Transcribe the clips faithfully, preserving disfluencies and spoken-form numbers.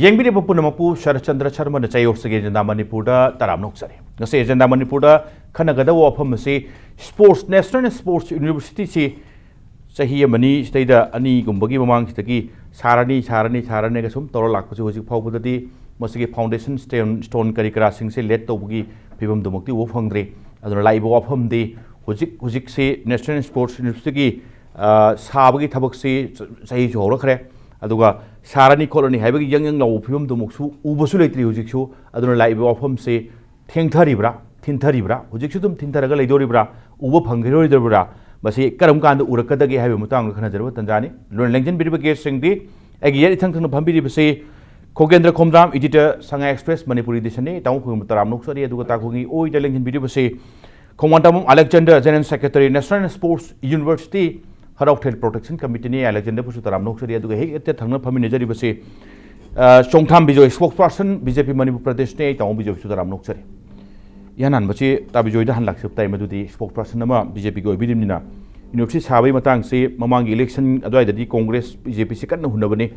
ꯌꯦꯡꯕꯤꯔꯤꯕ ꯄꯨꯝꯅꯃꯛꯄꯨ ꯁꯔꯠꯆꯟꯗ꯭ꯔ ꯁꯔꯃꯅ ꯆꯌꯣꯜꯁꯒꯤ ꯑꯦꯖꯦꯟꯗꯥ ꯃꯅꯤꯄꯨꯔꯗ ꯇꯔꯥꯝꯅ ꯑꯣꯛꯆꯔꯤ꯫ ꯉꯁꯤ ꯑꯦꯖꯦꯟꯗꯥ ꯃꯅꯤꯄꯨꯔꯗ ꯈꯟꯅꯒꯗꯕ ꯋꯥꯐꯝ ꯑꯁꯤ sports, National Sports University ꯁꯤ ꯆꯍꯤ ꯑꯃꯅꯤ ꯁꯤꯗꯩꯗ ꯑꯅꯤꯒꯨꯝꯕꯒꯤ ꯃꯃꯥꯡꯁꯤꯗꯒꯤ ꯁꯥꯔꯅꯤ, ꯁꯥꯔꯅꯤ, ꯁꯥꯔꯅꯤꯒ ꯁꯨꯝ ꯇꯧꯔ ꯂꯥꯛꯄꯁꯤ ꯍꯧꯖꯤꯛ ꯐꯥꯎꯕꯗꯗꯤ ꯃꯁꯤꯒꯤ foundation stone, stone ꯀꯔꯤ ꯀꯔꯥꯁꯤꯡꯁꯦ laid ꯇꯧꯕꯒꯤ ꯐꯤꯕꯝꯗꯨꯃꯛꯇꯤ ꯎꯕ ꯐꯪꯗ꯭ꯔꯤ꯫ ꯑꯗꯨꯅ ꯂꯥꯛꯏꯕ ꯋꯥꯐꯝꯗꯤ ꯍꯧꯖꯤꯛ, ꯍꯧꯖꯤꯛꯁꯤ National Sports University ꯒꯤ, ꯑ, ꯁꯥꯕꯒꯤ ꯊꯕꯛꯁꯤ ꯆ-, ꯆꯍꯤꯁꯨ ꯍꯧꯔꯛꯈ꯭ꯔꯦ꯫ ꯑꯗꯨꯒ ꯁꯥꯔꯅꯤ ꯈꯣꯠꯂꯅꯤ ꯍꯥꯏꯕꯒꯤ ꯌꯪ ꯌꯪ ꯂꯥꯎꯕ ꯐꯤꯕꯝꯗꯨꯃꯛꯁꯨ ꯎꯕꯁꯨ ꯂꯩꯇ꯭ꯔꯤ ꯍꯧꯖꯤꯛꯁꯨ꯫ ꯑꯗꯨꯅ ꯂꯥꯛꯏꯕ ꯋꯥꯐꯝꯁꯤ ꯊꯦꯡꯊꯔꯤꯕ꯭ꯔꯥ, ꯊꯤꯟꯊꯔꯤꯕ꯭ꯔꯥ, ꯍꯧꯖꯤꯛꯁꯨ ꯑꯗꯨꯝ ꯊꯤꯟꯊꯔꯒ ꯂꯩꯗꯣꯔꯤꯕ꯭ꯔꯥ, ꯎꯕ ꯐꯪꯈꯤꯔꯣꯏꯗꯧꯔꯤꯕ꯭ꯔꯥ, ꯃꯁꯤ ꯀꯔꯝ ꯀꯥꯟꯗ ꯎꯔꯛꯀꯗꯒꯦ ꯍꯥꯏꯕꯒꯤ ꯃꯇꯥꯡꯗ ꯈꯟꯅꯖꯔꯕ ꯇꯥꯟꯖꯥꯅꯤ꯫ ꯂꯣꯏꯅ ꯂꯦꯡꯁꯤꯟꯕꯤꯔꯤꯕ guest ꯁꯤꯡꯗꯤ ꯑꯩꯒꯤ ꯌꯦꯠ ꯏꯊꯪ ꯊꯪꯅ ꯐꯝꯕꯤꯔꯤꯕꯁꯤ ꯈꯣꯒꯦꯟꯗ꯭ꯔ ꯈꯣꯝꯗ꯭ꯔꯥꯝ, editor, ꯁꯉꯥꯏ Express ꯃꯅꯤꯄꯨꯔꯤ edition ꯅꯤ꯫ ꯇꯥꯃꯣ ꯈꯣꯏꯕꯨ ꯇꯔꯥꯝꯅ ꯑꯣꯛꯆꯔꯤ꯫ ꯑꯗꯨꯒ ꯇꯥꯈꯣꯡꯒꯤ ꯑꯣꯏꯗ ꯂꯦꯡꯁꯤꯟꯕꯤꯔꯤꯕꯁꯤ Khongban Tabam Alexander, General Secretary, National Sports University, Haraothel Protection Committee ꯅꯤ꯫ ꯑꯂꯦꯛꯖꯦꯟꯗꯔꯕꯨꯁꯨ ꯇꯔꯥꯝꯅ ꯑꯣꯛꯆꯔꯤ꯫ ꯑꯗꯨꯒ ꯍꯦꯛ ꯍꯦꯛꯇ ꯊꯪꯅ ꯐꯝꯃꯤꯟꯅꯖꯔꯤꯕꯁꯤ, ꯑ, ꯆꯣꯡꯊꯥꯝ Bijoy, spokesperson, B J P Manipur ꯄ꯭ꯔꯗꯦꯁꯅꯤ꯫ ꯑꯩ ꯇꯥꯃꯣ ꯕꯤꯖꯣꯏꯕꯨꯁꯨ ꯇꯔꯥꯝꯅ ꯑꯣꯛꯆꯔꯤ꯫ ꯏꯍꯥꯟ ꯍꯥꯟꯕꯁꯤ ꯇꯥ ꯕꯤꯖꯣꯏꯗ ꯍꯥꯟꯅ ꯂꯥꯛꯆꯕ ꯇꯥꯏ, ꯃꯗꯨꯗꯤ spokesperson ꯑꯃ B J P ꯒꯤ ꯑꯣꯏꯕꯤꯔꯤꯕꯅꯤꯅ꯫ University ꯁꯥꯕꯒꯤ ꯃꯇꯥꯡꯁꯤ ꯃꯃꯥꯡꯒꯤ election ꯑꯗꯨꯋꯥꯏꯗꯗꯤ Congress, B J P ꯁꯤ ꯀꯟꯅ ꯍꯨꯟꯅꯕꯅꯤ꯫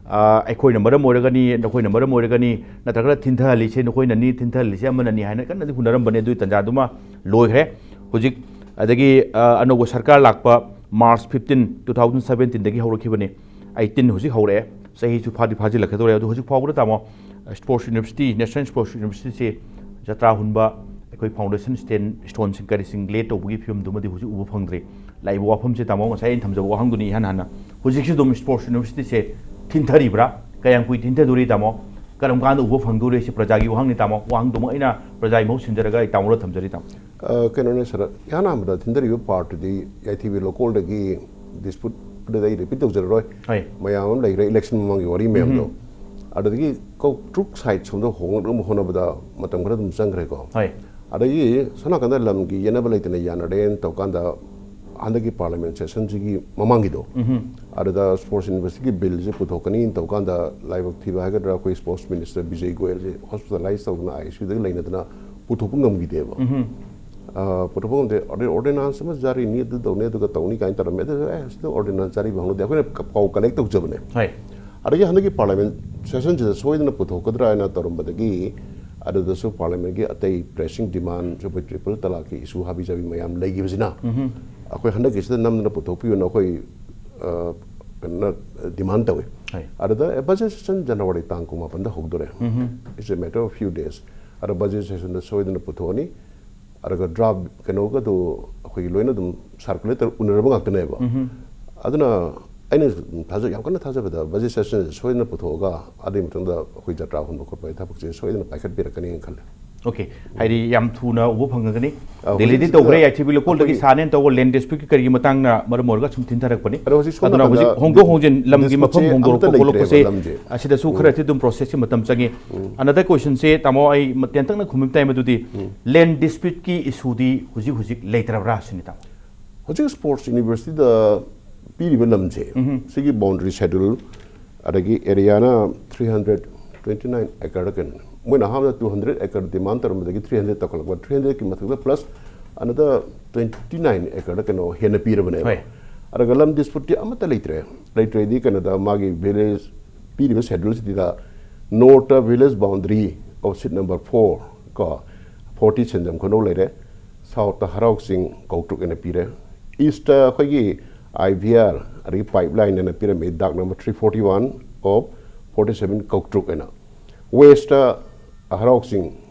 ꯑ, ꯑꯩꯈꯣꯏꯅ ꯃꯔꯝ ꯑꯣꯏꯔꯒꯅꯤ, ꯅꯈꯣꯏꯅ ꯃꯔꯝ ꯑꯣꯏꯔꯒꯅꯤ, ꯅꯠꯇ꯭ꯔꯒꯅ ꯊꯤꯟꯊꯍꯜꯂꯤꯁꯦ ꯅꯈꯣꯏꯅꯅꯤ, ꯊꯤꯟꯊꯍꯜꯂꯤꯁꯦ ꯑꯃꯅꯅꯤ ꯍꯥꯏꯅ ꯀꯟꯅꯗꯤ ꯍꯨꯟꯅꯔꯝꯕꯅꯤ꯫ ꯑꯗꯨꯒꯤ ꯇꯥꯟꯖꯥꯗꯨꯃ ꯂꯣꯏꯈ꯭ꯔꯦ꯫ ꯍꯧꯖꯤꯛ ꯑꯗꯒꯤ, ꯑ, ꯑꯅꯧꯕ ꯁꯔꯀꯥꯔ ꯂꯥꯛꯄ March fifteen, two thousand seventeen ꯗꯒꯤ ꯍꯧꯔꯛꯈꯤꯕꯅꯤ꯫ Eighteen ꯍꯧꯖꯤꯛ ꯍꯧꯔꯛꯑꯦ꯫ ꯆꯍꯤꯁꯨ ꯐꯥꯗꯤ ꯐꯥꯖꯤꯜꯂꯛꯀꯗꯧꯔꯦ꯫ ꯑꯗꯨ ꯍꯧꯖꯤꯛ ꯐꯥꯎꯕꯗ ꯇꯥꯃꯣ, Sports University, National Sports University ꯁꯦ ꯖꯇ꯭ꯔꯥ ꯍꯨꯟꯕ, ꯑꯩꯈꯣꯏ foundation stone, stone ꯁꯤꯡ ꯀꯔꯤꯁꯤꯡ lay ꯇꯧꯕꯒꯤ ꯐꯤꯕꯝꯗꯨꯃꯗꯤ ꯍꯧꯖꯤꯛ ꯎꯕ ꯐꯪꯗ꯭ꯔꯤ꯫ ꯂꯥꯛꯏꯕ ꯋꯥꯐꯝꯁꯦ ꯇꯥꯃꯣ, ꯉꯁꯥꯏ ꯑꯩꯅ ꯊꯝꯖꯕ ꯋꯥꯍꯪꯗꯨꯅꯤ ꯏꯍꯥꯟ ꯍꯥꯟꯅ꯫ ꯍꯧꯖꯤꯛꯁꯨ ꯑꯗꯨꯝ Sports University ꯁꯦ ꯊꯤꯟꯊꯔꯤꯕ꯭ꯔꯥ? ꯀꯌꯥꯝ ꯀꯨꯏ ꯊꯤꯟꯊꯗꯣꯔꯤ ꯇꯥꯃꯣ? ꯀꯔꯝ ꯀꯥꯟꯗ ꯎꯕ ꯐꯪꯗꯣꯔꯤ? ꯁꯤ ꯄ꯭ꯔꯖꯥꯒꯤ ꯋꯥꯍꯪꯅꯤ ꯇꯥꯃꯣ꯫ ꯋꯥꯍꯪꯗꯨꯃ ꯑꯩꯅ ꯄ꯭ꯔꯖꯥꯒꯤ ꯃꯍꯨꯠ ꯁꯤꯟꯖꯔꯒ ꯑꯩ ꯇꯥꯃꯣꯗ ꯊꯝꯖꯔꯤ ꯇꯥꯃꯣ꯫ ꯑ, ꯀꯩꯅꯣꯅꯦ ꯁꯥꯔ, ꯏꯍꯥꯟ ꯑꯍꯥꯟꯕꯗ ꯊꯤꯟꯊꯔꯤꯕ part ꯇꯨꯗꯤ ꯌꯥꯏꯊꯤꯕꯤ ꯂꯣꯀꯣꯜꯗꯒꯤ dispute ꯗꯨꯗ ꯑꯩ repeat ꯇꯧꯖꯔꯔꯣꯏ꯫ ꯍꯣꯏ꯫ ꯃꯌꯥꯝ ꯑꯃ ꯂꯩꯈ꯭ꯔꯦ, election ꯃꯃꯥꯡꯒꯤ ꯋꯥꯔꯤ ꯃꯌꯥꯝꯗꯣ꯫ ꯎꯝ꯫ ꯑꯗꯨꯗꯒꯤ ꯀꯧꯇ꯭ꯔꯨꯛ side ꯁꯣꯝꯗ ꯍꯣꯡꯂꯛꯅꯕ ꯍꯣꯠꯅꯕꯗ ꯃꯇꯝ ꯈꯔ ꯑꯗꯨꯝ ꯆꯪꯈ꯭ꯔꯦꯀꯣ꯫ ꯍꯣꯏ꯫ ꯑꯗꯒꯤ ꯁꯣꯝ ꯅꯥꯀꯟꯗ ꯂꯝꯒꯤ ꯌꯦꯠꯅꯕ ꯂꯩꯇꯅ ꯌꯥꯅꯔꯦꯅ ꯇꯧꯀꯥꯟꯗ ꯍꯟꯗꯛꯀꯤ parliament session ꯁꯤꯒꯤ ꯃꯃꯥꯡꯒꯤꯗꯣ, ꯎꯝ꯫ ꯑꯗꯨꯗ Sports University ꯒꯤ bill ꯁꯦ ꯄꯨꯊꯣꯛꯀꯅꯤꯅ ꯇꯧꯀꯥꯟꯗ ꯂꯥꯏꯕꯛ ꯊꯤꯕ ꯍꯥꯏꯒꯗ꯭ꯔꯥ, ꯑꯩꯈꯣꯏ sports minister ꯕꯤꯖꯦ ꯒꯣꯌꯦꯜꯁꯦ hospitalize ꯇꯧꯗꯅ I C U ꯗꯒꯤ ꯂꯩꯅꯗꯅ ꯄꯨꯊꯣꯛꯄ ꯉꯝꯈꯤꯗꯦꯕ꯫ ꯎꯝ꯫ ꯑ, ꯄꯨꯊꯣꯛꯄ ꯉꯝꯗꯦ꯫ ꯑꯣꯔꯗꯤ-, ordinance ꯑꯃ ꯖꯥꯔꯤꯅꯤ, ꯑꯗꯨ ꯇꯧꯅꯤ, ꯑꯗꯨꯒ ꯇꯧꯅꯤ ꯀꯥꯏꯅ ꯇꯧꯔꯝꯃꯦ꯫ ꯑꯗꯨ, "ꯑꯦ, ꯁꯤꯗ ordinance ꯖꯥꯔꯤꯕ ꯍꯧꯅꯗꯦ, ꯑꯩꯈꯣꯏꯅ ꯀ-, ꯄꯥꯎ collect ꯇꯧꯖꯕꯅꯦ"꯫ ꯍꯣꯏ꯫ ꯑꯗꯒꯤ ꯍꯟꯗꯛꯀꯤ ꯄꯥꯔꯂꯤꯌꯥꯃꯦꯟ ꯁꯦꯁꯟꯁꯤꯗ ꯁꯣꯏꯗꯅ ꯄꯨꯊꯣꯛꯀꯗ꯭ꯔꯥ ꯍꯥꯏꯅ ꯇꯧꯔꯝꯕꯗꯒꯤ, ꯑꯗꯨꯗꯁꯨ ꯄꯥꯔꯂꯤꯌꯥꯃꯦꯟꯒꯤ ꯑꯇꯩ ꯄ꯭ꯔꯦꯁꯤꯡ ꯗꯤꯃꯥꯟ, ꯑꯩꯈꯣꯏ ꯇ꯭ꯔꯤꯄꯜ ꯇꯂꯥꯛꯀꯤ ꯏꯁꯨ ꯍꯥꯕꯤ ꯖꯥꯕꯤ ꯃꯌꯥꯝ ꯂꯩꯈꯤꯕꯁꯤꯅ, ꯑꯩꯈꯣꯏ ꯍꯟꯗꯛꯀꯤꯁꯤꯗ ꯅꯝꯗꯅ ꯄꯨꯊꯣꯛꯄꯤꯌꯨꯅ ꯑꯩꯈꯣꯏ, ꯑ, ꯀꯩꯅꯣꯅ ꯗꯤꯃꯥꯟ ꯇꯧꯏ꯫ ꯑꯗꯨꯗ ꯕꯖꯦꯠ ꯁꯦꯁꯟ ꯖꯅꯋꯥꯔꯤ ꯇꯥꯡ ꯀꯨꯟꯃꯥꯄꯟꯗ ꯍꯧꯗꯣꯔꯦ꯫ It's a matter of few days. ꯑꯗꯣ ꯕꯖꯦꯠ ꯁꯦꯁꯟꯗ ꯁꯣꯏꯗꯅ ꯄꯨꯊꯣꯛꯑꯅꯤ꯫ ꯑꯗꯨꯒ ꯗ꯭ꯔꯥꯐ ꯀꯩꯅꯣꯒꯗꯨ ꯑꯩꯈꯣꯏꯒꯤ ꯂꯣꯏꯅ ꯑꯗꯨꯝ ꯁꯥꯔꯀꯨꯂꯦꯠ ꯇꯧꯔ ꯎꯅꯔꯕ ꯉꯥꯛꯇꯅꯦꯕ꯫ ꯑꯗꯨꯅ ꯑꯩꯅ ꯊꯥꯖ-, ꯌꯥꯝ ꯀꯟꯅ ꯊꯥꯖꯕꯗ ꯕꯖꯦꯠ ꯁꯦꯁꯟꯁꯦ ꯁꯣꯏꯗꯅ ꯄꯨꯊꯣꯛꯑꯒ ꯑꯗꯨꯒꯤ ꯃꯇꯨꯡꯗ ꯑꯩꯈꯣꯏ ꯖꯇ꯭ꯔꯥ ꯍꯣꯟꯕ ꯈꯣꯠꯄꯒꯤ ꯊꯕꯛꯁꯦ ꯁꯣꯏꯗꯅ ꯄꯥꯏꯈꯠꯄꯤꯔꯛꯀꯅꯤꯅ ꯈꯜꯂꯦ꯫ ꯑꯣꯀꯦ, ꯍꯥꯏꯗꯤ ꯌꯥꯝ ꯊꯨꯅ ꯎꯕ ꯐꯪꯒꯅꯤ꯫ ꯑ, ꯗꯦꯜꯂꯤꯗꯤ ꯍꯧꯖꯤꯛꯁꯤꯗ ꯇꯧꯈ꯭ꯔꯦ, ꯌꯥꯏꯊꯤꯕꯤ ꯂꯩꯀꯣꯜꯗꯒꯤ ꯑꯩꯈꯣꯏꯒꯤ ꯁꯥꯅꯦꯅ ꯇꯧꯕ ꯂꯦꯟ ꯗꯤꯁꯄ꯭ꯌꯨꯠꯀꯤ ꯀꯔꯤꯒꯤ ꯃꯇꯥꯡꯅ ꯃꯔꯝ ꯑꯣꯏꯔꯒ ꯁꯨꯝ ꯊꯤꯟꯊꯔꯛꯄꯅꯤ꯫ ꯑꯗꯣ ꯍꯧꯖꯤꯛ ꯁꯣꯝ ꯑꯗꯨꯅ ꯅꯥꯀꯟꯗ ꯍꯧꯖꯤꯛ ꯍꯣꯡꯗꯣꯛ ꯍꯣꯡꯖꯤꯟ ꯂꯝꯒꯤ ꯗꯤꯁꯄ꯭ꯌꯨꯠꯁꯦ ꯃꯐꯝ ꯍꯣꯡꯗꯣꯔꯛꯄ ꯑꯝꯇ ꯂꯩꯇ꯭ꯔꯦꯕ ꯈꯣꯠꯂꯛꯄꯁꯦ, ꯂꯝꯁꯦ꯫ ꯑꯁꯤꯗꯁꯨ ꯈꯔꯗꯤ ꯑꯗꯨꯝ ꯄ꯭ꯔꯣꯁꯦꯁꯀꯤ ꯃꯇꯝ ꯆꯪꯉꯤ꯫ ꯑꯅꯗꯔ ꯀꯣꯏꯁꯟꯁꯦ ꯇꯥꯃꯣ, ꯑꯩ ꯃ-, ꯇꯦꯟꯇꯛꯅ ꯈꯨꯝꯕꯤꯕ ꯇꯥꯏ, ꯃꯗꯨꯗꯤ ꯂꯦꯟ ꯗꯤꯁꯄ꯭ꯌꯨꯠꯀꯤ ꯏꯁꯨꯗꯤ ꯍꯧꯖꯤꯛ ꯍꯧꯖꯤꯛ ꯂꯩꯇ꯭ꯔꯕ꯭ꯔꯥ ꯁꯤꯅꯤ ꯇꯥꯃꯣ꯫ ꯍꯧꯖꯤꯛ ꯁ꯭ꯄꯣꯔꯠꯁ ꯌꯨꯅꯤꯚꯔꯁꯤꯇꯤꯗ ꯄꯤꯔꯤꯕ ꯂꯝꯁꯦ, ꯁꯤꯒꯤ ꯕꯥꯎꯟꯗꯔꯤ ꯁꯦꯗ꯭ꯌꯨꯜ, ꯑꯗꯒꯤ ꯑꯦꯔꯤꯌꯥꯅ ꯊ꯭ꯔꯤ ꯍꯟꯗ꯭ꯔꯦꯠ ꯇ꯭ꯋꯦꯟꯇꯤ ꯅꯥꯏꯟ ꯑꯦꯀꯔꯗ ꯀꯩꯅꯣ, ꯃꯣꯏꯅ ꯑꯍꯥꯟꯕꯗ ꯇꯨ ꯍꯟꯗ꯭ꯔꯦꯠ ꯑꯦꯀꯔ ꯗꯤꯃꯥꯟ ꯇꯧꯔꯝꯕꯗꯒꯤ ꯊ꯭ꯔꯤ ꯍꯟꯗ꯭ꯔꯦꯠ ꯇꯧꯈꯠꯂꯛꯄ, ꯊ꯭ꯔꯤ ꯍꯟꯗ꯭ꯔꯦꯠꯀꯤ ꯃꯊꯛꯇ ꯄ꯭ꯂꯁ ꯑꯅꯗꯔ ꯇ꯭ꯋꯦꯟꯇꯤ ꯅꯥꯏꯟ ꯑꯦꯀꯔꯗ ꯀꯩꯅꯣ ꯍꯦꯟꯅ ꯄꯤꯔꯕꯅꯦꯕ꯫ ꯍꯣꯏ꯫ ꯑꯗꯨꯒ ꯂꯝ ꯗꯤꯁꯄ꯭ꯌꯨꯠꯇꯤ ꯑꯃꯠꯇ ꯂꯩꯇ꯭ꯔꯦ꯫ ꯂꯩꯇ꯭ꯔꯦꯗꯤ ꯀꯩꯅꯣꯗ ꯃꯥꯒꯤ ꯚꯤꯂꯦꯖ ꯄꯤꯔꯤꯕ ꯁꯦꯗ꯭ꯌꯨꯜꯁꯤꯗ ꯅꯣꯔꯠꯇ village boundary of sheet number four ꯀꯣ, ꯐꯣꯔꯇꯤ ꯁꯦꯟꯖꯝ ꯈꯨꯅꯧ ꯂꯩꯔꯦ꯫ ꯁꯥꯎꯠꯇ ꯍꯔꯥꯎ ꯆꯤꯡ ꯀꯧꯇ꯭ꯔꯨꯛ ꯑꯅ ꯄꯤꯔꯦ꯫ ꯏꯁꯇ ꯑꯩꯈꯣꯏꯒꯤ ꯑꯥꯏ ꯚꯤ ꯑꯥꯔ ꯑꯗꯒꯤ ꯄꯥꯏꯞ ꯂꯥꯏꯟ ꯑꯅ ꯄꯤꯔꯝꯃꯤ, ꯗꯥꯛ number three forty one of forty seven ꯀꯧꯇ꯭ꯔꯨꯛ ꯑꯅ꯫ ꯋꯦꯁꯇ ꯍꯔꯥꯎ ꯆꯤꯡ,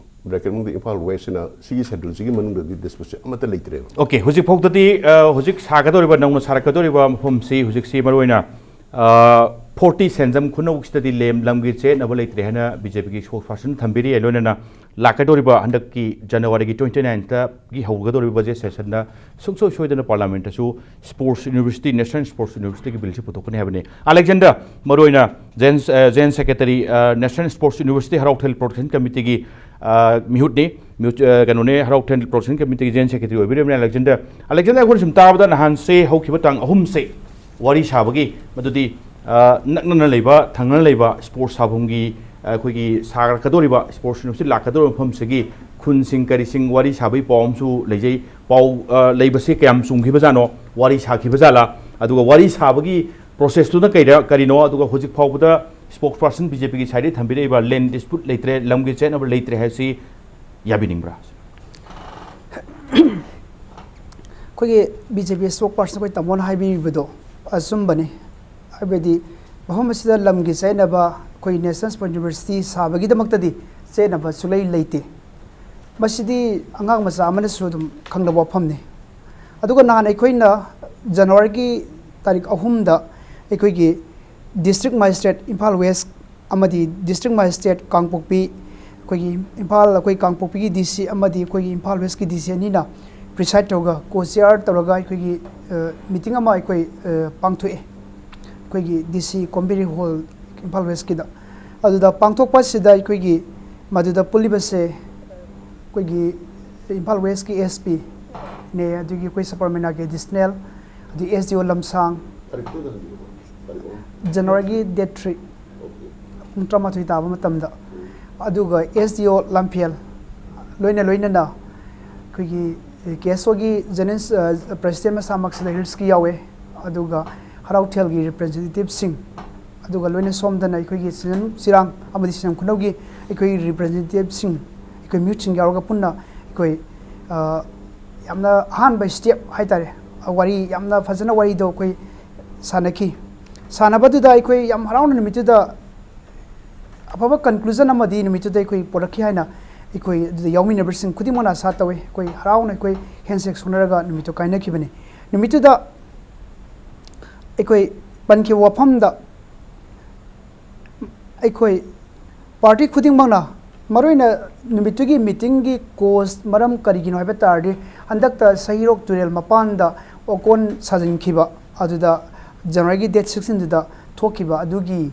ꯕ꯭ꯔꯦꯀꯦꯠ ꯃꯅꯨꯡꯗ ꯏꯝꯐꯥꯜ ꯋꯦꯁ ꯑꯅ, ꯁꯤꯒꯤ ꯁꯦꯗ꯭ꯌꯨꯜꯁꯤꯒꯤ ꯃꯅꯨꯡꯗꯗꯤ ꯗꯤꯁꯄ꯭ꯌꯨꯠꯁꯦ ꯑꯃꯠꯇ ꯂꯩꯇ꯭ꯔꯦꯕ꯫ ꯑꯣꯀꯦ, ꯍꯧꯖꯤꯛ ꯐꯥꯎꯗꯗꯤ, ꯑ, ꯍꯧꯖꯤꯛ ꯁꯥꯒꯗꯧꯔꯤꯕ, ꯅꯧꯅ ꯁꯥꯔꯛꯀꯗꯧꯔꯤꯕ ꯃꯐꯝꯁꯤ ꯍꯧꯖꯤꯛꯁꯤ ꯃꯔꯨꯑꯣꯏꯅ, ꯑ, ꯐꯣꯔꯇꯤ ꯁꯦꯟꯖꯝ ꯈꯨꯅꯧꯁꯤꯗꯗꯤ ꯂꯦꯝ-, ꯂꯝꯒꯤ ꯆꯦꯠꯅꯕ ꯂꯩꯇ꯭ꯔꯦ ꯍꯥꯏꯅ ꯕꯤ ꯖꯦ ꯄꯤꯒꯤ ꯁ꯭ꯄꯣꯛꯁ ꯄꯥꯔꯁꯟ ꯊꯝꯕꯤꯔꯤ꯫ ꯂꯣꯏꯅꯅ ꯂꯥꯛꯀꯗꯧꯔꯤꯕ ꯍꯟꯗꯛꯀꯤ ꯖꯅꯋꯥꯔꯤꯒꯤ ꯇ꯭ꯋꯦꯟꯇꯤ ꯅꯥꯏꯟꯇꯒꯤ ꯍꯧꯒꯗꯧꯔꯤꯕ ꯕꯖꯦꯠ ꯁꯦꯁꯟꯗ ꯁꯨꯡꯁꯣꯏ ꯁꯣꯏꯗꯅ ꯄꯥꯔꯂꯤꯌꯥꯃꯦꯟꯇꯁꯨ ꯁ꯭ꯄꯣꯔꯠꯁ ꯌꯨꯅꯤꯚꯔꯁꯤꯇꯤ, ꯅꯦꯁꯅꯦꯜ ꯁ꯭ꯄꯣꯔꯠꯁ ꯌꯨꯅꯤꯚꯔꯁꯤꯇꯤꯒꯤ ꯕꯤꯜꯁꯤ ꯄꯨꯊꯣꯛꯀꯅꯤ ꯍꯥꯏꯕꯅꯤ꯫ ꯑꯂꯦꯛꯖꯦꯟꯗꯔ, ꯃꯔꯨꯑꯣꯏꯅ ꯖꯦꯟ-, ꯑ, ꯖꯦꯟ ꯁꯦꯀ꯭ꯔꯦꯇꯔꯤ, ꯑ, ꯅꯦꯁꯅꯦꯜ ꯁ꯭ꯄꯣꯔꯠꯁ ꯌꯨꯅꯤꯚꯔꯁꯤꯇꯤ ꯍꯔꯥꯎ ꯊꯦꯜ ꯄ꯭ꯔꯣꯇꯦꯛꯁꯟ ꯀꯃꯤꯇꯤꯒꯤ, ꯑ, ꯃꯤꯍꯨꯠꯅꯤ, ꯃꯤꯍꯨꯠ-, ꯑ, ꯀꯩꯅꯣꯅꯦ, ꯍꯔꯥꯎ ꯊꯦꯜ ꯄ꯭ꯔꯣꯇꯦꯛꯁꯟ ꯀꯃꯤꯇꯤꯒꯤ ꯖꯦꯟ ꯁꯦꯀ꯭ꯔꯦꯇꯔꯤ ꯑꯣꯏꯕꯤꯔꯤꯕꯅꯤ ꯑꯂꯦꯛꯖꯦꯟꯗꯔ꯫ ꯑꯂꯦꯛꯖꯦꯟꯗꯔ, ꯑꯩꯈꯣꯏꯅ ꯁꯨꯝ ꯇꯥꯕꯗ ꯅꯍꯥꯟꯁꯦ ꯍꯧꯈꯤꯕ ꯇꯥꯡ ꯑꯍꯨꯝꯁꯦ ꯋꯥꯔꯤ ꯁꯥꯕꯒꯤ, ꯃꯗꯨꯗꯤ, ꯑ, ꯅꯛꯅꯅ ꯂꯩꯕ, ꯊꯪꯅꯅ ꯂꯩꯕ ꯁ꯭ꯄꯣꯔꯠꯁ ꯁꯥꯐꯝꯒꯤ, ꯑ, ꯑꯩꯈꯣꯏꯒꯤ ꯁꯥꯔꯛꯀꯗꯧꯔꯤꯕ ꯁ꯭ꯄꯣꯔꯠꯁ ꯌꯨꯅꯤꯚꯔꯁꯤꯇꯤ ꯂꯥꯛꯀꯗꯧꯔꯤꯕ ꯃꯐꯝꯁꯤꯒꯤ ꯈꯨꯟꯁꯤꯡ ꯀꯔꯤꯁꯤꯡ ꯋꯥꯔꯤ ꯁꯥꯕꯒꯤ ꯄꯥꯎ ꯑꯃꯁꯨ ꯂꯩꯖꯩ꯫ ꯄꯥꯎ, ꯑ, ꯂꯩꯕꯁꯤ ꯀꯌꯥꯝ ꯆꯨꯝꯈꯤꯕꯖꯥꯠꯅꯣ? ꯋꯥꯔꯤ ꯁꯥꯈꯤꯕꯖꯥꯠꯂꯥ? ꯑꯗꯨꯒ ꯋꯥꯔꯤ ꯁꯥꯕꯒꯤ ꯄ꯭ꯔꯣꯁꯦꯁꯇꯨꯅ ꯀꯩꯗ ꯀꯔꯤꯅꯣ, ꯑꯗꯨꯒ ꯍꯧꯖꯤꯛ ꯐꯥꯎꯕꯗ ꯁ꯭ꯄꯣꯛꯁ ꯄꯥꯔꯁꯟ ꯕꯤ ꯖꯦ ꯄꯤꯒꯤ ꯁꯥꯏꯗꯇꯒꯤ ꯊꯝꯕꯤꯔꯛꯏꯕ ꯂꯦꯟ ꯗꯤꯁꯄ꯭ꯌꯨꯠ ꯂꯩꯇ꯭ꯔꯦ, ꯂꯝꯒꯤ ꯆꯦꯠꯅꯕ ꯂꯩꯇ꯭ꯔꯦ ꯍꯥꯏꯕꯁꯤ ꯌꯥꯕꯤꯅꯤꯡꯕ꯭ꯔꯥ? ꯑꯩꯈꯣꯏꯒꯤ ꯕꯤ ꯖꯦ ꯄꯤ ꯁ꯭ꯄꯣꯛꯁ ꯄꯥꯔꯁꯟ ꯑꯩꯈꯣꯏ ꯇꯥꯃꯣꯅ ꯍꯥꯏꯕꯤꯔꯤꯕꯗꯣ ꯑꯆꯨꯝꯕꯅꯤ꯫ ꯍꯥꯏꯕꯗꯤ ꯃꯐꯝ ꯑꯁꯤꯗ ꯂꯝꯒꯤ ꯆꯦꯠꯅꯕ ꯑꯩꯈꯣꯏ ꯅꯦꯁꯅꯦꯜ ꯁ꯭ꯄꯣꯔꯠ ꯌꯨꯅꯤꯚꯔꯁꯤꯇꯤ ꯁꯥꯕꯒꯤꯗꯃꯛꯇꯗꯤ ꯆꯦꯠꯅꯕ ꯁꯨꯛꯂꯩ ꯂꯩꯇꯦ꯫ ꯃꯁꯤꯗꯤ ꯑꯉꯥꯡ ꯃꯆꯥ ꯑꯃꯅꯁꯨ ꯑꯗꯨꯝ ꯈꯪꯂꯕ ꯋꯥꯐꯝꯅꯤ꯫ ꯑꯗꯨꯒ ꯅꯍꯥꯟ ꯑꯩꯈꯣꯏꯅ ꯖꯅꯋꯥꯔꯤꯒꯤ ꯇꯥꯔꯤꯛ ꯑꯍꯨꯝꯗ ꯑꯩꯈꯣꯏꯒꯤ ꯗꯤꯁꯇ꯭ꯔꯤꯛ ꯃꯦꯖꯤꯁꯇ꯭ꯔꯦꯠ ꯏꯝꯐꯥꯜ ꯋꯦꯁ ꯑꯃꯗꯤ ꯗꯤꯁꯇ꯭ꯔꯤꯛ ꯃꯦꯖꯤꯁꯇ꯭ꯔꯦꯠ ꯀꯥꯡꯄꯣꯛꯄꯤ, ꯑꯩꯈꯣꯏꯒꯤ ꯏꯝꯐꯥꯜ, ꯑꯩꯈꯣꯏ ꯀꯥꯡꯄꯣꯛꯄꯤꯒꯤ ꯗꯤ ꯁꯤ ꯑꯃꯗꯤ ꯑꯩꯈꯣꯏꯒꯤ ꯏꯝꯐꯥꯜ ꯋꯦꯁꯀꯤ ꯗꯤ ꯁꯤ ꯑꯅꯤꯅ ꯄ꯭ꯔꯤꯁꯥꯏꯗ ꯇꯧꯔꯒ, ꯀꯣ ꯆꯤꯌꯥꯔ ꯇꯧꯔꯒ ꯑꯩꯈꯣꯏꯒꯤ, ꯑ, ꯃꯤꯇꯤꯡ ꯑꯃ ꯑꯩꯈꯣꯏ, ꯑ, ꯄꯥꯡꯊꯣꯛꯑꯦ, ꯑꯩꯈꯣꯏꯒꯤ ꯗꯤ ꯁꯤ ꯀꯣꯝꯕꯤꯔꯤ ꯍꯣꯜ, ꯏꯝꯐꯥꯜ ꯋꯦꯁꯀꯤꯗ꯫ ꯑꯗꯨꯗ ꯄꯥꯡꯊꯣꯛꯄ ꯑꯁꯤꯗ ꯑꯩꯈꯣꯏꯒꯤ ꯃꯗꯨꯗ ꯄꯨꯜꯂꯤꯕꯁꯦ ꯑꯩꯈꯣꯏꯒꯤ ꯏꯝꯐꯥꯜ ꯋꯦꯁꯀꯤ ꯑꯦꯁ ꯄꯤ ꯅꯦ, ꯑꯗꯨꯒꯤ ꯑꯩꯈꯣꯏ ꯁꯕꯔꯃꯤꯅꯥꯒꯤ ꯑꯦꯗꯤꯁꯅꯦꯜ, ꯑꯗꯨ ꯑꯦꯁ ꯗꯤ ꯑꯣ ꯂꯝꯁꯥꯡ, ꯖꯅꯋꯥꯔꯤꯒꯤ ꯗꯦꯠ ꯊ꯭ꯔꯤ ꯄꯨꯡ ꯇꯔꯥꯃꯥꯊꯣꯏ ꯇꯥꯕ ꯃꯇꯝꯗ, ꯑꯗꯨꯒ ꯑꯦꯁ ꯗꯤ ꯑꯣ ꯂꯝꯐꯦꯜ, ꯂꯣꯏꯅ ꯂꯣꯏꯅꯅ ꯑꯩꯈꯣꯏꯒꯤ ꯀꯦ ꯑꯦꯁ ꯑꯣꯒꯤ ꯖꯦꯅꯔꯦꯜ, ꯑ, ꯄ꯭ꯔꯦꯁꯤꯗꯦꯟ ꯃꯁꯥꯃꯛꯁꯤꯗ ꯍꯤꯜꯁꯀꯤ ꯌꯥꯎꯋꯦ, ꯑꯗꯨꯒ ꯍꯔꯥꯎꯊꯦꯜꯒꯤ ꯔꯤꯄ꯭ꯔꯖꯦꯟꯇꯦꯇꯤꯚꯁꯤꯡ, ꯑꯗꯨꯒ ꯂꯣꯏꯅ ꯁꯣꯝꯗꯅ ꯑꯩꯈꯣꯏꯒꯤ ꯁꯤꯖꯟ ꯆꯤꯔꯥꯡ ꯑꯃꯗꯤ ꯁꯤꯖꯟ ꯈꯨꯅꯧꯒꯤ ꯑꯩꯈꯣꯏ ꯔꯤꯄ꯭ꯔꯖꯦꯟꯇꯦꯇꯤꯚꯁꯤꯡ, ꯑꯩꯈꯣꯏ ꯃꯤꯍꯨꯠꯁꯤꯡ ꯌꯥꯎꯔꯒ ꯄꯨꯟꯅ ꯑꯩꯈꯣꯏ, ꯑ, ꯌꯥꯝꯅ ꯑꯍꯥꯟꯕ ꯁ꯭ꯇꯦꯞ ꯍꯥꯏꯇꯥꯔꯦ, ꯋꯥꯔꯤ ꯌꯥꯝꯅ ꯐꯖꯅ ꯋꯥꯔꯤꯗꯣ ꯑꯩꯈꯣꯏ ꯁꯥꯟꯅꯈꯤ꯫ ꯁꯥꯟꯅꯕꯗꯨꯗ ꯑꯩꯈꯣꯏ ꯌꯥꯝ ꯍꯔꯥꯎꯅ ꯅꯨꯃꯤꯠꯇꯨꯗ ꯑꯐꯕ ꯀꯟꯀ꯭ꯂꯨꯖꯟ ꯑꯃꯗꯤ ꯅꯨꯃꯤꯠꯇꯨꯗ ꯑꯩꯈꯣꯏ ꯄꯨꯔꯛꯈꯤ ꯍꯥꯏꯅ ꯑꯩꯈꯣꯏ ꯑꯗꯨꯗ ꯌꯥꯎꯃꯤꯟꯅꯕꯁꯤꯡ ꯈꯨꯗꯤꯡꯃꯛꯅ ꯑꯥꯁꯥ ꯇꯧꯏ꯫ ꯑꯩꯈꯣꯏ ꯍꯔꯥꯎꯅ ꯑꯩꯈꯣꯏ ꯍꯦꯟꯁꯦꯛ ꯁꯣꯟꯅꯔꯒ ꯅꯨꯃꯤꯠꯇꯨ ꯀꯥꯏꯅꯈꯤꯕꯅꯤ꯫ ꯅꯨꯃꯤꯠꯇꯨꯗ ꯑꯩꯈꯣꯏ ꯄꯟꯈꯤꯕ ꯋꯥꯐꯝꯗ ꯑꯩꯈꯣꯏ ꯄꯥꯔꯇꯤ ꯈꯨꯗꯤꯡꯃꯛꯅ, ꯃꯔꯨꯑꯣꯏꯅ ꯅꯨꯃꯤꯠꯇꯨꯒꯤ ꯃꯤꯇꯤꯡꯒꯤ ꯀꯣꯖ ꯃꯔꯝ ꯀꯔꯤꯒꯤꯅꯣ ꯍꯥꯏꯕ ꯇꯥꯔꯗꯤ, ꯍꯟꯗꯛꯇ ꯁꯍꯤꯔꯣꯛ ꯇꯨꯔꯦꯜ ꯃꯄꯥꯟꯗ ꯑꯣꯀꯣꯟ ꯁꯥꯖꯤꯟꯈꯤꯕ ꯑꯗꯨꯗ ꯖꯅꯋꯥꯔꯤꯒꯤ ꯗꯦꯠ ꯁꯤꯛꯁꯇꯤꯟꯗꯨꯗ ꯊꯣꯛꯈꯤꯕ ꯑꯗꯨꯒꯤ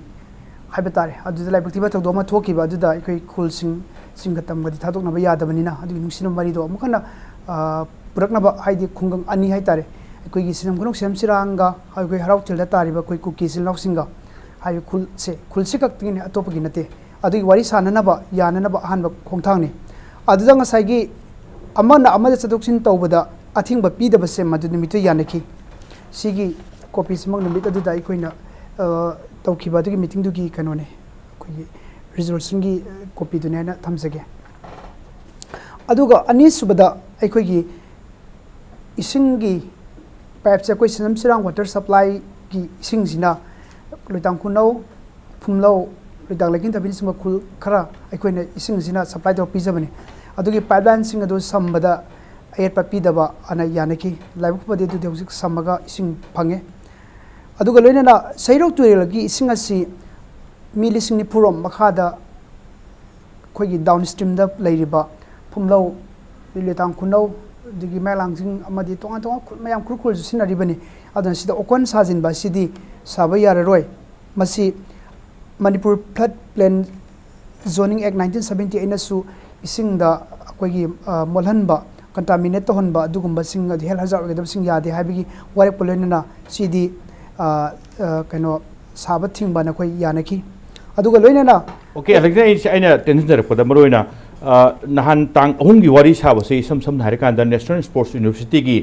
ꯍꯥꯏꯕ ꯇꯥꯔꯦ, ꯑꯗꯨꯗ ꯂꯥꯏꯕꯛ ꯊꯤꯕ ꯊꯧꯗꯣꯛ ꯑꯃ ꯊꯣꯛꯈꯤꯕ ꯑꯗꯨꯗ ꯑꯩꯈꯣꯏ ꯈꯨꯜꯁꯤꯡ, ꯁꯤꯡꯒ ꯇꯝꯒꯗꯤ ꯊꯥꯗꯣꯛꯅꯕ ꯌꯥꯗꯕꯅꯤꯅ, ꯑꯗꯨꯒꯤ ꯅꯨꯡꯁꯤꯅꯕ ꯃꯔꯤꯗꯣ ꯑꯃꯨꯛ ꯍꯟꯅ, ꯑ, ꯄꯨꯔꯛꯅꯕ, ꯍꯥꯏꯗꯤ ꯈꯨꯡꯒꯪ ꯑꯅꯤ ꯍꯥꯏ ꯇꯥꯔꯦ, ꯑꯩꯈꯣꯏꯒꯤ ꯁꯤꯖꯝ ꯈꯨꯅꯧ ꯁꯤꯖꯝ ꯆꯤꯔꯥꯡꯒ ꯑꯩꯈꯣꯏ ꯍꯔꯥꯎꯊꯦꯜꯗ ꯇꯥꯔꯤꯕ ꯑꯩꯈꯣꯏ ꯀꯨꯀꯤ ꯏꯆꯤꯜ ꯏꯅꯥꯎꯁꯤꯡꯒ ꯍꯥꯏꯔꯤꯕ ꯈꯨꯜꯁꯦ, ꯈꯨꯜꯁꯤ ꯈꯛꯇꯒꯤꯅꯤ, ꯑꯇꯣꯞꯄꯒꯤ ꯅꯠꯇꯦ꯫ ꯑꯗꯨꯒꯤ ꯋꯥꯔꯤ ꯁꯥꯟꯅꯅꯕ, ꯌꯥꯅꯅꯕ ꯑꯍꯥꯟꯕ ꯈꯣꯡꯊꯥꯡꯅꯤ꯫ ꯑꯗꯨꯗ ꯉꯁꯥꯏꯒꯤ ꯑꯃꯅ ꯑꯃꯗ ꯆꯠꯊꯣꯛ ꯆꯠꯁꯤꯟ ꯇꯧꯕꯗ ꯑꯊꯤꯡꯕ ꯄꯤꯗꯕꯁꯦ ꯃꯗꯨ ꯅꯨꯃꯤꯠꯇꯨ ꯌꯥꯅꯈꯤ꯫ ꯁꯤꯒꯤ ꯀꯣꯄꯤꯁꯤꯃꯛ ꯅꯨꯃꯤꯠ ꯑꯗꯨꯗ ꯑꯩꯈꯣꯏꯅ ꯑ, ꯇꯧꯈꯤꯕ ꯑꯗꯨꯒꯤ ꯃꯤꯇꯤꯡꯗꯨꯒꯤ ꯀꯩꯅꯣꯅꯦ, ꯑꯩꯈꯣꯏꯒꯤ ꯔꯤꯖꯣꯂꯨꯁꯟꯒꯤ ꯀꯣꯄꯤꯗꯨꯅꯦ ꯍꯥꯏꯅ ꯊꯝꯖꯒꯦ꯫ ꯑꯗꯨꯒ ꯑꯅꯤꯁꯨꯕꯗ ꯑꯩꯈꯣꯏꯒꯤ ꯏꯁꯤꯡꯒꯤ ꯄꯥꯏꯞꯁꯦ, ꯑꯩꯈꯣꯏ ꯁꯤꯖꯝ ꯁꯤꯔꯥꯡ ꯋꯥꯇꯔ ꯁꯄ꯭ꯂꯥꯏꯒꯤ ꯏꯁꯤꯡꯁꯤꯅ ꯂꯣꯏꯇꯥꯡ ꯈꯨꯅꯧ, ꯐꯨꯝꯂꯧ, ꯂꯣꯏꯇꯥꯡ ꯂꯩꯀꯤꯟ ꯊꯕꯤꯅꯆꯤꯡꯕ ꯈꯨꯜ ꯈꯔ ꯑꯩꯈꯣꯏꯅ ꯏꯁꯤꯡꯁꯤꯅ ꯁꯄ꯭ꯂꯥꯏ ꯇꯧꯔ ꯄꯤꯖꯕꯅꯤ꯫ ꯑꯗꯨꯒꯤ ꯄꯥꯏꯞꯂꯥꯏꯟꯁꯤꯡ ꯑꯗꯨ ꯁꯝꯕꯗ ꯑꯌꯦꯠꯄ ꯄꯤꯗꯕ ꯑꯅ ꯌꯥꯅꯈꯤ꯫ ꯂꯥꯏꯕꯛ ꯐꯕꯗꯤ ꯑꯗꯨꯗꯤ ꯍꯧꯖꯤꯛ ꯁꯝꯃꯒ ꯏꯁꯤꯡ ꯐꯪꯉꯦ꯫ ꯑꯗꯨꯒ ꯂꯣꯏꯅꯅ ꯁꯩꯔꯧ ꯇꯨꯔꯦꯜꯒꯤ ꯏꯁꯤꯡ ꯑꯁꯤ ꯃꯤ ꯂꯤꯁꯤꯡ ꯅꯤꯐꯨꯔꯣꯝ ꯃꯈꯥꯗ ꯑꯩꯈꯣꯏꯒꯤ ꯗꯥꯎꯟ ꯁ꯭ꯇ꯭ꯔꯤꯝꯗ ꯂꯩꯔꯤꯕ ꯐꯨꯝꯂꯧ, ꯂꯤꯂꯤꯇꯥꯡ ꯈꯨꯅꯧ, ꯑꯗꯒꯤ ꯃꯌꯥꯡꯂꯥꯡꯖꯤꯡ ꯑꯃꯗꯤ ꯇꯣꯉꯥꯟ ꯇꯣꯉꯥꯟ ꯈꯨꯜ ꯃꯌꯥꯝ ꯈꯨꯜ ꯈꯨꯜꯁꯨ ꯁꯤꯖꯤꯟꯅꯔꯤꯕꯅꯤ꯫ ꯑꯗꯨꯅ ꯁꯤꯗ ꯑꯣꯀꯣꯟ ꯁꯥꯖꯤꯟꯕ ꯑꯁꯤꯗꯤ ꯁꯥꯕ ꯌꯥꯔꯔꯣꯏ꯫ ꯃꯁꯤ ꯃꯅꯤꯄꯨꯔ ꯐ꯭ꯂꯠ ꯄ꯭ꯂꯦꯟ ꯖꯣꯅꯤꯡ ꯑꯦꯛ ꯅꯥꯏꯟꯇꯤꯟ ꯁꯕꯦꯟꯇꯤ ꯑꯩꯠꯅꯁꯨ ꯏꯁꯤꯡꯗ ꯑꯩꯈꯣꯏꯒꯤ, ꯑ, ꯃꯣꯠꯍꯟꯕ, ꯀꯟꯇꯥꯃꯤꯅꯦꯠ ꯇꯧꯍꯟꯕ ꯑꯗꯨꯒꯨꯝꯕꯁꯤꯡ, ꯑꯗꯤ ꯍꯦꯜꯊ ꯍꯖꯥꯔꯗ ꯑꯣꯏꯒꯗꯕꯁꯤꯡ ꯌꯥꯗꯦ ꯍꯥꯏꯕꯒꯤ ꯋꯥꯔꯦꯞꯀ ꯂꯣꯏꯅꯅ ꯁꯤꯗꯤ, ꯑ, ꯑ, ꯀꯩꯅꯣ, ꯁꯥꯕ ꯊꯤꯡꯕ ꯅꯈꯣꯏ ꯌꯥꯅꯈꯤ꯫ ꯑꯗꯨꯒ ꯂꯣꯏꯅꯅ ꯑꯣꯀꯦ, ꯑꯂꯦꯛꯁ, ꯑꯩꯁꯦ, ꯑꯩꯅ ꯇꯦꯟꯁꯤꯟꯖꯔꯛꯄꯗ ꯃꯔꯨꯑꯣꯏꯅ, ꯑ, ꯅꯍꯥꯟ ꯇꯥꯡ ꯑꯍꯨꯝꯒꯤ ꯋꯥꯔꯤ ꯁꯥꯕꯁꯦ ꯏꯁꯝ ꯁꯝꯅ ꯍꯥꯏꯔꯀꯥꯟꯗ ꯅꯦꯁꯅꯦꯜ ꯁ꯭ꯄꯣꯔꯠꯁ ꯌꯨꯅꯤꯚꯔꯁꯤꯇꯤꯒꯤ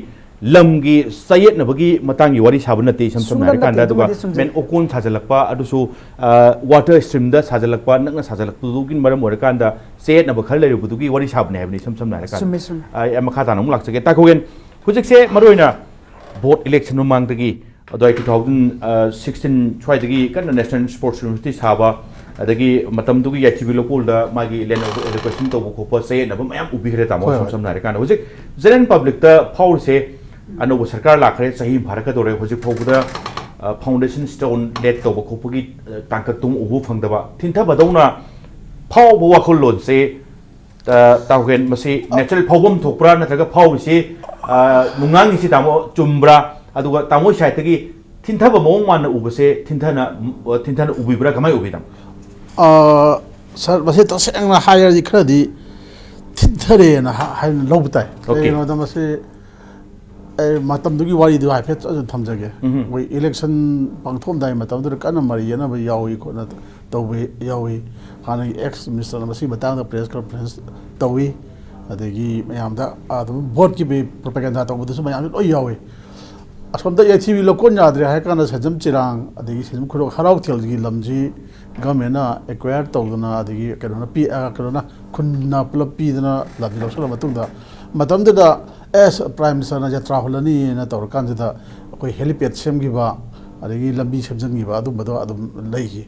ꯂꯝꯒꯤ ꯆꯌꯦꯠꯅꯕꯒꯤ ꯃꯇꯥꯡꯒꯤ ꯋꯥꯔꯤ ꯁꯥꯕ ꯅꯠꯇꯦ, ꯏꯁꯝ ꯁꯝꯅ ꯁꯨꯡꯅ ꯍꯥꯏꯔꯀꯥꯟꯗ꯫ ꯅꯠꯇꯦ, ꯑꯗꯨꯒ ꯑꯗꯨꯃꯗꯤ ꯆꯨꯝꯖꯩ꯫ ꯃꯦꯟ ꯑꯣꯀꯣꯟ ꯁꯥꯖꯜꯂꯛꯄ, ꯑꯗꯨꯁꯨ, ꯑ, ꯋꯥꯇꯔ ꯁ꯭ꯇ꯭ꯔꯤꯝꯗ ꯁꯥꯖꯜꯂꯛꯄ, ꯅꯛꯅ ꯁꯥꯖꯜꯂꯛꯄꯗꯨꯒꯤ ꯃꯔꯝ ꯑꯣꯏꯔꯀꯥꯟꯗ ꯆꯌꯦꯠꯅꯕ ꯈꯔ ꯂꯩꯔꯨꯕꯗꯗꯨꯒꯤ ꯋꯥꯔꯤ ꯁꯥꯕꯅꯦ ꯍꯥꯏꯕꯅꯤ, ꯏꯁꯝ ꯁꯝꯅ ꯍꯥꯏꯔꯀꯥꯟꯗ꯫ ꯆꯨꯝꯃꯦ, ꯆꯨꯝꯃꯦ꯫ ꯑ, ꯑꯩ ꯃꯈꯥ ꯇꯥꯅ ꯑꯃꯨꯛ ꯂꯥꯛꯆꯒꯦ꯫ ꯇꯥꯈꯣꯒꯦꯟ, ꯍꯧꯖꯤꯛꯁꯦ ꯃꯔꯨꯑꯣꯏꯅ ꯕꯣꯔꯗ ꯏꯂꯦꯛꯁꯟ ꯃꯃꯥꯡꯗꯒꯤ, ꯑꯗꯣ ꯑꯩ two thousand sixteen ꯁ꯭ꯋꯥꯏꯗꯒꯤ ꯀꯟꯅ ꯅꯦꯁꯅꯦꯜ ꯁ꯭ꯄꯣꯔꯠꯁ ꯌꯨꯅꯤꯚꯔꯁꯤꯇꯤ ꯁꯥꯕ, ꯑꯗꯒꯤ ꯃꯇꯝꯗꯨꯒꯤ ꯌꯥꯏꯊꯤꯕꯤ ꯂꯧꯀꯣꯜꯗ ꯃꯥꯒꯤ ꯂꯦꯟ ꯑꯦꯂꯣꯀꯦꯁꯟ ꯇꯧꯕ ꯈꯣꯠꯄ ꯆꯌꯦꯠꯅꯕ ꯃꯌꯥꯝ ꯎꯕꯤꯈ꯭ꯔꯦ, ꯇꯥꯃꯣ, ꯍꯣꯏ, ꯏꯁꯝ ꯍꯣꯏ꯫ ꯁꯝꯅ ꯍꯥꯏꯔꯀꯥꯟꯗ ꯍꯧꯖꯤꯛ ꯖꯦꯅꯔꯦꯜ ꯄꯕ꯭ꯂꯤꯛꯇ ꯐꯥꯎꯔꯤꯁꯦ, ꯑꯅꯧꯕ ꯁꯔꯀꯥꯔ ꯂꯥꯛꯈ꯭ꯔꯦ, ꯆꯍꯤ ꯑꯃ ꯐꯥꯔꯛꯀꯗꯧꯔꯦ, ꯍꯧꯖꯤꯛ ꯐꯥꯎꯕꯗ, ꯑ, ꯐꯥꯎꯟꯗꯦꯁꯟ ꯁ꯭ꯇꯣꯟ ꯂꯦꯠ ꯇꯧꯕ ꯈꯣꯠꯄꯒꯤ, ꯑ, ꯇꯥꯡꯀꯛꯇꯨ ꯑꯃ ꯎꯕ ꯐꯪꯗꯕ, ꯊꯤꯟꯊꯕꯗꯧꯅ ꯐꯥꯎꯕ ꯋꯥꯈꯜꯂꯣꯟꯁꯦ, ꯑ, ꯇꯥꯎꯒꯦꯟ, ꯃꯁꯤ ꯅꯦꯆꯔꯦꯜ ꯐꯥꯎꯐꯝ ꯊꯣꯛꯄ꯭ꯔꯥ, ꯅꯠꯇ꯭ꯔꯒ ꯐꯥꯎꯔꯤꯁꯤ, ꯑ, ꯅꯨꯡꯉꯥꯡꯉꯤꯁꯤ, ꯇꯥꯃꯣ, ꯆꯨꯝꯕ꯭ꯔꯥ? ꯑꯗꯨꯒ ꯇꯥꯃꯣ ꯁꯥꯏꯠꯇꯒꯤ ꯊꯤꯟꯊꯕ ꯃꯑꯣꯡ ꯃꯥꯟꯅ ꯎꯕꯁꯦ ꯊꯤꯟꯊꯅ, ꯊꯤꯟꯊꯅ ꯎꯕꯤꯕ꯭ꯔꯥ, ꯀꯃꯥꯏꯅ ꯎꯕꯤ, ꯇꯥꯃꯣ? ꯑ, ꯁꯥꯔ, ꯃꯁꯤ ꯇꯁꯦꯡꯅ ꯍꯥꯏꯔꯗꯤ ꯈꯔꯗꯤ ꯊꯤꯟꯊꯔꯦꯅ ꯍꯥ-, ꯍꯥꯏꯅ ꯂꯧꯕ ꯇꯥꯏ꯫ ꯑꯣꯀꯦ꯫ ꯀꯩꯒꯤꯅꯣꯗ ꯃꯁꯤ ꯑꯩ ꯃꯇꯝꯗꯨꯒꯤ ꯋꯥꯔꯤꯗꯨ ꯍꯥꯏꯐꯦꯠ ꯑꯗꯨꯝ ꯊꯝꯖꯒꯦ꯫ ꯎꯝ꯫ ꯑꯩꯈꯣꯏ ꯏꯂꯦꯛꯁꯟ ꯄꯥꯡꯊꯣꯛꯑꯝꯗꯥꯏ ꯃꯇꯝꯗꯨꯗ ꯀꯟꯅ ꯃꯔꯩ ꯌꯦꯠꯅꯕ ꯌꯥꯎꯏ ꯈꯣꯠꯅ ꯇꯧꯕ ꯌꯥꯎꯏ꯫ ꯍꯥꯟꯅꯒꯤ ꯑꯦꯛꯁ ꯃꯤꯅꯤꯁꯇꯔꯅ ꯃꯁꯤꯒꯤ ꯃꯇꯥꯡꯗ ꯄ꯭ꯔꯦꯁ ꯀꯟꯐꯔꯦꯟꯁ ꯇꯧꯏ꯫ ꯑꯗꯒꯤ ꯃꯌꯥꯝꯗ ꯑꯗꯨꯝ ꯚꯣꯠꯀꯤ ꯄ꯭ꯔꯣꯄꯦꯒꯦꯟꯗꯥ ꯇꯧꯕꯗꯁꯨ ꯃꯌꯥꯝꯁꯨ ꯂꯣꯏ ꯌꯥꯎꯏ꯫ ꯑꯁꯣꯝꯗ ꯌꯥꯏꯊꯤꯕꯤ ꯂꯧꯀꯣꯟ ꯌꯥꯗ꯭ꯔꯦ ꯍꯥꯏ ꯀꯥꯟꯗ ꯁꯦꯟꯖꯝ ꯆꯤꯔꯥꯡ ꯑꯗꯒꯤ ꯁꯦꯟꯖꯝ ꯈꯨꯔꯣꯛ ꯍꯔꯥꯎ ꯊꯦꯜꯒꯤ ꯂꯝꯁꯤ ꯒꯃꯦꯟꯅ ꯑꯦꯀ꯭ꯋꯥꯌꯔ ꯇꯧꯗꯅ ꯑꯗꯒꯤ ꯀꯩꯅꯣꯅ ꯄꯤ ꯑ, ꯀꯩꯅꯣꯅ ꯈꯨꯟꯅ ꯄꯨꯂꯞ ꯄꯤꯗꯅ ꯂꯝꯁꯤ ꯂꯧꯁꯤꯜꯂ ꯃꯇꯨꯡꯗ ꯃꯇꯝꯗꯨꯗ ꯑꯦꯁ ꯄ꯭ꯔꯥꯏꯝ ꯃꯤꯅꯤꯁꯇꯔꯅ ꯖꯇ꯭ꯔꯥ ꯍꯨꯜꯂꯅꯤꯅ ꯇꯧꯔꯀꯥꯟꯁꯤꯗ ꯑꯩꯈꯣꯏ ꯍꯦꯂꯤꯄꯦꯗ ꯁꯦꯝꯈꯤꯕ ꯑꯗꯒꯤ ꯂꯝꯕꯤ ꯁꯦꯝꯖꯤꯟꯈꯤꯕ ꯑꯗꯨꯝꯕꯗꯣ ꯑꯗꯨꯝ ꯂꯩꯈꯤ꯫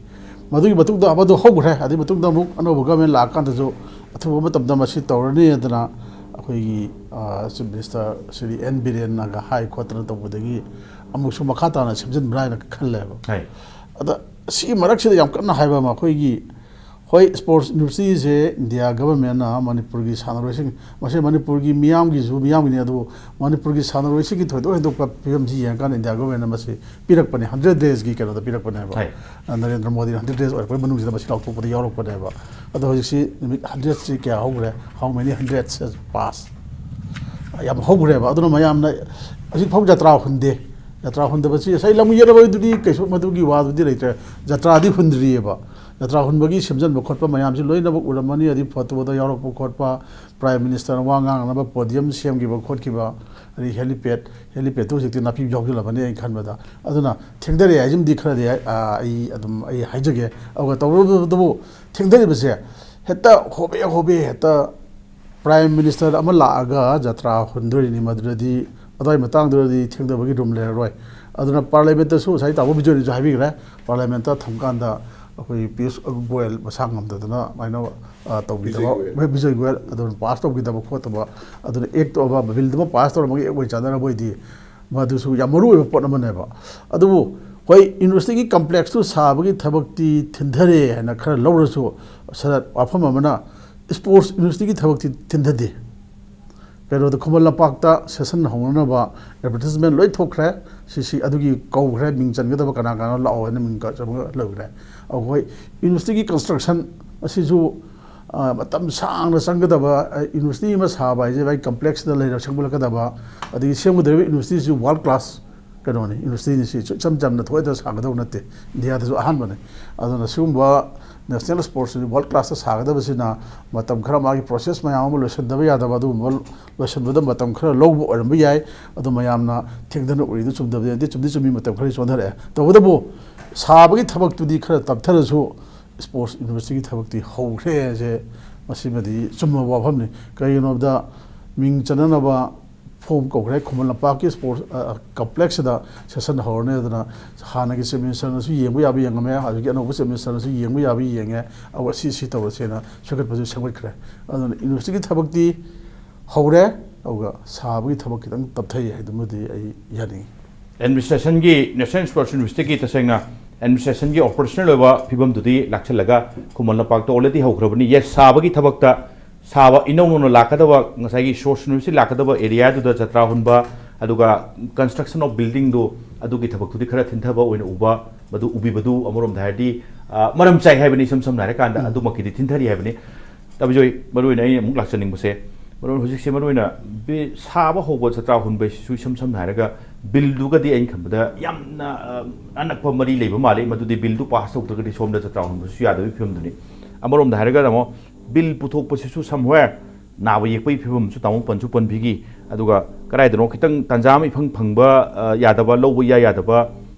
ꯃꯗꯨꯒꯤ ꯃꯇꯨꯡꯗ ꯑꯃꯗꯨ ꯍꯧꯈ꯭ꯔꯦ꯫ ꯑꯗꯨꯒꯤ ꯃꯇꯨꯡꯗ ꯑꯃꯨꯛ ꯑꯅꯧꯕ ꯒꯃꯦꯟ ꯂꯥꯛꯑꯀꯥꯟꯗꯁꯨ ꯑꯊꯨꯕ ꯃꯇꯝꯗ ꯃꯁꯤ ꯇꯧꯔꯅꯤ ꯍꯥꯏꯗꯅ ꯑꯩꯈꯣꯏꯒꯤ ꯆꯤꯐ ꯃꯤꯅꯤꯁꯇꯔ ꯁ꯭ꯔꯤ ꯑꯦꯟ ꯕꯤꯔꯦꯟꯅꯒ ꯍꯥꯏ ꯈꯣꯠꯇꯅ ꯇꯧꯕꯗꯒꯤ ꯑꯃꯨꯛꯁꯨ ꯃꯈꯥ ꯇꯥꯅ ꯁꯦꯝꯖꯤꯟꯕ꯭ꯔꯥ ꯍꯥꯏꯅ ꯈꯜꯂꯦꯕ꯫ ꯍꯥꯏ꯫ ꯑꯗ ꯁꯤꯒꯤ ꯃꯔꯛꯁꯤꯗ ꯌꯥꯝ ꯀꯟꯅ ꯍꯥꯏꯕ ꯑꯃ, ꯑꯩꯈꯣꯏꯒꯤ ꯍꯣꯏ, ꯁ꯭ꯄꯣꯔꯠꯁ ꯌꯨꯅꯤꯚꯔꯁꯤꯇꯤꯁꯦ ꯏꯟꯗꯤꯌꯥ ꯒꯕꯔꯃꯦꯟꯅ ꯃꯅꯤꯄꯨꯔꯒꯤ ꯁꯥꯟꯅꯔꯣꯏꯁꯤꯡ, ꯃꯁꯤ ꯃꯅꯤꯄꯨꯔꯒꯤ ꯃꯤꯌꯥꯝꯒꯤꯁꯨ ꯃꯤꯌꯥꯝꯒꯤꯅꯤ, ꯑꯗꯨꯕꯨ ꯃꯅꯤꯄꯨꯔꯒꯤ ꯁꯥꯟꯅꯔꯣꯏꯁꯤꯡꯒꯤ ꯊꯣꯏꯗꯣꯛ ꯍꯦꯟꯗꯣꯛꯄ ꯐꯤꯕꯝꯁꯤ ꯌꯦꯡꯉꯀꯥꯟꯗ ꯏꯟꯗꯤꯌꯥ ꯒꯕꯔꯃꯦꯟꯅ ꯃꯁꯤ ꯄꯤꯔꯛꯄꯅꯦ, ꯍꯟꯗ꯭ꯔꯦꯠ ꯗꯦꯖꯀꯤ ꯀꯩꯅꯣꯗ ꯄꯤꯔꯛꯄꯅꯦꯕ꯫ ꯍꯣꯏ꯫ ꯅꯔꯦꯟꯗ꯭ꯔ ꯃꯣꯗꯤꯅ ꯍꯟꯗ꯭ꯔꯦꯠ ꯗꯦꯖ ꯑꯣꯏꯔꯛꯄꯩ ꯃꯅꯨꯡꯁꯤꯗ ꯃꯁꯤ ꯂꯥꯎꯊꯣꯛꯄꯗ ꯌꯥꯎꯔꯛꯄꯅꯦꯕ꯫ ꯑꯗꯣ ꯍꯧꯖꯤꯛꯁꯤ ꯅꯨꯃꯤꯠ ꯍꯟꯗ꯭ꯔꯦꯠꯁꯤ ꯀꯌꯥ ꯍꯧꯈ꯭ꯔꯦ? How many hundreds has passed? ꯌꯥꯝ ꯍꯧꯈ꯭ꯔꯦꯕ꯫ ꯑꯗꯨꯅ ꯃꯌꯥꯝꯅ ꯍꯧꯖꯤꯛ ꯐꯥꯎ ꯖꯇ꯭ꯔꯥ ꯍꯨꯟꯗꯦ꯫ ꯖꯇ꯭ꯔꯥ ꯍꯨꯟꯗꯕꯁꯤ ꯉꯁꯥꯏ ꯂꯝ ꯌꯦꯠꯅꯕꯗꯨꯗꯤ ꯀꯩꯁꯨ ꯃꯗꯨꯒꯤ ꯋꯥꯗꯨꯗꯤ ꯂꯩꯇ꯭ꯔꯦ꯫ ꯖꯇ꯭ꯔꯥꯗꯤ ꯍꯨꯟꯗ꯭ꯔꯤꯑꯕ꯫ ꯖꯇ꯭ꯔꯥ ꯍꯨꯟꯕꯒꯤ ꯁꯦꯝꯖꯤꯟꯕ ꯈꯣꯠꯄ ꯃꯌꯥꯝꯁꯤ ꯂꯣꯏꯅꯃꯛ ꯎꯔꯝꯃꯅꯤ꯫ ꯑꯗꯩ ꯐꯣꯇꯣꯗ ꯌꯥꯎꯔꯛꯄ ꯈꯣꯠꯄ, ꯄ꯭ꯔꯥꯏꯝ ꯃꯤꯅꯤꯁꯇꯔꯅ ꯋꯥ ꯉꯥꯡꯅꯕ ꯄꯣꯗꯤꯌꯝ ꯁꯦꯝꯈꯤꯕ ꯈꯣꯠꯈꯤꯕ, ꯑꯗꯩ ꯍꯦꯂꯤꯄꯦꯗ, ꯍꯦꯂꯤꯄꯦꯗꯇꯨ ꯍꯧꯖꯤꯛꯇꯤ ꯅꯥꯄꯤ ꯍꯧꯖꯤꯜꯂꯕꯅꯤ ꯑꯩꯅ ꯈꯟꯕꯗ꯫ ꯑꯗꯨꯅ ꯊꯦꯡꯊꯔꯛꯑꯦ ꯍꯥꯏꯁꯤꯃꯗꯤ ꯈꯔꯗꯤ ꯑꯩ, ꯑꯥ, ꯑꯩ ꯑꯗꯨꯝ ꯑꯩ ꯍꯥꯏꯖꯒꯦ꯫ ꯑꯗꯨꯒ ꯇꯧꯔꯨꯕꯗꯕꯨ ꯊꯦꯡꯊꯔꯤꯕꯁꯦ ꯍꯦꯛꯇ ꯍꯣꯕꯦ ꯍꯣꯕꯦ ꯍꯦꯛꯇ ꯄ꯭ꯔꯥꯏꯝ ꯃꯤꯅꯤꯁꯇꯔ ꯑꯃ ꯂꯥꯛꯑꯒ ꯖꯇ꯭ꯔꯥ ꯍꯨꯟꯗꯣꯔꯤꯅꯤ, ꯃꯗꯨꯗꯗꯤ ꯑꯗꯨꯋꯥꯏ ꯃꯇꯥꯡꯗꯨꯗꯗꯤ ꯊꯦꯡꯊꯕꯒꯤ ꯔꯨꯝ ꯂꯩꯔꯔꯣꯏ꯫ ꯑꯗꯨꯅ ꯄꯥꯔꯂꯤꯌꯥꯃꯦꯟꯇꯁꯨ ꯉꯁꯥꯏ ꯇꯥꯃꯣ ꯕꯤꯖꯣꯏꯅꯁꯨ ꯍꯥꯏꯕꯤꯈ꯭ꯔꯦ, ꯄꯥꯔꯂꯤꯌꯥꯃꯦꯟꯇ ꯊꯝꯀꯥꯟꯗ ꯑꯩꯈꯣꯏ ꯄꯤꯌꯨꯁ ꯒꯣꯌꯜ ꯃꯁꯥ ꯉꯝꯗꯗꯅ ꯑꯗꯨꯃꯥꯏꯅ, ꯑ, ꯇꯧꯕꯤꯗꯕ, ꯕꯤꯖꯣꯏ ꯒꯣꯌꯜ꯫ ꯍꯣꯏ, ꯕꯤꯖꯣꯏ ꯒꯣꯌꯜ ꯑꯗꯨꯅ ꯄꯥꯁ ꯇꯧꯈꯤꯗꯕ ꯈꯣꯠꯇꯕ, ꯑꯗꯨꯅ ꯑꯦꯛꯇꯣ ꯑꯃ, ꯕꯤꯜꯗꯨ ꯑꯃ ꯄꯥꯁ ꯇꯧꯔꯝꯃꯒ ꯑꯦꯛ ꯑꯣꯏꯅ ꯆꯥꯟꯅꯔꯕ ꯑꯣꯏꯗꯤ ꯃꯗꯨꯁꯨ ꯌꯥꯝ ꯃꯔꯨ ꯑꯣꯏꯕ ꯄꯣꯠ ꯑꯃꯅꯦꯕ꯫ ꯑꯗꯨꯕꯨ ꯍꯣꯏ, ꯌꯨꯅꯤꯚꯔꯁꯤꯇꯤꯒꯤ ꯀꯝꯄ꯭ꯂꯦꯛꯁꯇꯨ ꯁꯥꯕꯒꯤ ꯊꯕꯛꯇꯤ ꯊꯤꯟꯊꯔꯦ ꯍꯥꯏꯅ ꯈꯔ ꯂꯧꯔꯁꯨ, ꯁꯔꯠ ꯋꯥꯐꯝ ꯑꯃꯅ ꯁ꯭ꯄꯣꯔꯠꯁ ꯌꯨꯅꯤꯚꯔꯁꯤꯇꯤꯒꯤ ꯊꯕꯛꯇꯤ ꯊꯤꯟꯊꯗꯦ꯫ ꯀꯩꯅꯣꯗ ꯈꯨꯃꯟ ꯂꯝꯄꯥꯛꯇ ꯁꯦꯁꯟ ꯍꯧꯅꯅꯕ ꯑꯦꯗꯚꯔꯇꯤꯁꯃꯦꯟ ꯂꯣꯏ ꯊꯣꯛꯈ꯭ꯔꯦ꯫ ꯁꯤ, ꯁꯤ ꯑꯗꯨꯒꯤ ꯀꯧꯈ꯭ꯔꯦ, ꯃꯤꯡ ꯆꯟꯒꯗꯕ ꯀꯅꯥ ꯀꯅꯥꯅꯣ ꯂꯥꯛꯑꯣ ꯍꯥꯏꯅ ꯃꯤꯡ ꯆꯟꯕ ꯂꯧꯈ꯭ꯔꯦ꯫ ꯑꯩꯈꯣꯏ ꯌꯨꯅꯤꯚꯔꯁꯤꯇꯤꯒꯤ ꯀꯟꯁꯇ꯭ꯔꯛꯁꯟ ꯑꯁꯤꯁꯨ, ꯑ, ꯃꯇꯝ ꯁꯥꯡꯅ ꯆꯪꯒꯗꯕ, ꯑ, ꯌꯨꯅꯤꯚꯔꯁꯤꯇꯤ ꯑꯃ ꯁꯥꯕ ꯍꯥꯏꯁꯦ ꯃꯥꯒꯤ ꯀꯝꯄ꯭ꯂꯦꯛꯁꯇ ꯂꯩꯔ ꯁꯦꯝꯒꯠꯂꯛꯀꯗꯕ, ꯑꯗꯒꯤ ꯁꯦꯝꯒꯗꯧꯔꯤꯕ ꯌꯨꯅꯤꯚꯔꯁꯤꯇꯤꯁꯨ ꯋꯥꯔꯜ ꯀ꯭ꯂꯥꯁ ꯀꯩꯅꯣꯅꯤ, ꯌꯨꯅꯤꯚꯔꯁꯤꯇꯤꯅꯤ꯫ ꯁꯤ ꯏꯆꯝ ꯆꯝꯅ ꯊꯣꯛꯑꯦꯗ ꯁꯥꯒꯗꯧꯕ ꯅꯠꯇꯦ, ꯏꯟꯗꯤꯌꯥꯗꯁꯨ ꯑꯍꯥꯟꯕꯅꯤ꯫ ꯑꯗꯨꯅ ꯁꯤꯒꯨꯝꯕ ꯅꯦꯁꯅꯦꯜ ꯁ꯭ꯄꯣꯔꯠꯁ ꯋꯥꯔꯜ ꯀ꯭ꯂꯥꯁꯇ ꯁꯥꯒꯗꯕꯁꯤꯅ ꯃꯇꯝ ꯈꯔ ꯃꯥꯒꯤ ꯄ꯭ꯔꯣꯁꯦꯁ ꯃꯌꯥꯝ ꯑꯃ ꯂꯣꯏꯁꯤꯟꯗꯕ ꯌꯥꯗꯕ, ꯑꯗꯨꯒꯨꯝꯕ ꯂꯣꯏꯁꯤꯟꯕꯗ ꯃꯇꯝ ꯈꯔ ꯂꯧꯕ ꯑꯣꯏꯔꯝꯕ ꯌꯥꯏ꯫ ꯑꯗꯨ ꯃꯌꯥꯝꯅ ꯊꯦꯡꯊꯅ ꯎꯔꯤꯗꯨ ꯆꯨꯝꯗꯕꯗꯤ ꯅꯠꯇꯦ, ꯆꯨꯝꯗꯤ ꯆꯨꯝꯃꯤ, ꯃꯇꯝ ꯈꯔꯗꯤ ꯆꯣꯟꯊꯔꯛꯑꯦ꯫ ꯇꯧꯕꯇꯕꯨ ꯁꯥꯕꯒꯤ ꯊꯕꯛꯇꯨꯗꯤ ꯈꯔ ꯇꯞꯊꯔꯁꯨ ꯁ꯭ꯄꯣꯔꯠꯁ ꯌꯨꯅꯤꯚꯔꯁꯤꯇꯤꯒꯤ ꯊꯕꯛꯇꯤ ꯍꯧꯈ꯭ꯔꯦ ꯍꯥꯏꯁꯦ ꯃꯁꯤꯃꯗꯤ ꯆꯨꯝꯃꯕ ꯋꯥꯐꯝꯅꯤ꯫ ꯀꯔꯤꯒꯤꯅꯣ ꯍꯥꯏꯕꯗ ꯃꯤꯡ ꯆꯟꯅꯅꯕ ꯐꯣꯝ ꯀꯧꯈ꯭ꯔꯦ꯫ ꯈꯨꯃꯟ ꯂꯝꯄꯥꯛꯀꯤ ꯁ꯭ꯄꯣꯔꯠꯁ, ꯑ, ꯀꯝꯄ꯭ꯂꯦꯛꯁꯁꯤꯗ ꯁꯦꯁꯟ ꯍꯧꯔꯅꯤ꯫ ꯑꯗꯨꯅ ꯍꯥꯟꯅꯒꯤ ꯆꯤꯐ ꯃꯤꯅꯤꯁꯇꯔꯅꯁꯨ ꯌꯦꯡꯕ ꯌꯥꯕ ꯌꯦꯡꯉꯝꯃꯦ, ꯍꯧꯖꯤꯛꯀꯤ ꯑꯅꯧꯕ ꯆꯤꯐ ꯃꯤꯅꯤꯁꯇꯔꯅꯁꯨ ꯌꯦꯡꯕ ꯌꯥꯕ ꯌꯦꯡꯉꯦ꯫ ꯑꯗꯨꯒ ꯁꯤ, ꯁꯤ ꯇꯧꯔꯁꯦꯅ ꯁꯦꯝꯒꯠꯄꯁꯨ ꯁꯦꯝꯒꯠꯈ꯭ꯔꯦ꯫ ꯑꯗꯨꯅ ꯌꯨꯅꯤꯚꯔꯁꯤꯇꯤꯒꯤ ꯊꯕꯛꯇꯤ ꯍꯧꯔꯦ, ꯑꯗꯨꯒ ꯁꯥꯕꯒꯤ ꯊꯕꯛ ꯈꯤꯇꯪ ꯇꯞꯊꯩ ꯍꯥꯏꯗꯨꯃꯗꯤ ꯑꯩ ꯌꯥꯅꯤꯡꯉꯤ꯫ ꯑꯦꯗꯃꯤꯅꯤꯁꯇ꯭ꯔꯦꯁꯟꯒꯤ, ꯅꯦꯁꯅꯦꯜ ꯁ꯭ꯄꯣꯔꯠꯁ ꯌꯨꯅꯤꯚꯔꯁꯤꯇꯤꯒꯤ ꯇꯁꯦꯡꯅ ꯑꯦꯗꯃꯤꯅꯤꯁꯇ꯭ꯔꯦꯁꯟꯒꯤ ꯑꯣꯄꯔꯦꯁꯅꯦꯜ ꯑꯣꯏꯕ ꯐꯤꯕꯝꯗꯨꯗꯤ ꯂꯥꯛꯁꯤꯜꯂꯒ ꯈꯨꯃꯟ ꯂꯝꯄꯥꯛꯇ ꯑꯣꯜꯔꯦꯗꯤ ꯍꯧꯈ꯭ꯔꯕꯅꯤ꯫ ꯌꯦꯁ, ꯁꯥꯕꯒꯤ ꯊꯕꯛꯇ ꯁꯥꯕ ꯏꯅꯧ ꯅꯧꯅ ꯂꯥꯛꯀꯗꯕ, ꯉꯁꯥꯏꯒꯤ ꯁ꯭ꯄꯣꯔꯠꯁ ꯌꯨꯅꯤꯚꯔꯁꯤꯇꯤ ꯂꯥꯛꯀꯗꯕ ꯑꯦꯔꯤꯌꯥꯗꯨꯗ ꯖꯇ꯭ꯔꯥ ꯍꯨꯟꯕ, ꯑꯗꯨꯒ construction of buildingꯗꯨ, ꯑꯗꯨꯒꯤ ꯊꯕꯛꯇꯨꯗꯤ ꯈꯔ ꯊꯤꯟꯊꯕ ꯑꯣꯏꯅ ꯎꯕ, ꯃꯗꯨ ꯎꯕꯤꯕꯗꯨ ꯑꯃꯔꯣꯝꯗ ꯍꯥꯏꯔꯗꯤ, ꯑ, ꯃꯔꯝ ꯆꯥꯏ ꯍꯥꯏꯕꯅꯤ꯫ ꯏꯁꯝ ꯁꯝꯅ ꯍꯥꯏꯔꯀꯥꯟꯗ ꯑꯗꯨꯃꯛꯀꯤꯗꯤ ꯊꯤꯟꯊꯔꯤ ꯍꯥꯏꯕꯅꯤ꯫ ꯇꯥꯕꯤꯖꯣꯏ, ꯃꯔꯨꯑꯣꯏꯅ ꯑꯩꯅ ꯑꯃꯨꯛ ꯂꯥꯛꯆꯅꯤꯡꯕꯁꯦ, ꯃꯔꯨꯑꯣꯏꯅ ꯍꯧꯖꯤꯛꯁꯦ ꯃꯔꯨꯑꯣꯏꯅ ꯕꯤ-, ꯁꯥꯕ ꯍꯧꯕ ꯖꯇ꯭ꯔꯥ ꯍꯨꯟꯕꯩꯁꯤꯁꯨ ꯏꯁꯝ ꯁꯝꯅ ꯍꯥꯏꯔꯒ ꯕꯤꯜꯗꯨꯒꯗꯤ ꯑꯩꯅ ꯈꯟꯕꯗ ꯌꯥꯝꯅ, ꯑ, ꯑꯅꯛꯄ ꯃꯔꯤ ꯂꯩꯕ ꯃꯥꯜꯂꯤ꯫ ꯃꯗꯨꯗꯤ ꯕꯤꯜꯗꯨ ꯄꯥꯁ ꯇꯧꯗ꯭ꯔꯒꯗꯤ ꯁꯣꯝꯗ ꯖꯇ꯭ꯔꯥ ꯍꯨꯟꯕꯁꯨ ꯌꯥꯗꯕꯒꯤ ꯐꯤꯕꯝꯗꯨꯅꯤ꯫ ꯑꯃꯔꯣꯝꯗ ꯍꯥꯏꯔꯒꯅ ꯑꯃꯨꯛ ꯕꯤꯜ ꯄꯨꯊꯣꯛꯄꯁꯤꯁꯨ somewhere ꯅꯥꯕ ꯌꯦꯛꯄꯒꯤ ꯐꯤꯕꯝꯁꯨ ꯇꯥꯃꯣ ꯄꯟꯁꯨ ꯄꯟꯕꯤꯈꯤ꯫ ꯑꯗꯨꯒ ꯀꯗꯥꯏꯗꯅꯣ ꯈꯤꯇꯪ ꯇꯥꯟꯖꯥ ꯑꯃ ꯏꯐꯪ ꯐꯪꯕ, ꯑ, ꯌꯥꯗꯕ, ꯂꯧꯕ ꯏꯌꯥ ꯌꯥꯗꯕ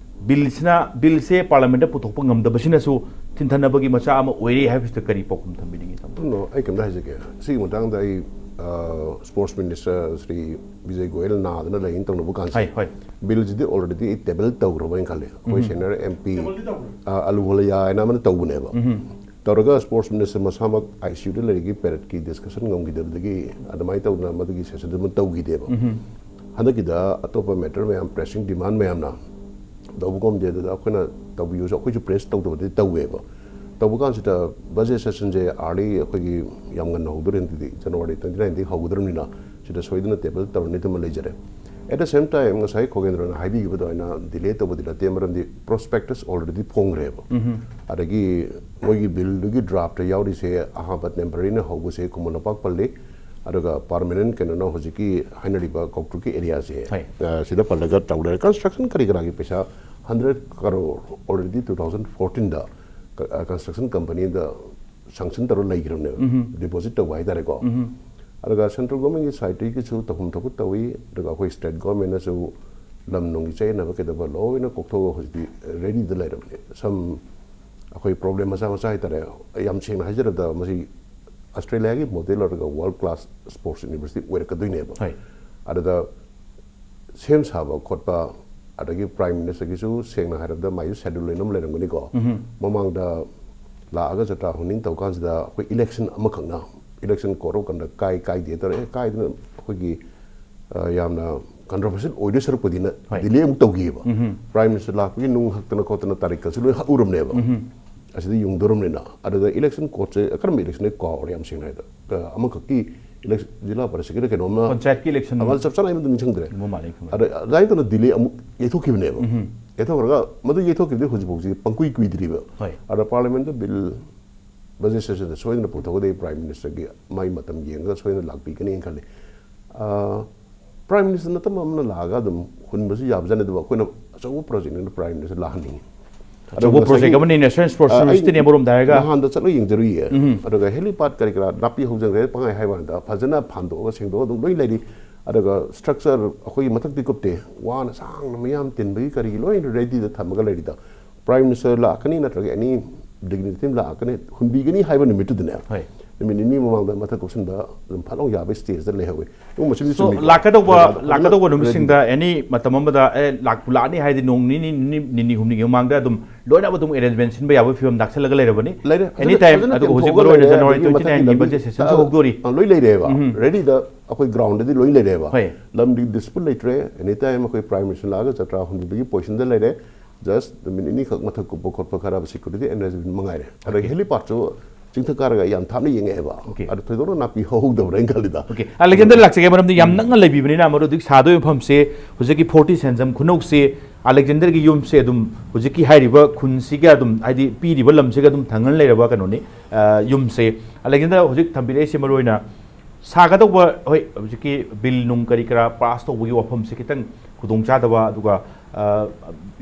ꯕꯤꯜꯁꯤꯅ, ꯕꯤꯜꯁꯦ ꯄꯥꯔꯂꯤꯌꯥꯃꯦꯟꯠꯇ ꯄꯨꯊꯣꯛꯄ ꯉꯝꯗꯕꯁꯤꯅꯁꯨ ꯊꯤꯟꯊꯅꯕꯒꯤ ꯃꯆꯥꯛ ꯑꯃ ꯑꯣꯏꯔꯦ ꯍꯥꯏꯕꯁꯤꯗ ꯀꯔꯤ ꯄꯥꯎꯈꯨꯝ ꯊꯝꯕꯤꯅꯤꯡꯉꯤ, ꯇꯥꯃꯣ? ꯅꯣ, ꯑꯩ ꯀꯩꯝꯇ ꯍꯥꯏꯖꯒꯦ꯫ ꯁꯤꯒꯤ ꯃꯇꯥꯡꯗ ꯑꯩ, ꯑ, ꯁ꯭ꯄꯣꯔꯠꯁ ꯃꯤꯅꯤꯁꯇꯔ ꯁ꯭ꯔꯤ ꯕꯤꯖꯌ ꯒꯣꯌꯦꯜ ꯅꯥꯗꯅ ꯂꯩꯅ ꯇꯧꯅꯕ ꯀꯥꯟꯁꯦ, ꯍꯣꯏ, ꯍꯣꯏ꯫ ꯕꯤꯜꯁꯤꯗꯤ ꯑꯣꯜꯔꯦꯗꯤ ꯑꯩ ꯇꯦꯕꯜ ꯇꯧꯈ꯭ꯔꯕ ꯍꯥꯏꯅ ꯈꯜꯂꯦ꯫ ꯑꯩꯈꯣꯏ ꯁꯦꯅꯤꯌꯔ ꯑꯦꯝ ꯄꯤ ꯑꯂꯨ ꯍꯣꯂꯤꯌꯥ ꯍꯥꯏꯅ ꯑꯃꯅ ꯇꯧꯕꯅꯦꯕ꯫ ꯇꯧꯔꯒ ꯁ꯭ꯄꯣꯔꯠꯁ ꯃꯤꯅꯤꯁꯇꯔ ꯃꯁꯥꯃꯛ ꯑꯥꯏ ꯁꯤ ꯌꯨꯗ ꯂꯩꯔꯤꯒꯤ ꯄꯦꯔꯦꯠꯀꯤ ꯗꯤꯁꯀꯁꯟ ꯉꯝꯈꯤꯗꯕꯗꯒꯤ ꯑꯗꯨꯃꯥꯏꯅ ꯇꯧꯗꯅ ꯃꯗꯨꯒꯤ ꯁꯦꯁꯟꯗꯨ ꯑꯃ ꯇꯧꯈꯤꯗꯦꯕ꯫ ꯍꯟꯗꯛꯀꯤꯗ ꯑꯇꯣꯞꯄ ꯃꯦꯇꯔ ꯃꯌꯥꯝ, ꯄ꯭ꯔꯦꯁꯤꯡ ꯗꯤꯃꯥꯟ ꯃꯌꯥꯝꯅ ꯇꯧꯕ ꯉꯝꯗꯦ꯫ ꯑꯗꯨꯗ ꯑꯩꯈꯣꯏꯅ ꯇꯧꯕꯤꯌꯨꯁꯨ ꯑꯩꯈꯣꯏꯁꯨ ꯄ꯭ꯔꯦꯁ ꯇꯧꯗꯕꯗꯤ ꯇꯧꯋꯦꯕ꯫ ꯇꯧꯕ ꯀꯥꯟꯁꯤꯗ ꯕꯖꯦꯠ ꯁꯦꯁꯟꯁꯦ ꯑꯥꯔꯂꯤ ꯑꯩꯈꯣꯏꯒꯤ ꯌꯥꯝ ꯉꯟꯅ ꯍꯧꯗꯣꯔꯦ꯫ ꯍꯟꯗꯛꯇꯤ ꯖꯅꯋꯥꯔꯤ ꯇ꯭ꯋꯦꯟꯇꯤ ꯅꯥꯏꯟꯗꯒꯤ ꯍꯧꯒꯗꯧꯔꯕꯅꯤꯅ ꯁꯤꯗ ꯁꯣꯏꯗꯅ ꯇꯦꯕꯜ ꯇꯧꯔꯅꯤ ꯑꯗꯨꯃ ꯂꯩꯖꯔꯦ꯫ At the same time, ꯉꯁꯥꯏ ꯈꯣꯒꯦꯟꯗ꯭ꯔꯅ ꯍꯥꯏꯕꯤꯈꯤꯕ ꯑꯗꯨꯃꯥꯏꯅ ꯗꯤꯂꯦ ꯇꯧꯕꯗꯤ ꯅꯠꯇꯦ, ꯃꯔꯝꯗꯤ ꯄ꯭ꯔꯣꯁꯄꯦꯛꯇꯁ ꯑꯣꯜꯔꯦꯗꯤ ꯐꯣꯡꯈ꯭ꯔꯦꯕ꯫ ꯑꯗꯒꯤ ꯃꯣꯏꯒꯤ ꯕꯤꯜꯗꯨꯒꯤ ꯗ꯭ꯔꯥꯐꯇ ꯌꯥꯎꯔꯤꯁꯦ ꯑꯍꯥꯟꯕ ꯇꯦꯝꯄꯔꯔꯤꯅ ꯍꯧꯕꯁꯦ ꯈꯨꯃꯟ ꯂꯝꯄꯥꯛ ꯄꯜꯂꯤ, ꯑꯗꯨꯒ ꯄꯥꯔꯃꯅꯦꯟ ꯀꯩꯅꯣꯅ ꯍꯧꯖꯤꯛꯀꯤ ꯍꯥꯏꯅꯔꯤꯕ ꯀꯧꯇ꯭ꯔꯨꯛꯀꯤ ꯑꯦꯔꯤꯌꯥꯁꯦ, ꯍꯣꯏ꯫ ꯑ, ꯁꯤꯗ ꯄꯜꯂꯒ ꯇꯧ ꯂꯩꯔꯦ꯫ ꯀꯟꯁꯇ꯭ꯔꯛꯁꯟ ꯀꯔꯤ ꯀꯔꯥꯒꯤ ꯄꯩꯁꯥ hundred crore already two thousand ꯐꯣꯔꯇꯤꯟꯗ ꯀꯟꯁꯇ꯭ꯔꯛꯁꯟ ꯀꯝꯄꯅꯤꯗ ꯁꯪꯁꯟ ꯇꯧꯔ ꯂꯩꯈ꯭ꯔꯕꯅꯦꯕ, ꯗꯤꯄꯣꯖꯤꯠ ꯇꯧꯕ ꯍꯥꯏꯇꯥꯔꯦꯀꯣ꯫ ꯑꯗꯨꯒ ꯁꯦꯟꯇ꯭ꯔꯦꯜ ꯒꯣꯔꯃꯦꯟꯒꯤ ꯁꯥꯏꯠꯇꯒꯤꯁꯨ ꯇꯧꯐꯝ ꯊꯣꯛꯄ ꯇꯧꯏ, ꯑꯗꯨꯒ ꯑꯩꯈꯣꯏ ꯁ꯭ꯇꯦꯠ ꯒꯣꯔꯃꯦꯟꯅꯁꯨ ꯂꯝ ꯅꯨꯡꯒꯤ ꯆꯌꯦꯠꯅꯕ ꯀꯩꯗꯧꯕ ꯂꯣꯏꯅ ꯀꯣꯛꯊꯣꯛꯑꯒ ꯍꯧꯖꯤꯛꯇꯤ ꯔꯦꯗꯤꯗ ꯂꯩꯔꯕꯅꯦ꯫ ꯁꯝ ꯑꯩꯈꯣꯏ ꯄ꯭ꯔꯣꯕ꯭ꯂꯦꯝ ꯃꯆꯥ ꯃꯆꯥ ꯍꯥꯏꯇꯥꯔꯦ, ꯌꯥꯝ ꯁꯦꯡꯅ ꯍꯥꯏꯖꯔꯕꯗ ꯃꯁꯤ ꯑꯁꯇ꯭ꯔꯦꯂꯤꯌꯥꯒꯤ ꯃꯣꯗꯦꯜ ꯑꯣꯏꯔꯒ ꯋꯥꯔꯜ ꯀ꯭ꯂꯥꯁ ꯁ꯭ꯄꯣꯔꯠꯁ ꯌꯨꯅꯤꯚꯔꯁꯤꯇꯤ ꯑꯣꯏꯔꯛꯀꯗꯣꯏꯅꯦꯕ꯫ ꯍꯣꯏ꯫ ꯑꯗꯨꯗ ꯁꯦꯝ ꯁꯥꯕ ꯈꯣꯠꯄ, ꯑꯗꯒꯤ ꯄ꯭ꯔꯥꯏꯝ ꯃꯤꯅꯤꯁꯇꯔꯒꯤꯁꯨ ꯁꯦꯡꯅ ꯍꯥꯏꯔꯕꯗ ꯃꯥꯏꯁꯨ ꯁꯦꯗ꯭ꯌꯨꯜ ꯂꯣꯏꯅ ꯂꯩꯔꯝꯒꯅꯤꯀꯣ꯫ ꯃꯃꯥꯡꯗ ꯂꯥꯛꯑꯒ ꯖꯇ꯭ꯔꯥ ꯍꯣꯟꯅꯤꯡ ꯇꯧ ꯀꯥꯟꯁꯤꯗ ꯑꯩꯈꯣꯏ ꯏꯂꯦꯛꯁꯟ ꯑꯃꯈꯛꯅ, ꯏꯂꯦꯛꯁꯟ ꯀꯣꯔꯠ ꯑꯣꯐ ꯀꯟꯗꯛ ꯀꯥꯏ ꯀꯥꯏꯗꯦ ꯇꯧꯔꯛꯑꯦ, ꯀꯥꯏꯗꯅ ꯑꯩꯈꯣꯏꯒꯤ ꯑ, ꯌꯥꯝꯅ ꯀꯟꯇ꯭ꯔꯣꯚꯔꯁꯤꯌꯦꯜ ꯑꯣꯏꯗꯣꯏ ꯁꯔꯨꯛꯄꯨꯗꯤꯅ ꯍꯣꯏ꯫ ꯗꯤꯂꯦ ꯑꯃꯨꯛ ꯇꯧꯈꯤꯑꯕ꯫ ꯄ꯭ꯔꯥꯏꯝ ꯃꯤꯅꯤꯁꯇꯔ ꯂꯥꯛꯄꯒꯤ ꯅꯨꯡ ꯍꯛꯇꯅ ꯈꯣꯠꯇꯅ ꯇꯥꯔꯤꯛꯀꯁꯨ ꯂꯣꯏ ꯍꯛꯎꯔꯕꯅꯦꯕ꯫ ꯑꯁꯤꯗ ꯌꯨꯡꯗꯣꯔꯝꯅꯤꯅ꯫ ꯑꯗꯨꯗ ꯏꯂꯦꯛꯁꯟ ꯀꯣꯔꯠꯁꯦ ꯀꯔꯝꯕ ꯏꯂꯦꯛꯁꯟꯗ ꯀꯥꯎꯔꯦ ꯌꯥꯝ ꯁꯦꯡꯅ ꯍꯥꯏꯗ꯫ ꯑ, ꯑꯃꯈꯛꯀꯤ ꯏꯂꯦꯛꯁꯟ, ꯖꯤꯂꯥ ꯄꯔꯤꯁꯠꯀꯤꯗ ꯀꯩꯅꯣꯝꯃ, ꯄꯟꯆꯥꯌꯠꯀꯤ ꯏꯂꯦꯛꯁꯟ ꯑꯃ ꯆꯞ ꯆꯥꯅ ꯑꯩ ꯃꯗꯨ ꯅꯤꯡꯁꯤꯡꯗ꯭ꯔꯦ꯫ ꯒꯨꯝꯕ ꯃꯥꯜꯂꯦ, ꯈꯪꯗꯦ꯫ ꯑꯗ ꯑꯗꯨꯃꯥꯏꯅ ꯇꯧꯅ ꯗꯤꯂꯦ ꯑꯃꯨꯛ ꯌꯩꯊꯣꯛꯈꯤꯕꯅꯦꯕ꯫ ꯌꯩꯊꯣꯛꯈ꯭ꯔꯒ ꯃꯗꯨ ꯌꯩꯊꯣꯛꯈꯤꯕꯗꯤ ꯍꯧꯖꯤꯛꯐꯥꯎꯁꯤ ꯄꯪꯀꯨꯏ ꯀꯨꯏꯗ꯭ꯔꯤꯕ꯫ ꯍꯣꯏ꯫ ꯑꯗ ꯄꯥꯔꯂꯤꯌꯥꯃꯦꯟꯗ ꯕꯤꯜ ꯕꯖꯦꯠ ꯁꯦꯁꯟꯗ ꯁꯣꯏꯗꯅ ꯄꯨꯊꯣꯛꯀꯗꯣꯏ, ꯄ꯭ꯔꯥꯏꯝ ꯃꯤꯅꯤꯁꯇꯔꯒꯤ ꯃꯥꯏ ꯃꯇꯝ ꯌꯦꯡꯉꯒ ꯁꯣꯏꯗꯅ ꯂꯥꯛꯄꯤꯒꯅꯤꯅ ꯈꯜꯂꯤ꯫ ꯑ, ꯄ꯭ꯔꯥꯏꯝ ꯃꯤꯅꯤꯁꯇꯔ ꯅꯠꯇꯕ ꯑꯃꯅ ꯂꯥꯛꯑꯒ ꯑꯗꯨꯝ ꯍꯨꯟꯕꯁꯨ ꯌꯥꯕꯖꯥꯠꯅꯤ, ꯑꯗꯨꯕꯨ ꯑꯩꯈꯣꯏꯅ ꯑꯆꯧꯕ ꯄ꯭ꯔꯣꯖꯦꯛꯅꯤꯅ ꯄ꯭ꯔꯥꯏꯝ ꯃꯤꯅꯤꯁꯇꯔ ꯂꯥꯛꯍꯟꯅꯤꯡꯉꯤ꯫ ꯑꯗꯨꯒ ꯑꯆꯧꯕ ꯄ꯭ꯔꯣꯖꯦꯛ ꯉꯁꯥꯏꯒꯤ, ꯑꯃꯅꯤ, ꯅꯦꯁꯅꯦꯜ ꯁ꯭ꯄꯣꯔꯠꯁ ꯑ, ꯑꯩ ꯌꯨꯅꯤꯚꯔꯁꯤꯇꯤꯅꯦ ꯑꯃꯔꯣꯝꯗ ꯍꯥꯏꯔꯒ꯫ ꯅꯍꯥꯟꯗ ꯆꯠꯂꯒ ꯌꯦꯡꯖꯔꯨꯏꯌꯦ꯫ ꯑꯗꯨꯒ ꯍꯦꯂꯤꯄꯥꯗ ꯀꯔꯤ ꯀꯔꯥ ꯅꯥꯄꯤ ꯍꯧꯖꯤꯟꯈ꯭ꯔꯦ ꯄꯪꯍꯥꯏ ꯍꯥꯏꯕ ꯋꯥꯅꯤꯗ, ꯐꯖꯅ ꯐꯥꯟꯗꯣꯛꯑꯒ ꯁꯦꯡꯗꯣꯛꯑꯒ ꯑꯗꯨꯝ ꯂꯣꯏ ꯂꯩꯔꯤ꯫ ꯑꯗꯨꯒ ꯁ꯭ꯇ꯭ꯔꯛꯆꯔ ꯑꯩꯈꯣꯏꯒꯤ ꯃꯊꯛꯇꯤ ꯀꯨꯞꯇꯦ, ꯋꯥꯅ ꯁꯥꯡꯅ ꯃꯌꯥꯝ ꯇꯤꯟꯕꯒꯤ ꯀꯔꯤꯒꯤ ꯂꯣꯏꯅ ꯔꯦꯗꯤꯗ ꯊꯝꯃꯒ ꯂꯩꯔꯤꯗ꯫ ꯄ꯭ꯔꯥꯏꯝ ꯃꯤꯅꯤꯁꯇꯔ ꯂꯥꯛꯀꯅꯤ ꯅꯠꯇ꯭ꯔꯒ ꯑꯦꯅꯤ ꯗꯤꯒꯅꯤꯇꯤ ꯑꯃ ꯂꯥꯛꯀꯅꯤ, ꯍꯨꯟꯕꯤꯒꯅꯤ ꯍꯥꯏꯕ ꯅꯨꯃꯤꯠꯇꯨꯗꯅꯦ, ꯍꯣꯏ꯫ ꯅꯨꯃꯤꯠ ꯅꯤꯅꯤ ꯃꯃꯥꯡꯗ ꯃꯊꯛ ꯀꯨꯞꯁꯤꯟꯕ ꯑꯗꯨꯝ ꯐꯠ ꯂꯥꯎ ꯌꯥꯕꯒꯤ ꯁ꯭ꯇꯦꯖꯇ ꯂꯩꯍꯧꯋꯤ꯫ ꯑꯗꯨꯒꯨꯝꯕꯁꯤꯗꯤ So, ꯆꯨꯝꯃꯤꯀꯣ? ꯂꯥꯛꯀꯗꯧꯕ, ꯐꯖꯅ ꯂꯥꯛꯀꯗꯧꯕ ꯔꯦꯗꯤ꯫ ꯅꯨꯃꯤꯠꯁꯤꯡꯗ ꯑꯦꯅꯤ ꯃꯇꯝ ꯑꯃꯗ, ꯑꯦ, ꯂꯥꯛꯄꯨ ꯂꯥꯛꯑꯅꯤ ꯍꯥꯏꯗꯤ ꯅꯣꯡ ꯅꯤꯅꯤ, ꯅꯤꯅꯤ, ꯅꯤꯅꯤ ꯍꯨꯝꯅꯤꯒꯤ ꯃꯃꯥꯡꯗ ꯑꯗꯨꯝ ꯂꯣꯏꯅꯃꯛ ꯑꯗꯨꯝ ꯑꯦꯔꯦꯟꯖꯃꯦꯟ ꯁꯤꯟꯕ ꯌꯥꯕꯒꯤ ꯐꯤꯕꯝ ꯅꯥꯛꯁꯜꯂꯒ ꯂꯩꯔꯕꯅꯤ꯫ ꯂꯩꯔꯦ꯫ ꯑꯦꯅꯤ ꯐꯖꯅ, ꯇꯥꯏꯝ꯫ ꯐꯖꯅ ꯑꯗꯨꯒ ꯍꯧꯖꯤꯛ ꯇꯦꯝꯊꯣꯛꯑꯒ ꯃꯔꯨꯑꯣꯏꯅ ꯂꯩꯔꯦ꯫ ꯖꯅꯋꯥꯔꯤ ꯑꯗꯒꯤ ꯇ꯭ꯋꯦꯟꯇꯤ ꯅꯥꯏꯟꯒꯤ ꯃꯊꯛꯀꯤꯗ, ꯕꯖꯦꯠ ꯁꯦꯁꯟꯁꯨ ꯑ, ꯍꯧꯗꯣꯔꯤ꯫ ꯑ, ꯂꯣꯏ ꯂꯩꯔꯦꯕ꯫ ꯔꯦꯗꯤꯗ ꯑꯩꯈꯣꯏ ꯒ꯭ꯔꯥꯎꯟꯗꯗꯤ ꯂꯣꯏ ꯂꯩꯔꯦꯕ꯫ ꯍꯣꯏ꯫ ꯂꯝꯗꯤ ꯗꯤꯁꯄ꯭ꯌꯨꯠ ꯂꯩꯇ꯭ꯔꯦ꯫ ꯑꯦꯅꯤ ꯇꯥꯏꯝ ꯑꯩꯈꯣꯏ ꯄ꯭ꯔꯥꯏꯝ ꯃꯤꯅꯤꯁꯇꯔ ꯂꯥꯛꯑꯒ ꯖꯇ꯭ꯔꯥ ꯍꯨꯟꯕꯤꯕꯒꯤ ꯄꯣꯖꯤꯁꯟꯗ ꯂꯩꯔꯦ꯫ ꯖꯁ ꯅꯨꯃꯤꯠ ꯅꯤꯅꯤꯈꯛ ꯃꯊꯛ ꯀꯨꯞꯄ ꯈꯣꯠꯄ ꯈꯔ ꯁꯦꯀ꯭ꯌꯨꯔꯤꯇꯤ ꯑꯦꯔꯦꯟꯖꯃꯦꯟ ꯃꯉꯥꯏꯔꯦ꯫ ꯑꯗꯒꯤ ꯍꯦꯂꯤꯄꯥꯗꯁꯨ ꯆꯤꯡꯊꯛ ꯀꯥꯔꯒ ꯌꯥꯝ ꯊꯥꯞꯅ ꯌꯦꯡꯉꯛꯑꯦꯕ꯫ Okay. ꯑꯗꯨ ꯊꯣꯏꯗꯣꯛꯅ ꯅꯥꯄꯤ ꯍꯧꯍꯧꯗꯕ꯭ꯔꯥ ꯍꯥꯏꯅ ꯈꯜꯂꯤꯗ꯫ Okay. ꯑꯂꯦꯛꯖꯦꯟꯗꯔ, ꯂꯥꯛꯆꯒꯦ, ꯃꯔꯝꯗꯤ ꯌꯥꯝ ꯅꯛꯅ ꯂꯩꯕꯤꯕꯅꯤꯅ꯫ ꯃꯔꯨ ꯍꯧꯖꯤꯛ ꯁꯥꯗꯣꯏ ꯃꯐꯝꯁꯦ ꯍꯧꯖꯤꯛꯀꯤ ꯐꯣꯔꯇꯤ ꯁꯦꯟꯖꯝ ꯈꯨꯅꯧꯁꯦ, ꯑꯂꯦꯛꯖꯦꯟꯗꯔꯒꯤ ꯌꯨꯝꯁꯦ ꯑꯗꯨꯝ ꯍꯧꯖꯤꯛꯀꯤ ꯍꯥꯏꯔꯤꯕ ꯈꯨꯟꯁꯤꯒ ꯑꯗꯨꯝ, ꯍꯥꯏꯗꯤ ꯄꯤꯔꯤꯕ ꯂꯝꯁꯤꯒ ꯑꯗꯨꯝ ꯊꯪꯅꯅ ꯂꯩꯔꯕ ꯀꯩꯅꯣꯅꯤ, ꯑ, ꯌꯨꯝꯁꯦ꯫ ꯑꯂꯦꯛꯖꯦꯟꯗꯔ ꯍꯧꯖꯤꯛ ꯊꯝꯕꯤꯔꯛꯏꯁꯦ ꯃꯔꯨ ꯑꯣꯏꯅ ꯁꯥꯒꯗꯧꯕ, ꯍꯣꯏ, ꯍꯧꯖꯤꯛꯀꯤ ꯕꯤꯜ ꯅꯨꯡ ꯀꯔꯤ ꯀꯔꯥ ꯄꯥꯁ ꯇꯧꯕꯒꯤ ꯋꯥꯐꯝꯁꯦ ꯈꯤꯇꯪ ꯈꯨꯗꯣꯡꯆꯥꯗꯕ, ꯑꯗꯨꯒ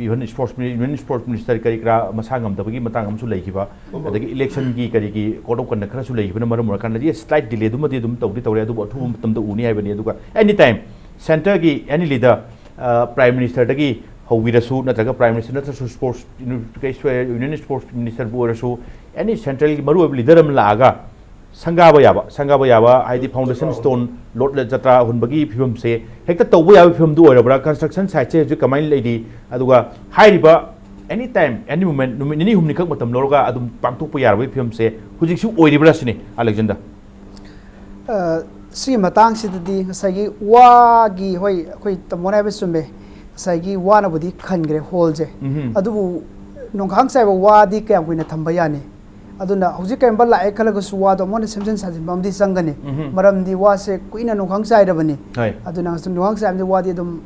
even sports union sports minister ꯀꯔꯤ ꯀꯔꯥ ꯃꯁꯥ ꯉꯝꯗꯕꯒꯤ ꯃꯇꯥꯡ ꯑꯃꯁꯨ ꯂꯩꯈꯤꯕ, ꯑꯗꯒꯤ ꯏꯂꯦꯛꯁꯟꯒꯤ ꯀꯔꯤꯒꯤ ꯀꯣꯗ ꯑꯣꯐ ꯀꯟꯗꯛ ꯈꯔꯁꯨ ꯂꯩꯈꯤꯕꯅ ꯃꯔꯝ ꯑꯣꯏꯔꯀꯥꯟꯗꯗꯤ ꯁ꯭ꯂꯥꯏꯠ ꯗꯤꯂꯦꯗꯨꯃꯗꯤ ꯑꯗꯨꯝ ꯇꯧꯗꯤ ꯇꯧꯔꯦ, ꯑꯗꯨꯕꯨ ꯑꯊꯨꯕ ꯃꯇꯝꯗ ꯎꯅꯤ ꯍꯥꯏꯕꯅꯤ꯫ ꯑꯗꯨꯒ ꯑꯦꯅꯤ ꯇꯥꯏꯝ ꯁꯦꯟꯇꯔꯒꯤ ꯑꯦꯅꯤ ꯂꯤꯗꯔ, ꯄ꯭ꯔꯥꯏꯝ ꯃꯤꯅꯤꯁꯇꯔꯗꯒꯤ ꯍꯧꯕꯤꯔꯁꯨ, ꯅꯠꯇ꯭ꯔꯒ ꯄ꯭ꯔꯥꯏꯝ ꯃꯤꯅꯤꯁꯇꯔ ꯅꯠꯇ꯭ꯔꯁꯨ ꯁ꯭ꯄꯣꯔꯠꯁ ꯌꯨꯅꯤꯌꯟ ꯁ꯭ꯄꯣꯔꯠꯁ ꯃꯤꯅꯤꯁꯇꯔꯕꯨ ꯑꯣꯏꯔꯁꯨ, ꯑꯦꯅꯤ ꯁꯦꯟꯇ꯭ꯔꯦꯜꯒꯤ ꯃꯔꯨꯑꯣꯏꯕ ꯂꯤꯗꯔ ꯑꯃ ꯂꯥꯛꯑꯒ ꯁꯪꯒꯥꯕ ꯌꯥꯕ, ꯁꯪꯒꯥꯕ ꯌꯥꯕ ꯍꯥꯏꯗꯤ ꯐꯥꯎꯟꯗꯦꯁꯟ ꯁ꯭ꯇꯣꯟ, ꯂꯣꯠ ꯖꯇ꯭ꯔꯥ ꯍꯨꯟꯕꯒꯤ ꯐꯤꯕꯝꯁꯦ ꯍꯦꯛꯇ ꯇꯧꯕ ꯌꯥꯕ ꯐꯤꯕꯝꯗꯨ ꯑꯣꯏꯔꯕ꯭ꯔꯥ? ꯀꯟꯁꯇ꯭ꯔꯛꯁꯟ ꯁꯥꯏꯠꯁꯦ ꯍꯧꯖꯤꯛ ꯀꯃꯥꯏꯅ ꯂꯩꯔꯤ? ꯑꯗꯨꯒ ꯍꯥꯏꯔꯤꯕ ꯑꯦꯅꯤ ꯇꯥꯏꯝ, ꯑꯦꯅꯤ ꯃꯣꯃꯦꯟ, ꯅꯨꯃꯤꯠ ꯅꯤꯅꯤ ꯍꯨꯝꯅꯤꯈꯛ ꯃꯇꯝ ꯂꯧꯔꯒ ꯑꯗꯨꯝ ꯄꯥꯡꯊꯣꯛꯄ ꯌꯥꯔꯕꯒꯤ ꯐꯤꯕꯝꯁꯦ ꯍꯧꯖꯤꯛꯁꯨ ꯑꯣꯏꯔꯤꯕ꯭ꯔꯥ ꯁꯤꯅꯤ, ꯑꯂꯦꯛꯖꯦꯟꯗꯔ꯫ ꯑ, ꯁꯤꯒꯤ ꯃꯇꯥꯡꯁꯤꯗꯗꯤ ꯉꯁꯥꯏꯒꯤ ꯋꯥꯒꯤ, ꯍꯣꯏ, ꯑꯩꯈꯣꯏ ꯇꯥꯃꯣꯅ ꯍꯥꯏꯕ ꯆꯨꯝꯃꯦ꯫ ꯉꯁꯥꯏꯒꯤ ꯋꯥꯅꯕꯨꯗꯤ ꯈꯟꯈ꯭ꯔꯦ ꯍꯣꯜꯁꯦ꯫ ꯎꯝꯍꯨꯝ꯫ ꯑꯗꯨꯕꯨ ꯅꯣꯡꯈꯥꯡ ꯆꯥꯏꯕ ꯋꯥꯗꯤ ꯀꯌꯥꯝ ꯀꯨꯏꯅ ꯊꯝꯕ ꯌꯥꯅꯤ? ꯑꯗꯨꯅ ꯍꯧꯖꯤꯛ ꯀꯔꯤꯒꯨꯝꯕ ꯂꯥꯛꯑꯦ ꯈꯜꯂꯒꯁꯨ ꯋꯥꯗꯣ ꯑꯃꯨꯛ ꯍꯟꯅ ꯁꯦꯝꯖꯤꯟ ꯁꯥꯖꯤꯟꯕ ꯑꯃꯗꯤ ꯆꯪꯒꯅꯤ꯫ ꯎꯝꯍꯨꯝ꯫ ꯃꯔꯝꯗꯤ ꯋꯥꯁꯦ ꯀꯨꯏꯅ ꯅꯣꯡꯈꯥꯡ ꯆꯥꯏꯔꯕꯅꯤ꯫ ꯍꯣꯏ꯫ ꯑꯗꯨꯅ ꯅꯣꯡꯈꯥꯡ ꯆꯥꯏꯕꯗꯤ ꯋꯥꯗꯤ ꯑꯗꯨꯝ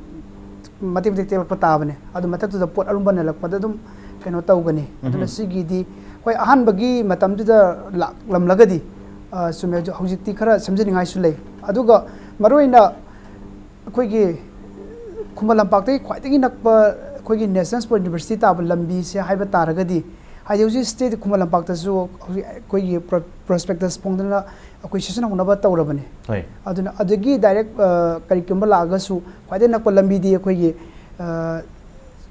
ꯃꯇꯦꯛ ꯃꯇꯦꯛ ꯇꯦꯛꯂꯛꯄ ꯇꯥꯕꯅꯦ꯫ ꯑꯗꯨ ꯃꯊꯛꯇꯨꯗ ꯄꯣꯠ ꯑꯔꯨꯝꯕ ꯅꯜꯂꯛꯄꯗ ꯑꯗꯨꯝ ꯀꯩꯅꯣ ꯇꯧꯒꯅꯤ꯫ ꯑꯗꯨꯅ ꯎꯝꯍꯨꯝ꯫ ꯁꯤꯒꯤꯗꯤ ꯍꯣꯏ, ꯑꯍꯥꯟꯕꯒꯤ ꯃꯇꯝꯗꯨꯗ ꯂꯥꯛꯂꯝꯂꯒꯗꯤ, ꯑ, ꯆꯨꯝꯃꯦ, ꯍꯧꯖꯤꯛ-, ꯍꯧꯖꯤꯛꯇꯤ ꯈꯔ ꯁꯦꯝꯖꯅꯤꯡꯉꯥꯏꯁꯨ ꯂꯩ꯫ ꯑꯗꯨꯒ ꯃꯔꯨꯑꯣꯏꯅ ꯑꯩꯈꯣꯏꯒꯤ ꯈꯨꯃꯟ ꯂꯝꯄꯥꯛꯇꯒꯤ ꯈ꯭ꯋꯥꯏꯗꯒꯤ ꯅꯛꯄ ꯑꯩꯈꯣꯏꯒꯤ ꯅꯦꯁꯅꯦꯜ ꯁ꯭ꯄꯣꯔꯠ ꯌꯨꯅꯤꯚꯔꯁꯤꯇꯤ ꯇꯥꯕ ꯂꯝꯕꯤꯁꯦ ꯍꯥꯏꯕ ꯇꯥꯔꯒꯗꯤ, ꯍꯥꯏꯗꯤ ꯍꯧꯖꯤꯛ ꯁ꯭ꯇꯦꯠ ꯈꯨꯃꯟ ꯂꯝꯄꯥꯛꯇꯁꯨ ꯍꯧꯖꯤꯛ ꯑꯩꯈꯣꯏꯒꯤ ꯄ꯭ꯔꯣ-, ꯄ꯭ꯔꯣꯁꯄꯦꯛꯇꯁ ꯐꯣꯡꯗꯨꯅ ꯑꯩꯈꯣꯏ ꯁꯦꯁꯟ ꯍꯧꯅꯕ ꯇꯧꯔꯕꯅꯤ꯫ ꯍꯣꯏ꯫ ꯑꯗꯨꯅ ꯑꯗꯒꯤ ꯗꯥꯏꯔꯦꯛ, ꯑ, ꯀꯔꯤꯒꯨꯝꯕ ꯂꯥꯛꯑꯒꯁꯨ ꯈ꯭ꯋꯥꯏꯗꯒꯤ ꯅꯛꯄ ꯂꯝꯕꯤꯗꯤ ꯑꯩꯈꯣꯏꯒꯤ, ꯑ,